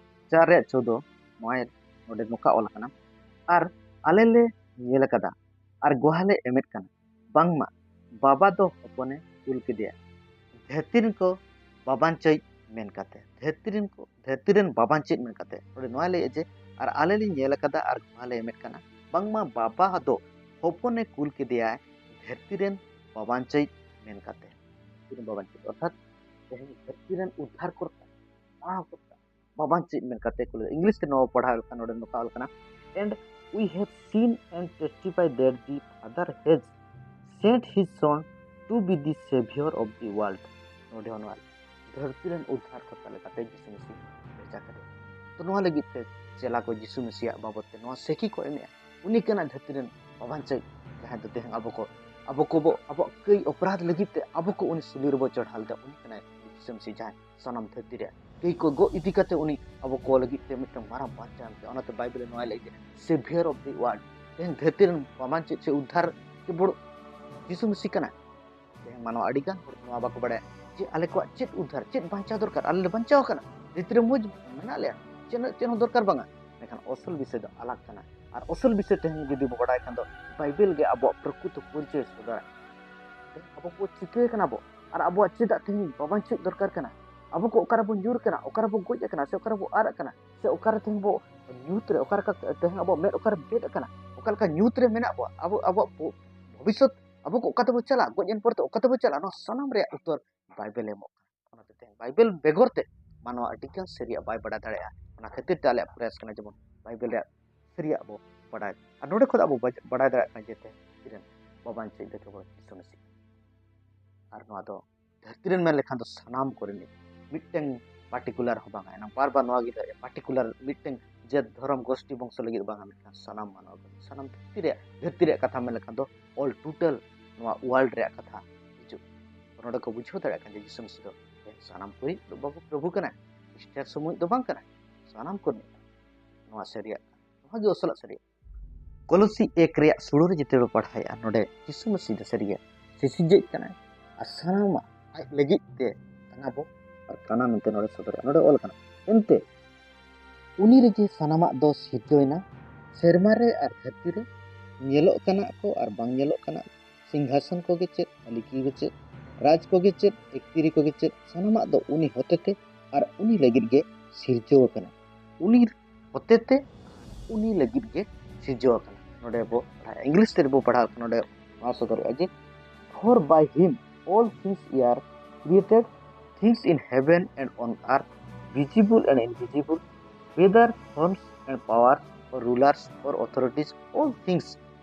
ᱪᱟᱨ ᱨᱮᱭᱟᱜ ᱪᱳᱫᱚ, ᱱᱚᱣᱟ ᱱᱚᱰᱮ ᱱᱚᱝᱠᱟ ᱚᱞ ᱟᱠᱟᱱᱟ, ᱟᱨ ᱟᱞᱮ ᱞᱮ ᱧᱮᱞ ᱟᱠᱟᱫᱟ ᱟᱨ ᱜᱚᱦᱟ ᱞᱮ ᱮᱢᱮᱫ ᱠᱟᱱᱟ, ᱵᱟᱝᱢᱟ ᱵᱟᱵᱟ ᱫᱚ ᱦᱚᱯᱚᱱᱮ ᱠᱩᱞ ᱠᱮᱫᱮᱭᱟ, ᱫᱷᱟᱹᱨᱛᱤ ᱨᱮᱱ ᱠᱚ ᱵᱟᱵᱟᱧᱪᱤᱛ ᱢᱮᱱ ᱠᱟᱛᱮ, ᱫᱷᱟᱹᱨᱛᱤ ᱨᱮᱱ ᱠᱚ, ᱫᱷᱟᱹᱨᱛᱤ ᱨᱮᱱ ᱵᱟᱵᱟᱧᱪᱤᱛ ᱢᱮᱱ ᱠᱟᱛᱮ᱾ ᱱᱚᱰᱮ ᱱᱚᱣᱟ ᱞᱟᱹᱭᱮᱫᱼᱟ ᱡᱮ, ᱟᱨ ᱟᱞᱮ ᱞᱮ ᱧᱮᱞ ᱟᱠᱟᱫᱟ ᱟᱨ ᱜᱚᱦᱟ ᱞᱮ ᱮᱢᱮᱫ ᱠᱟᱱᱟ, ᱵᱟᱝᱢᱟ ᱵᱟᱵᱟ ᱫᱚ ᱦᱚᱯᱚᱱᱮ ᱠᱩᱞ ᱠᱮᱫᱮᱭᱟᱭ ᱫᱷᱟᱹᱨᱛᱤ ᱨᱮᱱ ᱵᱟᱵᱟᱧᱪᱤᱛ ᱢᱮᱱ ᱠᱟᱛᱮ᱾ ᱫᱷᱟᱹᱨᱛᱤ ᱨᱮᱱ ᱵᱟᱵᱟᱧᱪᱤᱛ, ᱚᱨᱛᱷᱟᱛ ᱛᱮᱦᱮᱧ ᱫᱷᱟᱹᱨᱛᱤ ᱨᱮᱱ ᱩᱫᱽᱫᱷᱟᱨ ᱠᱚᱨᱛᱟ, ᱯᱟᱲᱦᱟᱣ ᱠᱚᱨᱛᱟ, ᱵᱟᱵᱟᱧᱪᱤᱛ ᱢᱮᱱ ᱠᱟᱛᱮ ᱠᱚ ᱞᱟᱹᱭᱟ᱾ ᱤᱝᱞᱤᱥ ᱛᱮ ᱱᱚᱣᱟ ᱯᱟᱲᱦᱟᱣ ᱞᱮᱠᱷᱟᱱ ᱱᱚᱰᱮ ᱱᱚᱝᱠᱟ ᱚᱞ ᱠᱟᱱᱟ, "And we have seen and testify that the Father has sent his Son to be the Savior of the world." ᱱᱚᱰᱮ ᱦᱚᱸ ᱱᱚᱣᱟ ᱫᱷᱟᱹᱨᱛᱤ ᱨᱮᱱ ᱩᱫᱽᱫᱷᱟᱨ ᱠᱚᱨᱛᱟ ᱞᱮᱠᱟᱛᱮ ᱡᱤᱥᱩ ᱢᱤᱥᱤ ᱵᱷᱮᱡᱟ ᱠᱟᱫᱮᱭᱟ᱾ ᱛᱚ ᱱᱚᱣᱟ ᱞᱟᱹᱜᱤᱫ ᱛᱮ ᱪᱮᱞᱟ ᱠᱚ ᱡᱤᱥᱩ ᱢᱤᱥᱤᱭᱟᱜ ᱵᱟᱵᱚᱛ ᱛᱮ ᱱᱚᱣᱟ ᱥᱟᱹᱠᱷᱤ ᱠᱚ ᱮᱢᱮᱜᱼᱟ, ᱩᱱᱤ ᱠᱟᱱᱟᱭ ᱫᱷᱟᱹᱨᱛᱤ ᱨᱮᱱ ᱵᱟᱵᱟᱧᱪᱤᱛ, ᱡᱟᱦᱟᱸᱭ ᱫᱚ ᱛᱮᱦᱮᱧ ᱟᱵᱚ ᱠᱚ ᱟᱵᱚ ᱠᱚᱵᱚ, ᱟᱵᱚᱣᱟᱜ ᱠᱟᱹᱭ ᱚᱯᱨᱟᱫᱷ ᱞᱟᱹᱜᱤᱫ ᱛᱮ ᱟᱵᱚ ᱠᱚ ᱩᱱᱤ ᱥᱩᱞᱤ ᱨᱮᱵᱚ ᱪᱚᱲᱦᱟᱣ ᱞᱮᱫᱟ᱾ ᱩᱱᱤ ᱠᱟᱱᱟᱭ ᱡᱤᱥᱩ ᱢᱟᱹᱥᱤ, ᱡᱟᱦᱟᱸᱭ ᱥᱟᱱᱟᱢ ᱫᱷᱟᱹᱨᱛᱤ ᱨᱮ ᱠᱟᱹᱭ ᱠᱚ ᱜᱚᱜ ᱤᱫᱤ ᱠᱟᱛᱮ ᱩᱱᱤ ᱟᱵᱚ ᱠᱚ ᱞᱟᱹᱜᱤᱫ ᱛᱮ ᱢᱤᱫᱴᱟᱝ ᱢᱟᱨᱟᱝ ᱵᱟᱧᱪᱟᱣ ᱮᱢ ᱠᱮᱫᱟ᱾ ᱚᱱᱟᱛᱮ ᱵᱟᱭᱵᱮᱞ ᱱᱚᱣᱟᱭ ᱞᱟᱹᱭ ᱠᱮᱫᱟ, Savior of the world᱾ ᱛᱮᱦᱮᱧ ᱫᱷᱟᱹᱨᱛᱤ ᱨᱮᱱ ᱵᱟᱧᱪᱟᱣᱤᱡ ᱥᱮ ᱩᱫᱽᱫᱷᱟᱨ ᱠᱮᱵᱚᱞ ᱡᱤᱥᱩ ᱢᱟᱹᱥᱤ ᱠᱟᱱᱟᱭ᱾ ᱛᱮᱦᱮᱧ ᱢᱟᱱᱣᱟ ᱟᱹᱰᱤ ᱜᱟᱱ ᱦᱚᱲ ᱱᱚᱣᱟ ᱵᱟᱠᱚ ᱵᱟᱲᱟᱭᱟ ᱡᱮ ᱟᱞᱮ ᱠᱚᱣᱟᱜ ᱪᱮᱫ ᱩᱫᱽᱫᱷᱟᱨ, ᱪᱮᱫ ᱵᱟᱧᱪᱟᱣ ᱫᱚᱨᱠᱟᱨ᱾ ᱟᱞᱮ ᱞᱮ ᱵᱟᱧᱪᱟᱣ ᱟᱠᱟᱱᱟ, ᱫᱷᱟᱹᱨᱛᱤ ᱨᱮ ᱢᱚᱡᱽ ᱢᱮᱱᱟᱜ ᱞᱮᱭᱟ, ᱪᱮᱫ, ᱪᱮᱫ ᱦᱚᱸ ᱫᱚᱨᱠᱟᱨ ᱵᱟᱝᱟ᱾ ᱢᱮᱱᱠᱷᱟᱱ ᱚᱥᱚᱞ ᱵᱤᱥᱚᱭ ᱫᱚ ᱟᱞᱟᱜᱽ ᱠᱟᱱᱟ᱾ ᱟᱨ ᱚᱥᱚᱞ ᱵᱤᱥᱚᱭ ᱛᱮᱦᱮᱧ ᱡᱩᱫᱤ ᱵᱚ ᱵᱟᱰᱟᱭ ᱠᱷᱟᱱ ᱫᱚ ᱵᱟᱭᱵᱮᱞ ᱜᱮ ᱟᱵᱚᱣᱟᱜ ᱯᱨᱚᱠᱨᱤᱛᱚ ᱯᱚᱨᱤᱪᱚᱭ ᱥᱚᱫᱚᱨᱟ᱾ ᱟᱵᱚ ᱠᱚ ᱪᱤᱠᱟᱹ ᱠᱟᱱᱟ ᱵᱚ, ᱟᱨ ᱟᱵᱚᱣᱟᱜ ᱪᱮᱫᱟᱜ ᱛᱮᱦᱮᱧ ᱵᱟᱵᱚᱱ ᱪᱮᱫ ᱫᱚᱨᱠᱟᱨ ᱠᱟᱱᱟ? ᱟᱵᱚ ᱠᱚ ᱚᱠᱟ ᱨᱮᱵᱚᱱ ᱧᱩᱨ ᱠᱟᱱᱟ, ᱚᱠᱟ ᱨᱮᱵᱚ ᱜᱚᱡ ᱟᱠᱟᱱᱟ, ᱥᱮ ᱚᱠᱟ ᱨᱮᱵᱚ ᱟᱫ ᱟᱠᱟᱱᱟ, ᱥᱮ ᱚᱠᱟ ᱨᱮ ᱛᱮᱦᱮᱧ ᱵᱚ ᱧᱩᱛ ᱨᱮ, ᱚᱠᱟ ᱞᱮᱠᱟ ᱛᱮᱦᱮᱧ ᱟᱵᱚᱣᱟᱜ ᱢᱮᱫ ᱚᱠᱟ ᱨᱮ ᱵᱮᱫ ᱟᱠᱟᱱᱟ, ᱚᱠᱟ ᱞᱮᱠᱟ ᱧᱩᱛ ᱨᱮ ᱢᱮᱱᱟᱜ ᱵᱚᱣᱟ, ᱟᱵᱚ, ᱟᱵᱚᱣᱟᱜ ᱵᱷᱚ-, ᱵᱷᱚᱵᱤᱥᱥᱚᱛ, ᱟᱵᱚ ᱠᱚ ᱚᱠᱟ ᱛᱮᱵᱚ ᱪᱟᱞᱟᱜᱼᱟ, ᱜᱚᱡ ᱮᱱ ᱯᱚᱨᱮ ᱛᱮ ᱚᱠᱟ ᱛᱮᱵᱚ ᱪᱟᱞᱟᱜᱼᱟ, ᱱᱚᱣᱟ ᱥᱟᱱᱟᱢ ᱨᱮᱭᱟᱜ ᱩᱛᱛᱚᱨ ᱵᱟᱭᱵᱮᱞᱮ ᱮᱢᱚᱜ ᱠᱟᱱᱟ᱾ ᱚᱱᱟᱛᱮ ᱛᱮᱦᱮᱧ ᱵᱟᱭᱵᱮᱞ ᱵᱮᱜᱚᱨ ᱛᱮ ᱢᱟᱱᱣᱟ ᱟᱹᱰᱤ ᱜᱟᱱ ᱥᱟᱹᱨᱤᱭᱟᱜ ᱵᱟᱭ ᱵᱟᱰᱟᱭ ᱫᱟᱲᱮᱭᱟᱜᱼᱟ᱾ ᱚᱱᱟ ᱠᱷᱟᱹᱛᱤᱨ ᱛᱮ ᱟᱞᱮᱭᱟᱜ ᱯᱨᱚᱭᱟᱥ ᱠᱟᱱᱟ ᱡᱮᱢᱚᱱ ᱵᱟᱭᱵᱮᱞ ᱨᱮᱭᱟᱜ ᱥᱟᱹᱨᱤᱭᱟᱜ ᱵᱚ ᱵᱟᱰᱟᱭ᱾ ᱟᱨ ᱱᱚᱰᱮ ᱠᱷᱚᱱ ᱟᱵᱚ ᱵᱟᱡ-, ᱵᱟᱰᱟᱭ ᱫᱟᱲᱮᱭᱟᱜ ᱠᱟᱱᱟ ᱡᱮ ᱛᱮᱦᱮᱧ ᱨᱮᱱ ᱵᱟᱵᱟᱧ ᱪᱮᱫ ᱫᱚ ᱠᱮᱵᱚᱞ ᱡᱤᱥᱩ ᱢᱟᱹᱥᱤ᱾ ᱟᱨ ᱱᱚᱣᱟ ᱫᱚ ᱫᱷᱟᱹᱨᱛᱤ ᱨᱮᱱ ᱢᱮᱱ ᱞᱮᱠᱷᱟᱱ ᱫᱚ ᱥᱟᱱᱟᱢ ᱠᱚᱨᱮᱱ, ᱢᱤᱫᱴᱟᱝ particular ᱦᱚᱸ ᱵᱟᱝᱟ᱾ ᱮᱱᱟᱝ ᱵᱟᱨ ᱵᱟᱨ ᱱᱚᱣᱟ ᱜᱮ ᱞᱟᱹᱭᱟ, particular ᱢᱤᱫᱴᱟᱝ ᱡᱟᱹᱛ, ᱫᱷᱚᱨᱚᱢ, ᱜᱳᱥᱴᱤ, ᱵᱚᱝᱥᱚ ᱞᱟᱹᱜᱤᱫ ᱵᱟᱝᱟ, ᱢᱮᱱᱠᱷᱟᱱ ᱥᱟᱱᱟᱢ ᱢᱟᱱᱣᱟ ᱠᱚ, ᱥᱟᱱᱟᱢ ᱫᱷᱟᱹᱨᱛᱤ ᱨᱮᱭᱟᱜ, ᱫᱷᱟᱹᱨᱛᱤ ᱨᱮᱭᱟᱜ ᱠᱟᱛᱷᱟ ᱢᱮᱱ ᱞᱮᱠᱷᱟᱱ ᱫᱚ all total ᱱᱚᱣᱟ world ᱨᱮᱭᱟᱜ ᱠᱟᱛᱷᱟ ᱦᱤᱡᱩᱜ᱾ ᱱᱚᱰᱮ ᱠᱚ ᱵᱩᱡᱷᱟᱹᱣ ᱫᱟᱲᱮᱭᱟᱜ ᱠᱟᱱᱟ ᱡᱮ ᱡᱤᱥᱩ ᱢᱟᱹᱥᱤ ᱫᱚ ᱥᱟᱱᱟᱢ ᱠᱚᱨᱮᱱ ᱯᱨᱚᱵᱷᱩ, ᱯᱨᱚᱵᱷᱩ ᱠᱟᱱᱟᱭ, ᱠᱷᱨᱤᱥᱴᱟᱱ ᱥᱩᱢᱩᱝ ᱫᱚ ᱵᱟᱝ ᱠᱟᱱᱟᱭ, ᱥᱟᱱᱟᱢ ᱠᱚᱨᱮᱱ ᱠᱟᱱᱟᱭ᱾ ᱱᱚᱣᱟ ᱥᱟᱹᱨᱤᱭᱟᱜ ᱠᱟᱱᱟ, ᱱᱚᱣᱟ ᱜᱮ ᱟᱥᱚᱞᱟᱜ ᱥᱟᱹᱨᱤᱭᱟᱜ᱾ ᱠᱚᱞᱚᱥᱤ ᱮᱠ ᱨᱮᱭᱟᱜ ᱥᱩᱨᱩ ᱨᱮ ᱡᱮᱛᱮ ᱵᱚ ᱯᱟᱲᱦᱟᱣᱮᱫᱼᱟ, ᱱᱚᱰᱮ ᱡᱤᱥᱩ ᱢᱟᱹᱥᱤ ᱫᱚ ᱥᱟᱹᱨᱤᱜᱮ ᱥᱤᱥᱤᱨᱡᱟᱹᱣᱤᱡ ᱠᱟᱱᱟᱭ ᱟᱨ ᱥᱟᱱᱟᱢᱟᱜ ᱟᱡ ᱞᱟᱹᱜᱤᱫ ᱛᱮ ᱠᱟᱱᱟ ᱵᱚ ᱟᱨ ᱠᱟᱱᱟ ᱢᱮᱱᱛᱮ ᱱᱚᱰᱮ ᱥᱚᱫᱚᱨᱮᱜᱼᱟ᱾ ᱱᱚᱰᱮ ᱚᱞ ᱠᱟᱱᱟ, ᱮᱱᱛᱮ ᱩᱱᱤ ᱨᱮᱜᱮ ᱥᱟᱱᱟᱢᱟᱜ ᱫᱚ ᱥᱤᱨᱡᱟᱹᱣ ᱮᱱᱟ, ᱥᱮᱨᱢᱟ ᱨᱮ ᱟᱨ ᱫᱷᱟᱹᱨᱛᱤ ᱨᱮ, ᱧᱮᱞᱚᱜ ᱠᱟᱱᱟᱜ ᱠᱚ ᱟᱨ ᱵᱟᱝ ᱧᱮᱞᱚᱜ ᱠᱟᱱᱟᱜ, ᱥᱤᱝᱦᱟᱥᱚᱱ ᱠᱚᱜᱮ ᱪᱮᱫ, ᱢᱟᱹᱞᱤᱠᱤ ᱠᱚ ᱪᱮᱫ, ᱨᱟᱡᱽ ᱠᱚᱜᱮ ᱪᱮᱫ, ᱮᱠᱛᱤᱨᱤ ᱠᱚᱜᱮ ᱪᱮᱫ, ᱥᱟᱱᱟᱢᱟᱜ ᱫᱚ ᱩᱱᱤ ᱦᱚᱛᱮᱛᱮ ᱟᱨ ᱩᱱᱤ ᱞᱟᱹᱜᱤᱫ ᱜᱮ ᱥᱤᱨᱡᱟᱹᱣ ᱟᱠᱟᱱᱟ᱾ ᱩᱱᱤ ᱦᱚᱛᱮᱛᱮ ᱩᱱᱤ ᱞᱟᱹᱜᱤᱫ ᱜᱮ ᱥᱤᱨᱡᱟᱹᱣ ᱟᱠᱟᱱᱟ᱾ ᱱᱚᱰᱮ ᱵᱚ ᱯᱟᱲᱦᱟᱜᱼᱟ, ᱤᱝᱞᱤᱥ ᱛᱮ ᱵᱚ ᱯᱟᱲᱦᱟᱣ ᱠᱟᱱᱟ, ᱱᱚᱰᱮ ᱱᱚᱣᱟ ᱥᱚᱫᱚᱨᱮᱜᱼᱟ ᱡᱮ, For by him all things are created, things in heaven and on earth, visible and invisible, whether thrones and powers or rulers or authorities, all things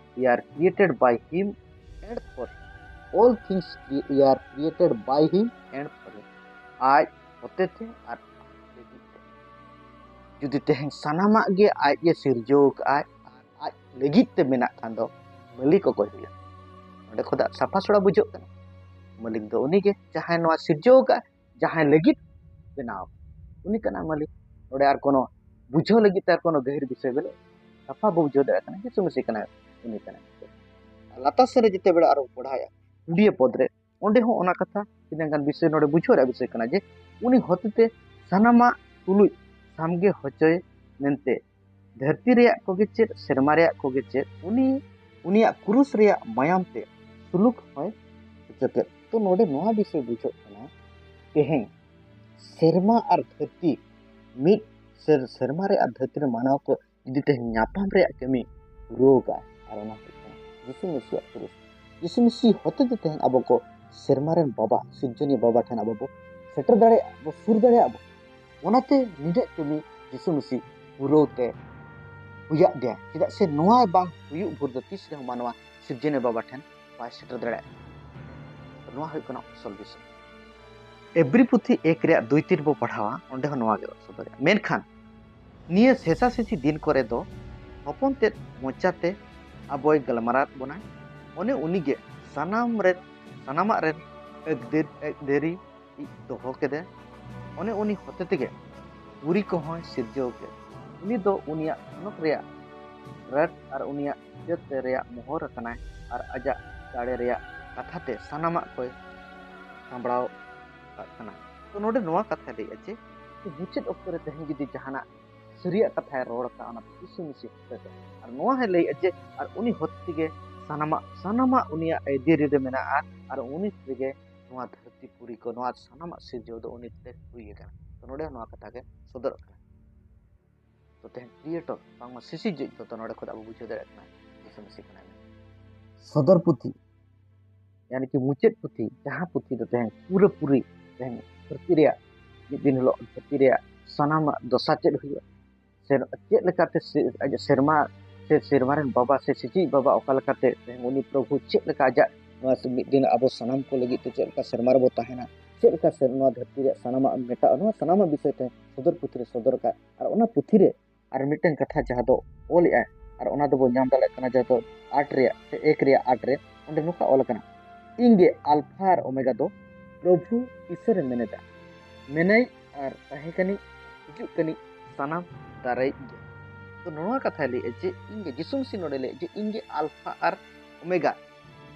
are created by him and for him. All things are created by him and for him. ᱟᱡ ᱦᱚᱛᱮᱛᱮ ᱟᱨ ᱟᱡ ᱞᱟᱹᱜᱤᱫ ᱛᱮ᱾ ᱡᱩᱫᱤ ᱛᱮᱦᱮᱧ ᱥᱟᱱᱟᱢᱟᱜ ᱜᱮ ᱟᱡ ᱜᱮ ᱥᱤᱨᱡᱟᱹᱣ ᱠᱟᱜᱼᱟᱭ ᱟᱨ ᱟᱡ ᱞᱟᱹᱜᱤᱫ ᱛᱮ ᱢᱮᱱᱟᱜ ᱠᱷᱟᱱ ᱫᱚ ᱢᱟᱹᱞᱤᱠ ᱚᱠᱚᱭ ᱦᱩᱭᱩᱜᱼᱟ? ᱚᱸᱰᱮ ᱠᱷᱚᱱᱟᱜ ᱥᱟᱯᱷᱟ ᱥᱚᱲᱟ ᱵᱩᱡᱷᱟᱹᱜ ᱠᱟᱱᱟ᱾ ᱢᱟᱹᱞᱤᱠ ᱫᱚ ᱩᱱᱤᱜᱮ, ᱡᱟᱦᱟᱸᱭ ᱱᱚᱣᱟ ᱥᱤᱨᱡᱟᱹᱣ ᱟᱠᱟᱫ, ᱡᱟᱦᱟᱸᱭ ᱞᱟᱹᱜᱤᱫ ᱵᱮᱱᱟᱣ, ᱩᱱᱤ ᱠᱟᱱᱟᱭ ᱢᱟᱹᱞᱤᱠ᱾ ᱱᱚᱰᱮ ᱟᱨ ᱠᱳᱱᱳ ᱵᱩᱡᱷᱟᱹᱣ ᱞᱟᱹᱜᱤᱫ ᱛᱮ ᱟᱨ ᱠᱳᱱᱳ ᱜᱟᱹᱦᱤᱨ ᱵᱤᱥᱚᱭ ᱵᱟᱹᱱᱩᱜᱼᱟ᱾ ᱥᱟᱯᱷᱟ ᱵᱚ ᱵᱩᱡᱷᱟᱹᱣ ᱫᱟᱲᱮᱭᱟᱜ ᱠᱟᱱᱟ ᱡᱤᱥᱩ ᱢᱟᱹᱥᱤ ᱠᱟᱱᱟᱭ, ᱩᱱᱤ ᱠᱟᱱᱟᱭ᱾ ᱟᱨ ᱞᱟᱛᱟᱨ ᱥᱮᱫ ᱨᱮ ᱡᱮᱛᱮ ᱵᱮᱲᱟ ᱟᱨᱚ ᱯᱟᱲᱦᱟᱣᱮᱫᱼᱟ, ᱠᱩᱲᱤᱭᱟᱹ ᱯᱚᱫ ᱨᱮ, ᱚᱸᱰᱮ ᱦᱚᱸ ᱚᱱᱟ ᱠᱟᱛᱷᱟ ᱛᱤᱱᱟᱹᱜ ᱜᱟᱱ ᱵᱤᱥᱚᱭ ᱱᱚᱰᱮ ᱵᱩᱡᱷᱟᱹᱣ ᱨᱮᱭᱟᱜ ᱵᱤᱥᱚᱭ ᱠᱟᱱᱟ ᱡᱮ ᱩᱱᱤ ᱦᱚᱛᱮᱛᱮ ᱥᱟᱱᱟᱢᱟᱜ ᱛᱩᱞᱩᱡ ᱥᱟᱢᱜᱮ ᱦᱚᱪᱚᱭ ᱢᱮᱱᱛᱮ ᱫᱷᱟᱹᱨᱛᱤ ᱨᱮᱭᱟᱜ ᱠᱚᱜᱮ ᱪᱮᱫ, ᱥᱮᱨᱢᱟ ᱨᱮᱭᱟᱜ ᱠᱚᱜᱮ ᱪᱮᱫ, ᱩᱱᱤ, ᱩᱱᱤᱭᱟᱜ ᱠᱨᱩᱥ ᱨᱮᱭᱟᱜ ᱢᱟᱭᱟᱢ ᱛᱮ ᱥᱩᱞᱩᱠ ᱦᱚᱸᱭ ᱦᱚᱪᱚ ᱠᱮᱫ᱾ ᱛᱚ ᱱᱚᱰᱮ ᱱᱚᱣᱟ ᱵᱤᱥᱚᱭ ᱵᱩᱡᱷᱟᱹᱜ ᱠᱟᱱᱟ, ᱛᱮᱦᱮᱧ ᱥᱮᱨᱢᱟ ᱟᱨ ᱫᱷᱟᱹᱨᱛᱤ ᱢᱤᱫ ᱥᱮᱨ-, ᱥᱮᱨᱢᱟ ᱨᱮ ᱟᱨ ᱫᱷᱟᱹᱨᱛᱤ ᱨᱮ ᱢᱟᱱᱟᱣ ᱠᱚ ᱡᱩᱫᱤ ᱛᱮᱦᱮᱧ ᱧᱟᱯᱟᱢ ᱨᱮᱭᱟᱜ ᱠᱟᱹᱢᱤ ᱯᱩᱨᱟᱹᱣ ᱠᱟᱜᱼᱟ, ᱟᱨ ᱚᱱᱟ ᱦᱩᱭᱩᱜ ᱠᱟᱱᱟ ᱡᱤᱥᱩ ᱢᱤᱥᱤᱭᱟᱜ ᱠᱨᱩᱥ᱾ ᱡᱤᱥᱩ ᱢᱤᱥᱤ ᱦᱚᱛᱮ ᱛᱮ ᱛᱮᱦᱮᱧ ᱟᱵᱚ ᱠᱚ ᱥᱮᱨᱢᱟ ᱨᱮᱱ ᱵᱟᱵᱟ, ᱥᱤᱨᱡᱚᱱᱤᱭᱟᱹ ᱵᱟᱵᱟ ᱴᱷᱮᱱ ᱟᱵᱚ ᱵᱚ ᱥᱮᱴᱮᱨ ᱫᱟᱲᱮᱭᱟᱜᱼᱟ, ᱵᱚ ᱥᱩᱨ ᱫᱟᱲᱮᱭᱟᱜᱼᱟ ᱵᱚ᱾ ᱚᱱᱟᱛᱮ ᱱᱤᱱᱟᱹᱜ ᱠᱟᱹᱢᱤ ᱡᱤᱥᱩ ᱢᱤᱥᱤ ᱯᱩᱨᱟᱹᱣ ᱛᱮ ᱦᱩᱭᱟᱜ ᱫᱮᱭᱟ, ᱪᱮᱫᱟᱜ ᱥᱮ ᱱᱚᱣᱟ ᱵᱟᱝ ᱦᱩᱭᱩᱜ ᱵᱷᱳᱨ ᱫᱚ ᱛᱤᱥ ᱨᱮᱦᱚᱸ ᱢᱟᱱᱣᱟ ᱥᱤᱨᱡᱚᱱᱤᱭᱟᱹ ᱵᱟᱵᱟ ᱴᱷᱮᱱ ᱵᱟᱭ ᱥᱮᱴᱮᱨ ᱫᱟᱲᱮᱭᱟᱜᱼᱟ᱾ ᱱᱚᱣᱟ ᱦᱩᱭᱩᱜ ᱠᱟᱱᱟ ᱟᱥᱚᱞ ᱵᱤᱥᱚᱭ᱾ ᱮᱵᱨᱤ ᱯᱩᱛᱷᱤ ᱮᱠ ᱨᱮᱭᱟᱜ ᱫᱩᱭ ᱛᱤᱱ ᱵᱚ ᱯᱟᱲᱦᱟᱣᱟ, ᱚᱸᱰᱮ ᱦᱚᱸ ᱱᱚᱣᱟ ᱜᱮ ᱥᱚᱫᱚᱨᱮᱜᱼᱟ᱾ ᱢᱮᱱᱠᱷᱟᱱ ᱱᱤᱭᱟᱹ ᱥᱮᱥᱟ ᱥᱮᱥᱤ ᱫᱤᱱ ᱠᱚᱨᱮ ᱫᱚ ᱦᱚᱯᱚᱱ ᱛᱮᱫ ᱢᱚᱪᱟᱛᱮ ᱟᱵᱚᱭ ᱜᱟᱞᱢᱟᱨᱟᱣ ᱵᱚᱱᱟᱭ᱾ ᱚᱱᱮ ᱩᱱᱤᱜᱮ ᱥᱟᱱᱟᱢ ᱨᱮᱱ, ᱥᱟᱱᱟᱢᱟᱜ ᱨᱮᱱ ᱟᱹᱭᱫᱟᱹᱨ-, ᱟᱹᱭᱫᱟᱹᱨᱤ ᱤᱡ ᱫᱚᱦᱚ ᱠᱮᱫᱮ᱾ ᱚᱱᱮ ᱩᱱᱤ ᱦᱚᱛᱮ ᱛᱮᱜᱮ ᱯᱩᱨᱤ ᱠᱚᱦᱚᱸᱭ ᱥᱤᱨᱡᱟᱹᱣ ᱠᱮᱫ᱾ ᱩᱱᱤ ᱫᱚ ᱩᱱᱤᱭᱟᱜ ᱛᱷᱚᱱᱚᱛ ᱨᱮᱭᱟᱜ ᱨᱟᱴ ᱟᱨ ᱩᱱᱤᱭᱟᱜ ᱡᱟᱹᱛ ᱨᱮᱭᱟᱜ ᱢᱚᱦᱚᱨ ᱟᱠᱟᱱᱟᱭ ᱟᱨ ᱟᱡᱟᱜ ᱫᱟᱲᱮ ᱨᱮᱭᱟᱜ ᱠᱟᱛᱷᱟ ᱛᱮ ᱥᱟᱱᱟᱢᱟᱜ ᱠᱚᱭ ᱥᱟᱢᱵᱲᱟᱣ ᱠᱟᱜ ᱠᱟᱱᱟ᱾ ᱛᱚ ᱱᱚᱰᱮ ᱱᱚᱣᱟ ᱠᱟᱛᱷᱟᱭ ᱞᱟᱹᱭᱮᱜᱼᱟ ᱡᱮ ᱢᱩᱪᱟᱹᱫ ᱚᱠᱛᱚ ᱨᱮ ᱛᱮᱦᱮᱧ ᱡᱩᱫᱤ ᱡᱟᱦᱟᱱᱟᱜ ᱥᱟᱹᱨᱤᱭᱟᱜ ᱠᱟᱛᱷᱟᱭ ᱨᱚᱲ ᱠᱟᱜᱼᱟ, ᱚᱱᱟ ᱫᱚ ᱡᱤᱥᱩ ᱢᱤᱥᱤ ᱦᱚᱛᱮᱛᱮ᱾ ᱟᱨ ᱱᱚᱣᱟ ᱦᱚᱸᱭ ᱞᱟᱹᱭᱮᱜᱼᱟ ᱡᱮ ᱟᱨ ᱩᱱᱤ ᱦᱚᱛᱮ ᱛᱮᱜᱮ ᱥᱟᱱᱟᱢᱟᱜ, ᱥᱟᱱᱟᱢᱟᱜ ᱩᱱᱤᱭᱟᱜ ᱟᱹᱭᱫᱟᱹᱨᱤ ᱨᱮ ᱢᱮᱱᱟᱜᱼᱟ, ᱟᱨ ᱩᱱᱤ ᱛᱮᱜᱮ ᱱᱚᱣᱟ ᱫᱷᱟᱹᱨᱛᱤ ᱯᱩᱨᱤ ᱠᱚ, ᱱᱚᱣᱟ ᱥᱟᱱᱟᱢᱟᱜ ᱥᱤᱨᱡᱟᱹᱣ ᱫᱚ ᱩᱱᱤ ᱛᱮ ᱦᱩᱭ ᱟᱠᱟᱱᱟ᱾ ᱛᱚ ᱱᱚᱰᱮ ᱦᱚᱸ ᱱᱚᱣᱟ ᱠᱟᱛᱷᱟ ᱜᱮ ᱥᱚᱫᱚᱨᱚᱜ ᱠᱟᱱᱟ᱾ ᱛᱚ ᱛᱮᱦᱮᱧ ᱠᱨᱤᱭᱮᱴᱚᱨ ᱵᱟᱝᱢᱟ ᱥᱤᱥᱤᱨᱡᱟᱹᱣᱤᱡ ᱫᱚ, ᱛᱚ ᱱᱚᱰᱮ ᱠᱷᱚᱱ ᱟᱵᱚ ᱵᱩᱡᱷᱟᱹᱣ ᱫᱟᱲᱮᱭᱟᱜ ᱠᱟᱱᱟ ᱡᱤᱥᱩ ᱢᱤᱥᱤ ᱠᱟᱱᱟᱭ ᱢᱮᱱᱛᱮ᱾ ᱥᱚᱫᱚᱨ ᱯᱩᱛᱷᱤ, ᱭᱟᱱᱤ ᱠᱤ ᱢᱩᱪᱟᱹᱫ ᱯᱩᱛᱷᱤ, ᱡᱟᱦᱟᱸ ᱯᱩᱛᱷᱤ ᱫᱚ ᱛᱮᱦᱮᱧ ᱯᱩᱨᱟᱹᱯᱩᱨᱤ ᱛᱮᱦᱮᱧ ᱫᱷᱟᱹᱨᱛᱤ ᱨᱮᱭᱟᱜ, ᱢᱤᱫ ᱫᱤᱱ ᱦᱤᱞᱳᱜ ᱫᱷᱟᱹᱨᱛᱤ ᱨᱮᱭᱟᱜ ᱥᱟᱱᱟᱢᱟᱜ ᱫᱚᱥᱟ ᱪᱮᱫ ᱦᱩᱭᱩᱜᱼᱟ, ᱥᱮ ᱪᱮᱫ ᱞᱮᱠᱟᱛᱮ ᱥᱮ-, ᱟᱡᱟᱜ ᱥᱮᱨᱢᱟ ᱥᱮ ᱥᱮᱨᱢᱟ ᱨᱮᱱ ᱵᱟᱵᱟ ᱥᱮ ᱥᱤᱥᱤᱨᱡᱟᱹᱣᱤᱡ ᱵᱟᱵᱟ ᱚᱠᱟ ᱞᱮᱠᱟᱛᱮ ᱛᱮᱦᱮᱧ ᱩᱱᱤ ᱯᱨᱚᱵᱷᱩ ᱪᱮᱫ ᱞᱮᱠᱟ ᱟᱡᱟᱜ ᱱᱚᱣᱟ ᱥᱮ ᱢᱤᱫ ᱫᱤᱱ ᱟᱵᱚ ᱥᱟᱱᱟᱢ ᱠᱚ ᱞᱟᱹᱜᱤᱫ ᱛᱮ ᱪᱮᱫ ᱞᱮᱠᱟ ᱥᱮᱨᱢᱟ ᱨᱮᱵᱚ ᱛᱟᱦᱮᱱᱟ, ᱪᱮᱫ ᱞᱮᱠᱟ ᱥᱮ-, ᱱᱚᱣᱟ ᱫᱷᱟᱹᱨᱛᱤ ᱨᱮᱭᱟᱜ ᱥᱟᱱᱟᱢᱟᱜ ᱢᱮᱴᱟᱜᱼᱟ, ᱱᱚᱣᱟ ᱥᱟᱱᱟᱢᱟᱜ ᱵᱤᱥᱚᱭ ᱛᱮ ᱥᱚᱫᱚᱨ ᱯᱩᱛᱷᱤ ᱨᱮ ᱥᱚᱫᱚᱨ ᱟᱠᱟᱫ᱾ ᱟᱨ ᱚᱱᱟ ᱯᱩᱛᱷᱤ ᱨᱮ ᱟᱨ ᱢᱤᱫᱴᱟᱝ ᱠᱟᱛᱷᱟ ᱡᱟᱦᱟᱸ ᱫᱚ ᱚᱞᱮᱜᱼᱟᱭ, ᱟᱨ ᱚᱱᱟ ᱫᱚᱵᱚ ᱧᱟᱢ ᱫᱟᱲᱮᱭᱟᱜ ᱠᱟᱱᱟ ᱡᱟᱦᱟᱸ ᱫᱚ ᱟᱴ ᱨᱮᱭᱟᱜ ᱥᱮ ᱮᱠ ᱨᱮᱭᱟᱜ ᱟᱴ ᱨᱮ, ᱚᱸᱰᱮ ᱱᱚᱝᱠᱟ ᱚᱞ ᱟᱠᱟᱱᱟ, "ᱤᱧ ᱜᱮ ᱟᱞᱯᱷᱟ ᱟᱨ ᱳᱢᱮᱜᱟ ᱫᱚ ᱯᱨᱚᱵᱷᱩ ᱤᱥᱚᱨᱮ ᱢᱮᱱᱮᱫᱟ, ᱢᱮᱱᱟᱭᱤᱡ ᱟᱨ ᱛᱟᱦᱮᱸ ᱠᱟᱱᱤᱡ ᱦᱤᱡᱩᱜ ᱠᱟᱱᱤᱡ ᱥᱟᱱᱟᱢ ᱫᱟᱨᱟᱭᱤᱡ ᱜᱮ᱾" ᱛᱚ ᱱᱚᱣᱟ ᱠᱟᱛᱷᱟᱭ ᱞᱟᱹᱭᱮᱫᱼᱟ ᱡᱮ ᱤᱧ ᱜᱮ, ᱡᱤᱥᱩ ᱢᱟᱹᱥᱤ ᱱᱚᱰᱮ ᱞᱟᱹᱭᱮᱫ ᱡᱮ ᱤᱧ ᱜᱮ ᱟᱞᱯᱷᱟ ᱟᱨ ᱳᱢᱮᱜᱟ,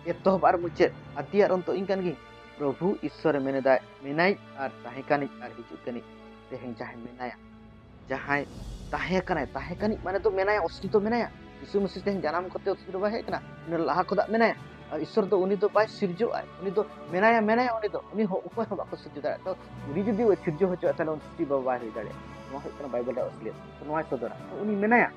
ᱮᱛᱚᱦᱚᱵ ᱟᱨ ᱢᱩᱪᱟᱹᱫ, ᱟᱫᱤ ᱟᱨ ᱚᱱᱛᱚ ᱤᱧ ᱠᱟᱱ ᱜᱤᱭᱟᱹᱧ᱾ ᱯᱨᱚᱵᱷᱩ ᱤᱥᱚᱨᱮ ᱢᱮᱱᱮᱫᱟᱭ, ᱢᱮᱱᱟᱭᱤᱡ ᱟᱨ ᱛᱟᱦᱮᱸ ᱠᱟᱱᱤᱡ ᱟᱨ ᱦᱤᱡᱩᱜ ᱠᱟᱱᱤᱡ, ᱛᱮᱦᱮᱧ ᱡᱟᱦᱟᱸᱭ ᱢᱮᱱᱟᱭᱟ, ᱡᱟᱦᱟᱸᱭ ᱛᱟᱦᱮᱸ ᱠᱟᱱᱟᱭ, ᱛᱟᱦᱮᱸ ᱠᱟᱱᱤᱡ ᱢᱟᱱᱮ ᱫᱚ ᱢᱮᱱᱟᱭᱟ, ᱚᱥᱛᱤᱛᱚ ᱢᱮᱱᱟᱭᱟ᱾ ᱡᱤᱥᱩ ᱢᱟᱹᱥᱤ ᱛᱮᱦᱮᱧ ᱡᱟᱱᱟᱢ ᱠᱟᱛᱮ ᱚᱥᱛᱤᱛᱚ ᱵᱟᱭ ᱦᱮᱡ ᱠᱟᱱᱟ, ᱩᱱᱤ ᱞᱟᱦᱟ ᱠᱷᱚᱱᱟᱜ ᱢᱮᱱᱟᱭᱟ᱾ ᱟᱨ ᱤᱥᱚᱨ ᱫᱚ ᱩᱱᱤ ᱫᱚ ᱵᱟᱭ ᱥᱤᱨᱡᱟᱹᱣ ᱟᱭ, ᱩᱱᱤ ᱫᱚ ᱢᱮᱱᱟᱭᱟ, ᱢᱮᱱᱟᱭᱟ, ᱩᱱᱤ ᱫᱚ, ᱩᱱᱤ ᱦᱚᱸ ᱚᱠᱚᱭ ᱦᱚᱸ ᱵᱟᱠᱚ ᱥᱤᱨᱡᱟᱹᱣ ᱫᱟᱲᱮᱭᱟᱜᱼᱟ᱾ ᱛᱚ ᱩᱱᱤ ᱡᱩᱫᱤ ᱥᱤᱨᱡᱟᱹᱣ ᱦᱚᱪᱚᱣᱟᱭ, ᱛᱟᱦᱞᱮ ᱩᱱᱤ ᱥᱨᱤᱥᱴᱤ ᱵᱟᱵᱟ ᱵᱟᱭ ᱦᱩᱭ ᱫᱟᱲᱮᱭᱟᱜᱼᱟ᱾ ᱱᱚᱣᱟ ᱦᱩᱭᱩᱜ ᱠᱟᱱᱟ ᱵᱟᱭᱵᱮᱞ ᱨᱮᱭᱟᱜ ᱚᱥᱞᱤᱭᱚᱛ᱾ ᱛᱚ ᱱᱚᱣᱟᱭ ᱥᱚᱫᱚᱨᱟ, ᱛᱚ ᱩᱱᱤ ᱢᱮᱱᱟᱭᱟ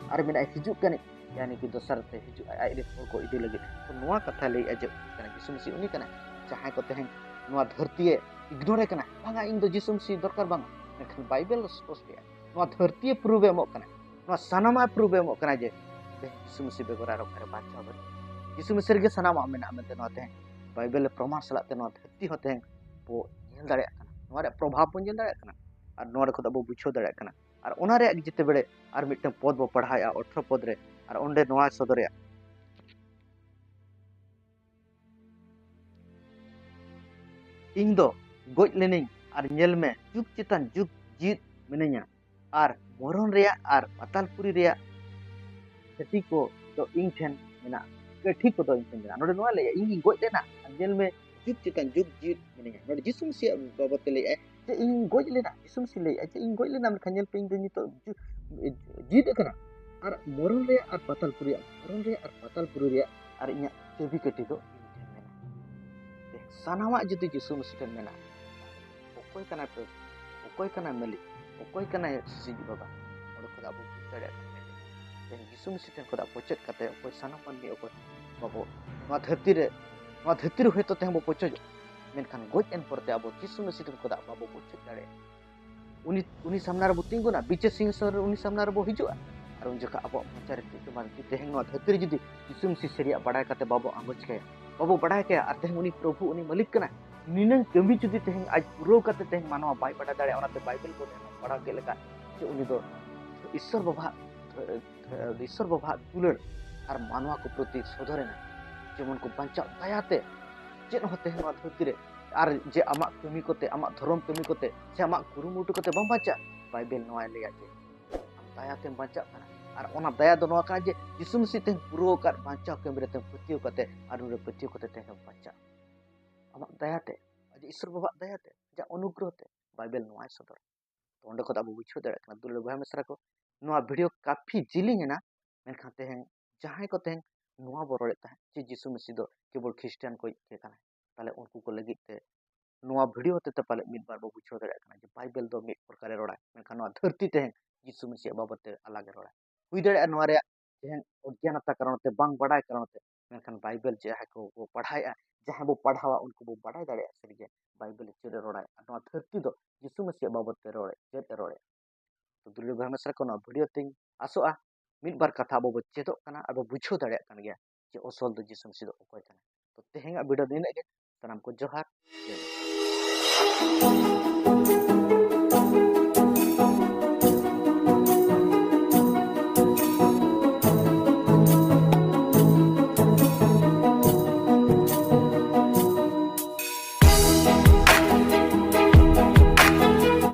ᱟᱨ ᱢᱮᱱᱟᱭ ᱦᱤᱡᱩᱜ ᱠᱟᱱᱤᱡ, ᱭᱟᱱᱤ ᱠᱤ ᱫᱚᱥᱟᱨ ᱛᱮ ᱦᱤᱡᱩᱜ ᱟᱭ, ᱟᱡ ᱨᱮᱱ ᱦᱚᱲ ᱠᱚ ᱤᱫᱤ ᱞᱟᱹᱜᱤᱫ᱾ ᱛᱚ ᱱᱚᱣᱟ ᱠᱟᱛᱷᱟ ᱞᱟᱹᱭᱮᱫᱼᱟ ᱡᱮ ᱩᱱᱤ ᱠᱟᱱᱟᱭ, ᱡᱤᱥᱩ ᱢᱟᱹᱥᱤ ᱩᱱᱤ ᱠᱟᱱᱟᱭ᱾ ᱡᱟᱦᱟᱸᱭ ᱠᱚ ᱛᱮᱦᱮᱧ ᱱᱚᱣᱟ ᱫᱷᱟᱹᱨᱛᱤ ᱮ ᱤᱜᱱᱳᱨᱮ ᱠᱟᱱᱟ, ᱵᱟᱝᱟ, ᱤᱧ ᱫᱚ ᱡᱤᱥᱩ ᱢᱟᱹᱥᱤ ᱫᱚᱨᱠᱟᱨ ᱵᱟᱝᱟ, ᱢᱮᱱᱠᱷᱟᱱ ᱵᱟᱭᱵᱮᱞ ᱫᱚ ᱥᱯᱚᱥᱴ ᱜᱮᱭᱟ, ᱱᱚᱣᱟ ᱫᱷᱟᱹᱨᱛᱤ ᱮ ᱯᱨᱩᱵᱷ ᱮ ᱮᱢᱚᱜ ᱠᱟᱱᱟ, ᱱᱚᱣᱟ ᱥᱟᱱᱟᱢᱟᱜ ᱯᱨᱩᱵᱷ ᱮ ᱮᱢᱚᱜ ᱠᱟᱱᱟ ᱡᱮ ᱛᱮᱦᱮᱧ ᱡᱤᱥᱩ ᱢᱟᱹᱥᱤ ᱵᱮᱜᱚᱨ ᱟᱨ ᱚᱠᱟᱨᱮ ᱵᱟᱧᱪᱟᱣ ᱵᱟᱹᱱᱩᱜᱼᱟ᱾ ᱡᱤᱥᱩ ᱢᱟᱹᱥᱤ ᱨᱮᱜᱮ ᱥᱟᱱᱟᱢᱟᱜ ᱢᱮᱱᱟᱜᱼᱟ ᱢᱮᱱᱛᱮ ᱱᱚᱣᱟ ᱛᱮᱦᱮᱧ ᱵᱟᱭᱵᱮᱞ ᱨᱮ ᱯᱨᱚᱢᱟᱱ ᱥᱟᱞᱟᱜ ᱛᱮ ᱱᱚᱣᱟ ᱫᱷᱟᱹᱨᱛᱤ ᱦᱚᱸ ᱛᱮᱦᱮᱧ ᱵᱚ ᱧᱮᱞ ᱫᱟᱲᱮᱭᱟᱜ ᱠᱟᱱᱟ, ᱱᱚᱣᱟ ᱨᱮᱭᱟᱜ ᱯᱨᱚᱵᱷᱟᱵᱽ ᱵᱚᱱ ᱧᱮᱞ ᱫᱟᱲᱮᱭᱟᱜ ᱠᱟᱱᱟ, ᱟᱨ ᱱᱚᱣᱟ ᱨᱮ ᱠᱷᱚᱱᱟᱜ ᱟᱵᱚ ᱵᱩᱡᱷᱟᱹᱣ ᱫᱟᱲᱮᱭᱟᱜ ᱠᱟᱱᱟ᱾ ᱟᱨ ᱢᱤᱫᱴᱟᱝ ᱯᱚᱫ ᱵᱚ ᱯᱟᱲᱦᱟᱣᱮᱫᱼᱟ ᱟᱴᱷᱨᱚ ᱯᱚᱫ ᱨᱮ, ᱟᱨ ᱚᱸᱰᱮ ᱱᱚᱣᱟ ᱥᱚᱫᱚᱨᱮᱜᱼᱟ, "ᱤᱧ ᱫᱚ ᱜᱚᱡ ᱞᱮᱱᱟᱹᱧ, ᱟᱨ ᱧᱮᱞ ᱢᱮ, ᱡᱩᱜᱽ ᱪᱮᱛᱟᱱ ᱡᱩᱜᱽ ᱡᱤᱣᱤᱫ ᱢᱤᱱᱟᱹᱧᱟ, ᱟᱨ ᱢᱚᱨᱚᱱ ᱨᱮᱭᱟᱜ ᱟᱨ ᱯᱟᱛᱟᱞᱯᱩᱨᱤ ᱨᱮᱭᱟᱜ ᱠᱟᱹᱴᱷᱤ ᱠᱚ ᱫᱚ ᱤᱧ ᱴᱷᱮᱱ ᱢᱮᱱᱟᱜᱼᱟ, ᱠᱟᱹᱴᱷᱤ ᱠᱚ ᱫᱚ ᱤᱧ ᱴᱷᱮᱱ ᱢᱮᱱᱟᱜᱼᱟ᱾" ᱱᱚᱰᱮ ᱱᱚᱣᱟ ᱞᱟᱹᱭᱟ, "ᱤᱧ ᱜᱤᱧ ᱜᱚᱡ ᱞᱮᱱᱟ, ᱟᱨ ᱧᱮᱞ ᱢᱮ, ᱡᱩᱜᱽ ᱪᱮᱛᱟᱱ ᱡᱩᱜᱽ ᱡᱤᱣᱤᱫ ᱢᱤᱱᱟᱹᱧᱟ᱾" ᱱᱚᱰᱮ ᱡᱤᱥᱩ ᱢᱟᱹᱥᱤᱭᱟᱜ ᱵᱟᱵᱚᱫ ᱛᱮ ᱞᱟᱹᱭᱮᱜᱼᱟᱭ ᱡᱮ, "ᱤᱧ ᱜᱚᱡ ᱞᱮᱱᱟ", ᱡᱤᱥᱩ ᱢᱟᱹᱥᱤ ᱞᱟᱹᱭᱮᱜᱼᱟᱭ ᱡᱮ, "ᱤᱧ ᱜᱚᱡ ᱞᱮᱱᱟ, ᱢᱮᱱᱠᱷᱟᱱ ᱧᱮᱞ ᱯᱮ, ᱤᱧ ᱫᱚ ᱱᱤᱛᱚᱜ ᱡᱩ-, ᱡᱤᱣᱤᱫ ᱟᱠᱟᱱᱟ, ᱟᱨ ᱢᱚᱨᱚᱱ ᱨᱮᱭᱟᱜ ᱟᱨ ᱯᱟᱛᱟᱞ ᱯᱩᱨᱤ ᱨᱮᱭᱟᱜ, ᱢᱚᱨᱚᱱ ᱨᱮᱭᱟᱜ ᱟᱨ ᱯᱟᱛᱟᱞ ᱯᱩᱨᱤ ᱨᱮᱭᱟᱜ, ᱟᱨ ᱤᱧᱟᱹᱜ ᱪᱟᱹᱵᱤ ᱠᱟᱹᱴᱷᱤ ᱫᱚ ᱤᱧ ᱴᱷᱮᱱ ᱢᱮᱱᱟᱜᱼᱟ᱾" ᱥᱟᱱᱟᱢᱟᱜ ᱡᱩᱫᱤ ᱡᱤᱥᱩ ᱢᱟᱹᱥᱤ ᱴᱷᱮᱱ ᱢᱮᱱᱟᱜᱼᱟ, ᱚᱠᱚᱭ ᱠᱟᱱᱟᱭ ᱯᱨᱚᱵᱷᱩ? ᱚᱠᱚᱭ ᱠᱟᱱᱟᱭ ᱢᱟᱹᱞᱤᱠ? ᱚᱠᱚᱭ ᱠᱟᱱᱟᱭ ᱥᱤᱥᱤᱨᱡᱟᱹᱣᱤᱡ ᱵᱟᱵᱟ? ᱚᱸᱰᱮ ᱠᱷᱚᱱᱟᱜ ᱟᱵᱚ ᱵᱩᱡᱽ ᱫᱟᱲᱮᱭᱟᱜ ᱠᱟᱱᱟ ᱡᱮ ᱛᱮᱦᱮᱧ ᱡᱤᱥᱩ ᱢᱟᱹᱥᱤ ᱴᱷᱮᱱ ᱠᱷᱚᱱᱟᱜ ᱯᱚᱪᱚᱫ ᱠᱟᱛᱮ ᱚᱠᱚᱭ ᱥᱟᱱᱟᱢ ᱢᱟᱹᱱᱢᱤ ᱚᱠᱚᱭ ᱵᱟᱵᱚ ᱱᱚᱣᱟ ᱫᱷᱟᱹᱨᱛᱤ ᱨᱮ, ᱱᱚᱣᱟ ᱫᱷᱟᱹᱨᱛᱤ ᱨᱮ ᱦᱚᱭᱛᱳ ᱛᱮᱦᱮᱧ ᱵᱚ ᱯᱚᱪᱚᱡᱚᱜ, ᱢᱮᱱᱠᱷᱟᱱ ᱜᱚᱡ ᱮᱱ ᱯᱚᱨᱮ ᱛᱮ ᱟᱵᱚ ᱡᱤᱥᱩ ᱢᱟᱹᱥᱤ ᱴᱷᱮᱱ ᱠᱷᱚᱱᱟᱜ ᱵᱟᱵᱚ ᱯᱚᱪᱚᱡ ᱫᱟᱲᱮᱭᱟᱜᱼᱟ᱾ ᱩᱱᱤ, ᱩᱱᱤ ᱥᱟᱢᱱᱟ ᱨᱮᱵᱚ ᱛᱤᱸᱜᱩᱱᱟ, ᱵᱤᱪᱟᱹᱨ ᱥᱤᱝᱦᱟᱥᱚᱱ ᱨᱮ ᱩᱱᱤ ᱥᱟᱢᱱᱟ ᱨᱮᱵᱚ ᱦᱤᱡᱩᱜᱼᱟ᱾ ᱟᱨ ᱩᱱ ᱡᱚᱠᱷᱟᱜ ᱟᱵᱚᱣᱟᱜ ᱢᱚᱪᱟ ᱨᱮ ᱪᱮᱫ ᱪᱚ ᱵᱟᱝ, ᱡᱩᱫᱤ ᱛᱮᱦᱮᱧ ᱱᱚᱣᱟ ᱫᱷᱟᱹᱨᱛᱤ ᱨᱮ ᱡᱩᱫᱤ ᱡᱤᱥᱩ ᱢᱟᱹᱥᱤ ᱥᱟᱹᱨᱤᱭᱟᱜ ᱵᱟᱰᱟᱭ ᱠᱟᱛᱮ ᱵᱟᱵᱚ ᱟᱸᱜᱚᱪ ᱠᱟᱭᱟ, ᱵᱟᱵᱚ ᱵᱟᱰᱟᱭ ᱠᱟᱭᱟ, ᱟᱨ ᱛᱮᱦᱮᱧ ᱩᱱᱤ ᱯᱨᱚᱵᱷᱩ, ᱩᱱᱤ ᱢᱟᱹᱞᱤᱠ ᱠᱟᱱᱟᱭ, ᱱᱤᱱᱟᱹᱝ ᱠᱟᱹᱢᱤ ᱡᱩᱫᱤ ᱛᱮᱦᱮᱧ ᱟᱡ ᱯᱩᱨᱟᱹᱣ ᱠᱟᱛᱮ ᱛᱮᱦᱮᱧ ᱢᱟᱱᱣᱟ ᱵᱟᱭ ᱵᱟᱰᱟᱭ ᱫᱟᱲᱮᱭᱟᱜᱼᱟ, ᱚᱱᱟᱛᱮ ᱵᱟᱭᱵᱮᱞ ᱵᱚᱱ ᱯᱟᱲᱦᱟᱣ ᱠᱮᱫ ᱞᱮᱠᱟ ᱡᱮ ᱩᱱᱤ ᱫᱚ ᱤᱥᱥᱚᱨ ᱵᱟᱵᱟᱣᱟᱜ, ᱤᱥᱥᱚᱨ ᱵᱟᱵᱟᱣᱟᱜ ᱫᱩᱞᱟᱹᱲ ᱟᱨ ᱢᱟᱱᱣᱟ ᱠᱚ ᱯᱨᱚᱛᱤ ᱥᱚᱫᱚᱨ ᱮᱱᱟ᱾ ᱡᱮᱢᱚᱱ ᱠᱚ ᱵᱟᱧᱪᱟᱜ ᱫᱟᱭᱟᱛᱮ᱾ ᱪᱮᱫ ᱦᱚᱸ ᱛᱮᱦᱮᱧ ᱱᱚᱣᱟ ᱫᱷᱟᱹᱨᱛᱤ ᱨᱮ ᱟᱨ ᱡᱮ ᱟᱢᱟᱜ ᱠᱟᱹᱢᱤ ᱠᱚᱛᱮ, ᱟᱢᱟᱜ ᱫᱷᱚᱨᱚᱢ ᱠᱟᱹᱢᱤ ᱠᱚᱛᱮ ᱥᱮ ᱟᱢᱟᱜ ᱠᱩᱨᱩᱢᱩᱴᱩ ᱠᱚᱛᱮ ᱵᱟᱢ ᱵᱟᱧᱪᱟᱜᱼᱟ᱾ ᱵᱟᱭᱵᱮᱞ ᱱᱚᱣᱟᱭ ᱞᱟᱹᱭᱟ ᱡᱮ ᱟᱢ ᱫᱟᱭᱟᱛᱮᱢ ᱵᱟᱧᱪᱟᱜ ᱠᱟᱱᱟ᱾ ᱟᱨ ᱚᱱᱟ ᱫᱟᱭᱟ ᱫᱚ ᱱᱚᱣᱟ ᱠᱟᱱᱟ ᱡᱮ ᱡᱤᱥᱩ ᱢᱟᱹᱥᱤ ᱛᱮᱦᱮᱧ ᱯᱩᱨᱟᱹᱣ ᱟᱠᱟᱫ ᱵᱟᱧᱪᱟᱣ ᱠᱟᱹᱢᱤ ᱨᱮ ᱛᱮᱦᱮᱧ ᱯᱟᱹᱛᱭᱟᱹᱣ ᱠᱟᱛᱮ ᱟᱨ ᱩᱱᱤ ᱨᱮ ᱯᱟᱹᱛᱭᱟᱹᱣ ᱠᱟᱛᱮ ᱛᱮᱦᱮᱧ ᱮᱢ ᱵᱟᱧᱪᱟᱜᱼᱟ᱾ ᱟᱢᱟᱜ ᱫᱟᱭᱟᱛᱮ, ᱟᱡ ᱤᱥᱚᱨ ᱵᱟᱵᱟᱣᱟᱜ ᱫᱟᱭᱟᱛᱮ, ᱟᱡᱟᱜ ᱚᱱᱩᱜᱨᱚᱦᱚ ᱛᱮ ᱵᱟᱭᱵᱮᱞ ᱱᱚᱣᱟᱭ ᱥᱚᱫᱚᱨ᱾ ᱛᱚ ᱚᱸᱰᱮ ᱠᱷᱚᱱ ᱟᱵᱚ ᱵᱩᱡᱷᱟᱹᱣ ᱫᱟᱲᱮᱭᱟᱜ ᱠᱟᱱᱟ, ᱫᱩᱞᱟᱹᱲ ᱵᱚᱭᱦᱟ ᱢᱤᱥᱨᱟ ᱠᱚ, ᱱᱚᱣᱟ ᱵᱷᱤᱰᱤᱭᱳ ᱠᱟᱯᱷᱤ ᱡᱤᱞᱤᱧ ᱮᱱᱟ, ᱢᱮᱱᱠᱷᱟᱱ ᱛᱮᱦᱮᱧ ᱡᱟᱦᱟᱸᱭ ᱠᱚ ᱛᱮᱦᱮᱧ ᱱᱚᱣᱟ ᱵᱚ ᱨᱚᱲᱮᱫ ᱛᱟᱦᱮᱸᱫ ᱡᱮ ᱡᱤᱥᱩ ᱢᱟᱹᱥᱤ ᱫᱚ ᱠᱮᱵᱚᱞ ᱠᱷᱨᱤᱥᱴᱟᱱ ᱠᱚ ᱜᱮ ᱠᱟᱱᱟᱭ, ᱛᱟᱦᱞᱮ ᱩᱱᱠᱩ ᱠᱚ ᱞᱟᱹᱜᱤᱫ ᱛᱮ ᱱᱚᱣᱟ ᱵᱷᱤᱰᱤᱭᱳ ᱦᱚᱛᱮ ᱛᱮ ᱯᱟᱞᱮ ᱢᱤᱫ ᱵᱟᱨ ᱵᱚ ᱵᱩᱡᱷᱟᱹᱣ ᱫᱟᱲᱮᱭᱟᱜ ᱠᱟᱱᱟ ᱡᱮ ᱵᱟᱭᱵᱮᱞ ᱫᱚ ᱢᱤᱫ ᱯᱨᱚᱠᱟᱨᱮ ᱨᱚᱲᱟᱭ, ᱢᱮᱱᱠᱷᱟᱱ ᱱᱚᱣᱟ ᱫᱷᱟᱹᱨᱛᱤ ᱛᱮᱦᱮᱧ ᱡᱤᱥᱩ ᱢᱟᱹᱥᱤᱭᱟᱜ ᱵᱟᱵᱚᱫ ᱛᱮ ᱟᱞᱟᱜᱽ ᱮ ᱨᱚᱲᱟᱭ᱾ ᱦᱩᱭ ᱫᱟᱲᱮᱭᱟᱜᱼᱟ ᱱᱚᱣᱟ ᱨᱮᱭᱟᱜ ᱛᱮᱦᱮᱧ ᱚᱜᱽᱜᱟᱱᱚᱛᱟ ᱠᱟᱨᱚᱱ ᱛᱮ, ᱵᱟᱝ ᱵᱟᱰᱟᱭ ᱠᱟᱨᱚᱱ ᱛᱮ, ᱢᱮᱱᱠᱷᱟᱱ ᱵᱟᱭᱵᱮᱞ ᱡᱟᱦᱟᱸᱭ ᱠᱚ ᱵᱚ ᱯᱟᱲᱦᱟᱣᱮᱫᱼᱟ, ᱡᱟᱦᱟᱸᱭ ᱵᱚ ᱯᱟᱲᱦᱟᱣᱟ, ᱩᱱᱠᱩ ᱵᱚ ᱵᱟᱰᱟᱭ ᱫᱟᱲᱮᱭᱟᱜᱼᱟ ᱥᱟᱹᱨᱤᱜᱮ ᱵᱟᱭᱵᱮᱞ ᱪᱮᱫ ᱮ ᱨᱚᱲᱟᱭ ᱟᱨ ᱱᱚᱣᱟ ᱫᱷᱟᱹᱨᱛᱤ ᱫᱚ ᱡᱤᱥᱩ ᱢᱟᱹᱥᱤᱭᱟᱜ ᱵᱟᱵᱚᱫ ᱛᱮ ᱨᱚᱲ, ᱪᱮᱫ ᱮ ᱨᱚᱲᱮᱫᱼᱟ᱾ ᱛᱚ ᱫᱩᱞᱟᱹᱲ ᱵᱚᱭᱦᱟ ᱢᱤᱥᱨᱟ ᱠᱚ, ᱱᱚᱣᱟ ᱵᱷᱤᱰᱤᱭᱳ ᱛᱮᱧ ᱟᱥᱚᱜᱼᱟ ᱢᱤᱫ ᱵᱟᱨ ᱠᱟᱛᱷᱟ ᱟᱵᱚ ᱵᱚ ᱪᱮᱫᱚᱜ ᱠᱟᱱᱟ ᱟᱨ ᱵᱚ ᱵᱩᱡᱷᱟᱹᱣ ᱫᱟᱲᱮᱭᱟᱜ ᱠᱟᱱ ᱜᱮᱭᱟ ᱡᱮ ᱚᱥᱚᱞ ᱫᱚ ᱡᱤᱥᱩ ᱢᱟᱹᱥᱤ ᱫᱚ ᱚᱠᱚᱭ ᱠᱟᱱᱟᱭ᱾ ᱛᱚ ᱛᱮᱦᱮᱧᱟᱜ ᱵᱷᱤᱰᱤᱭᱳ ᱫᱚ ᱤᱱᱟᱹᱜ ᱜᱮ᱾ ᱥᱟᱱᱟᱢ ᱠᱚ ᱡᱚᱦᱟᱨ, ᱡᱚᱦᱟᱨ᱾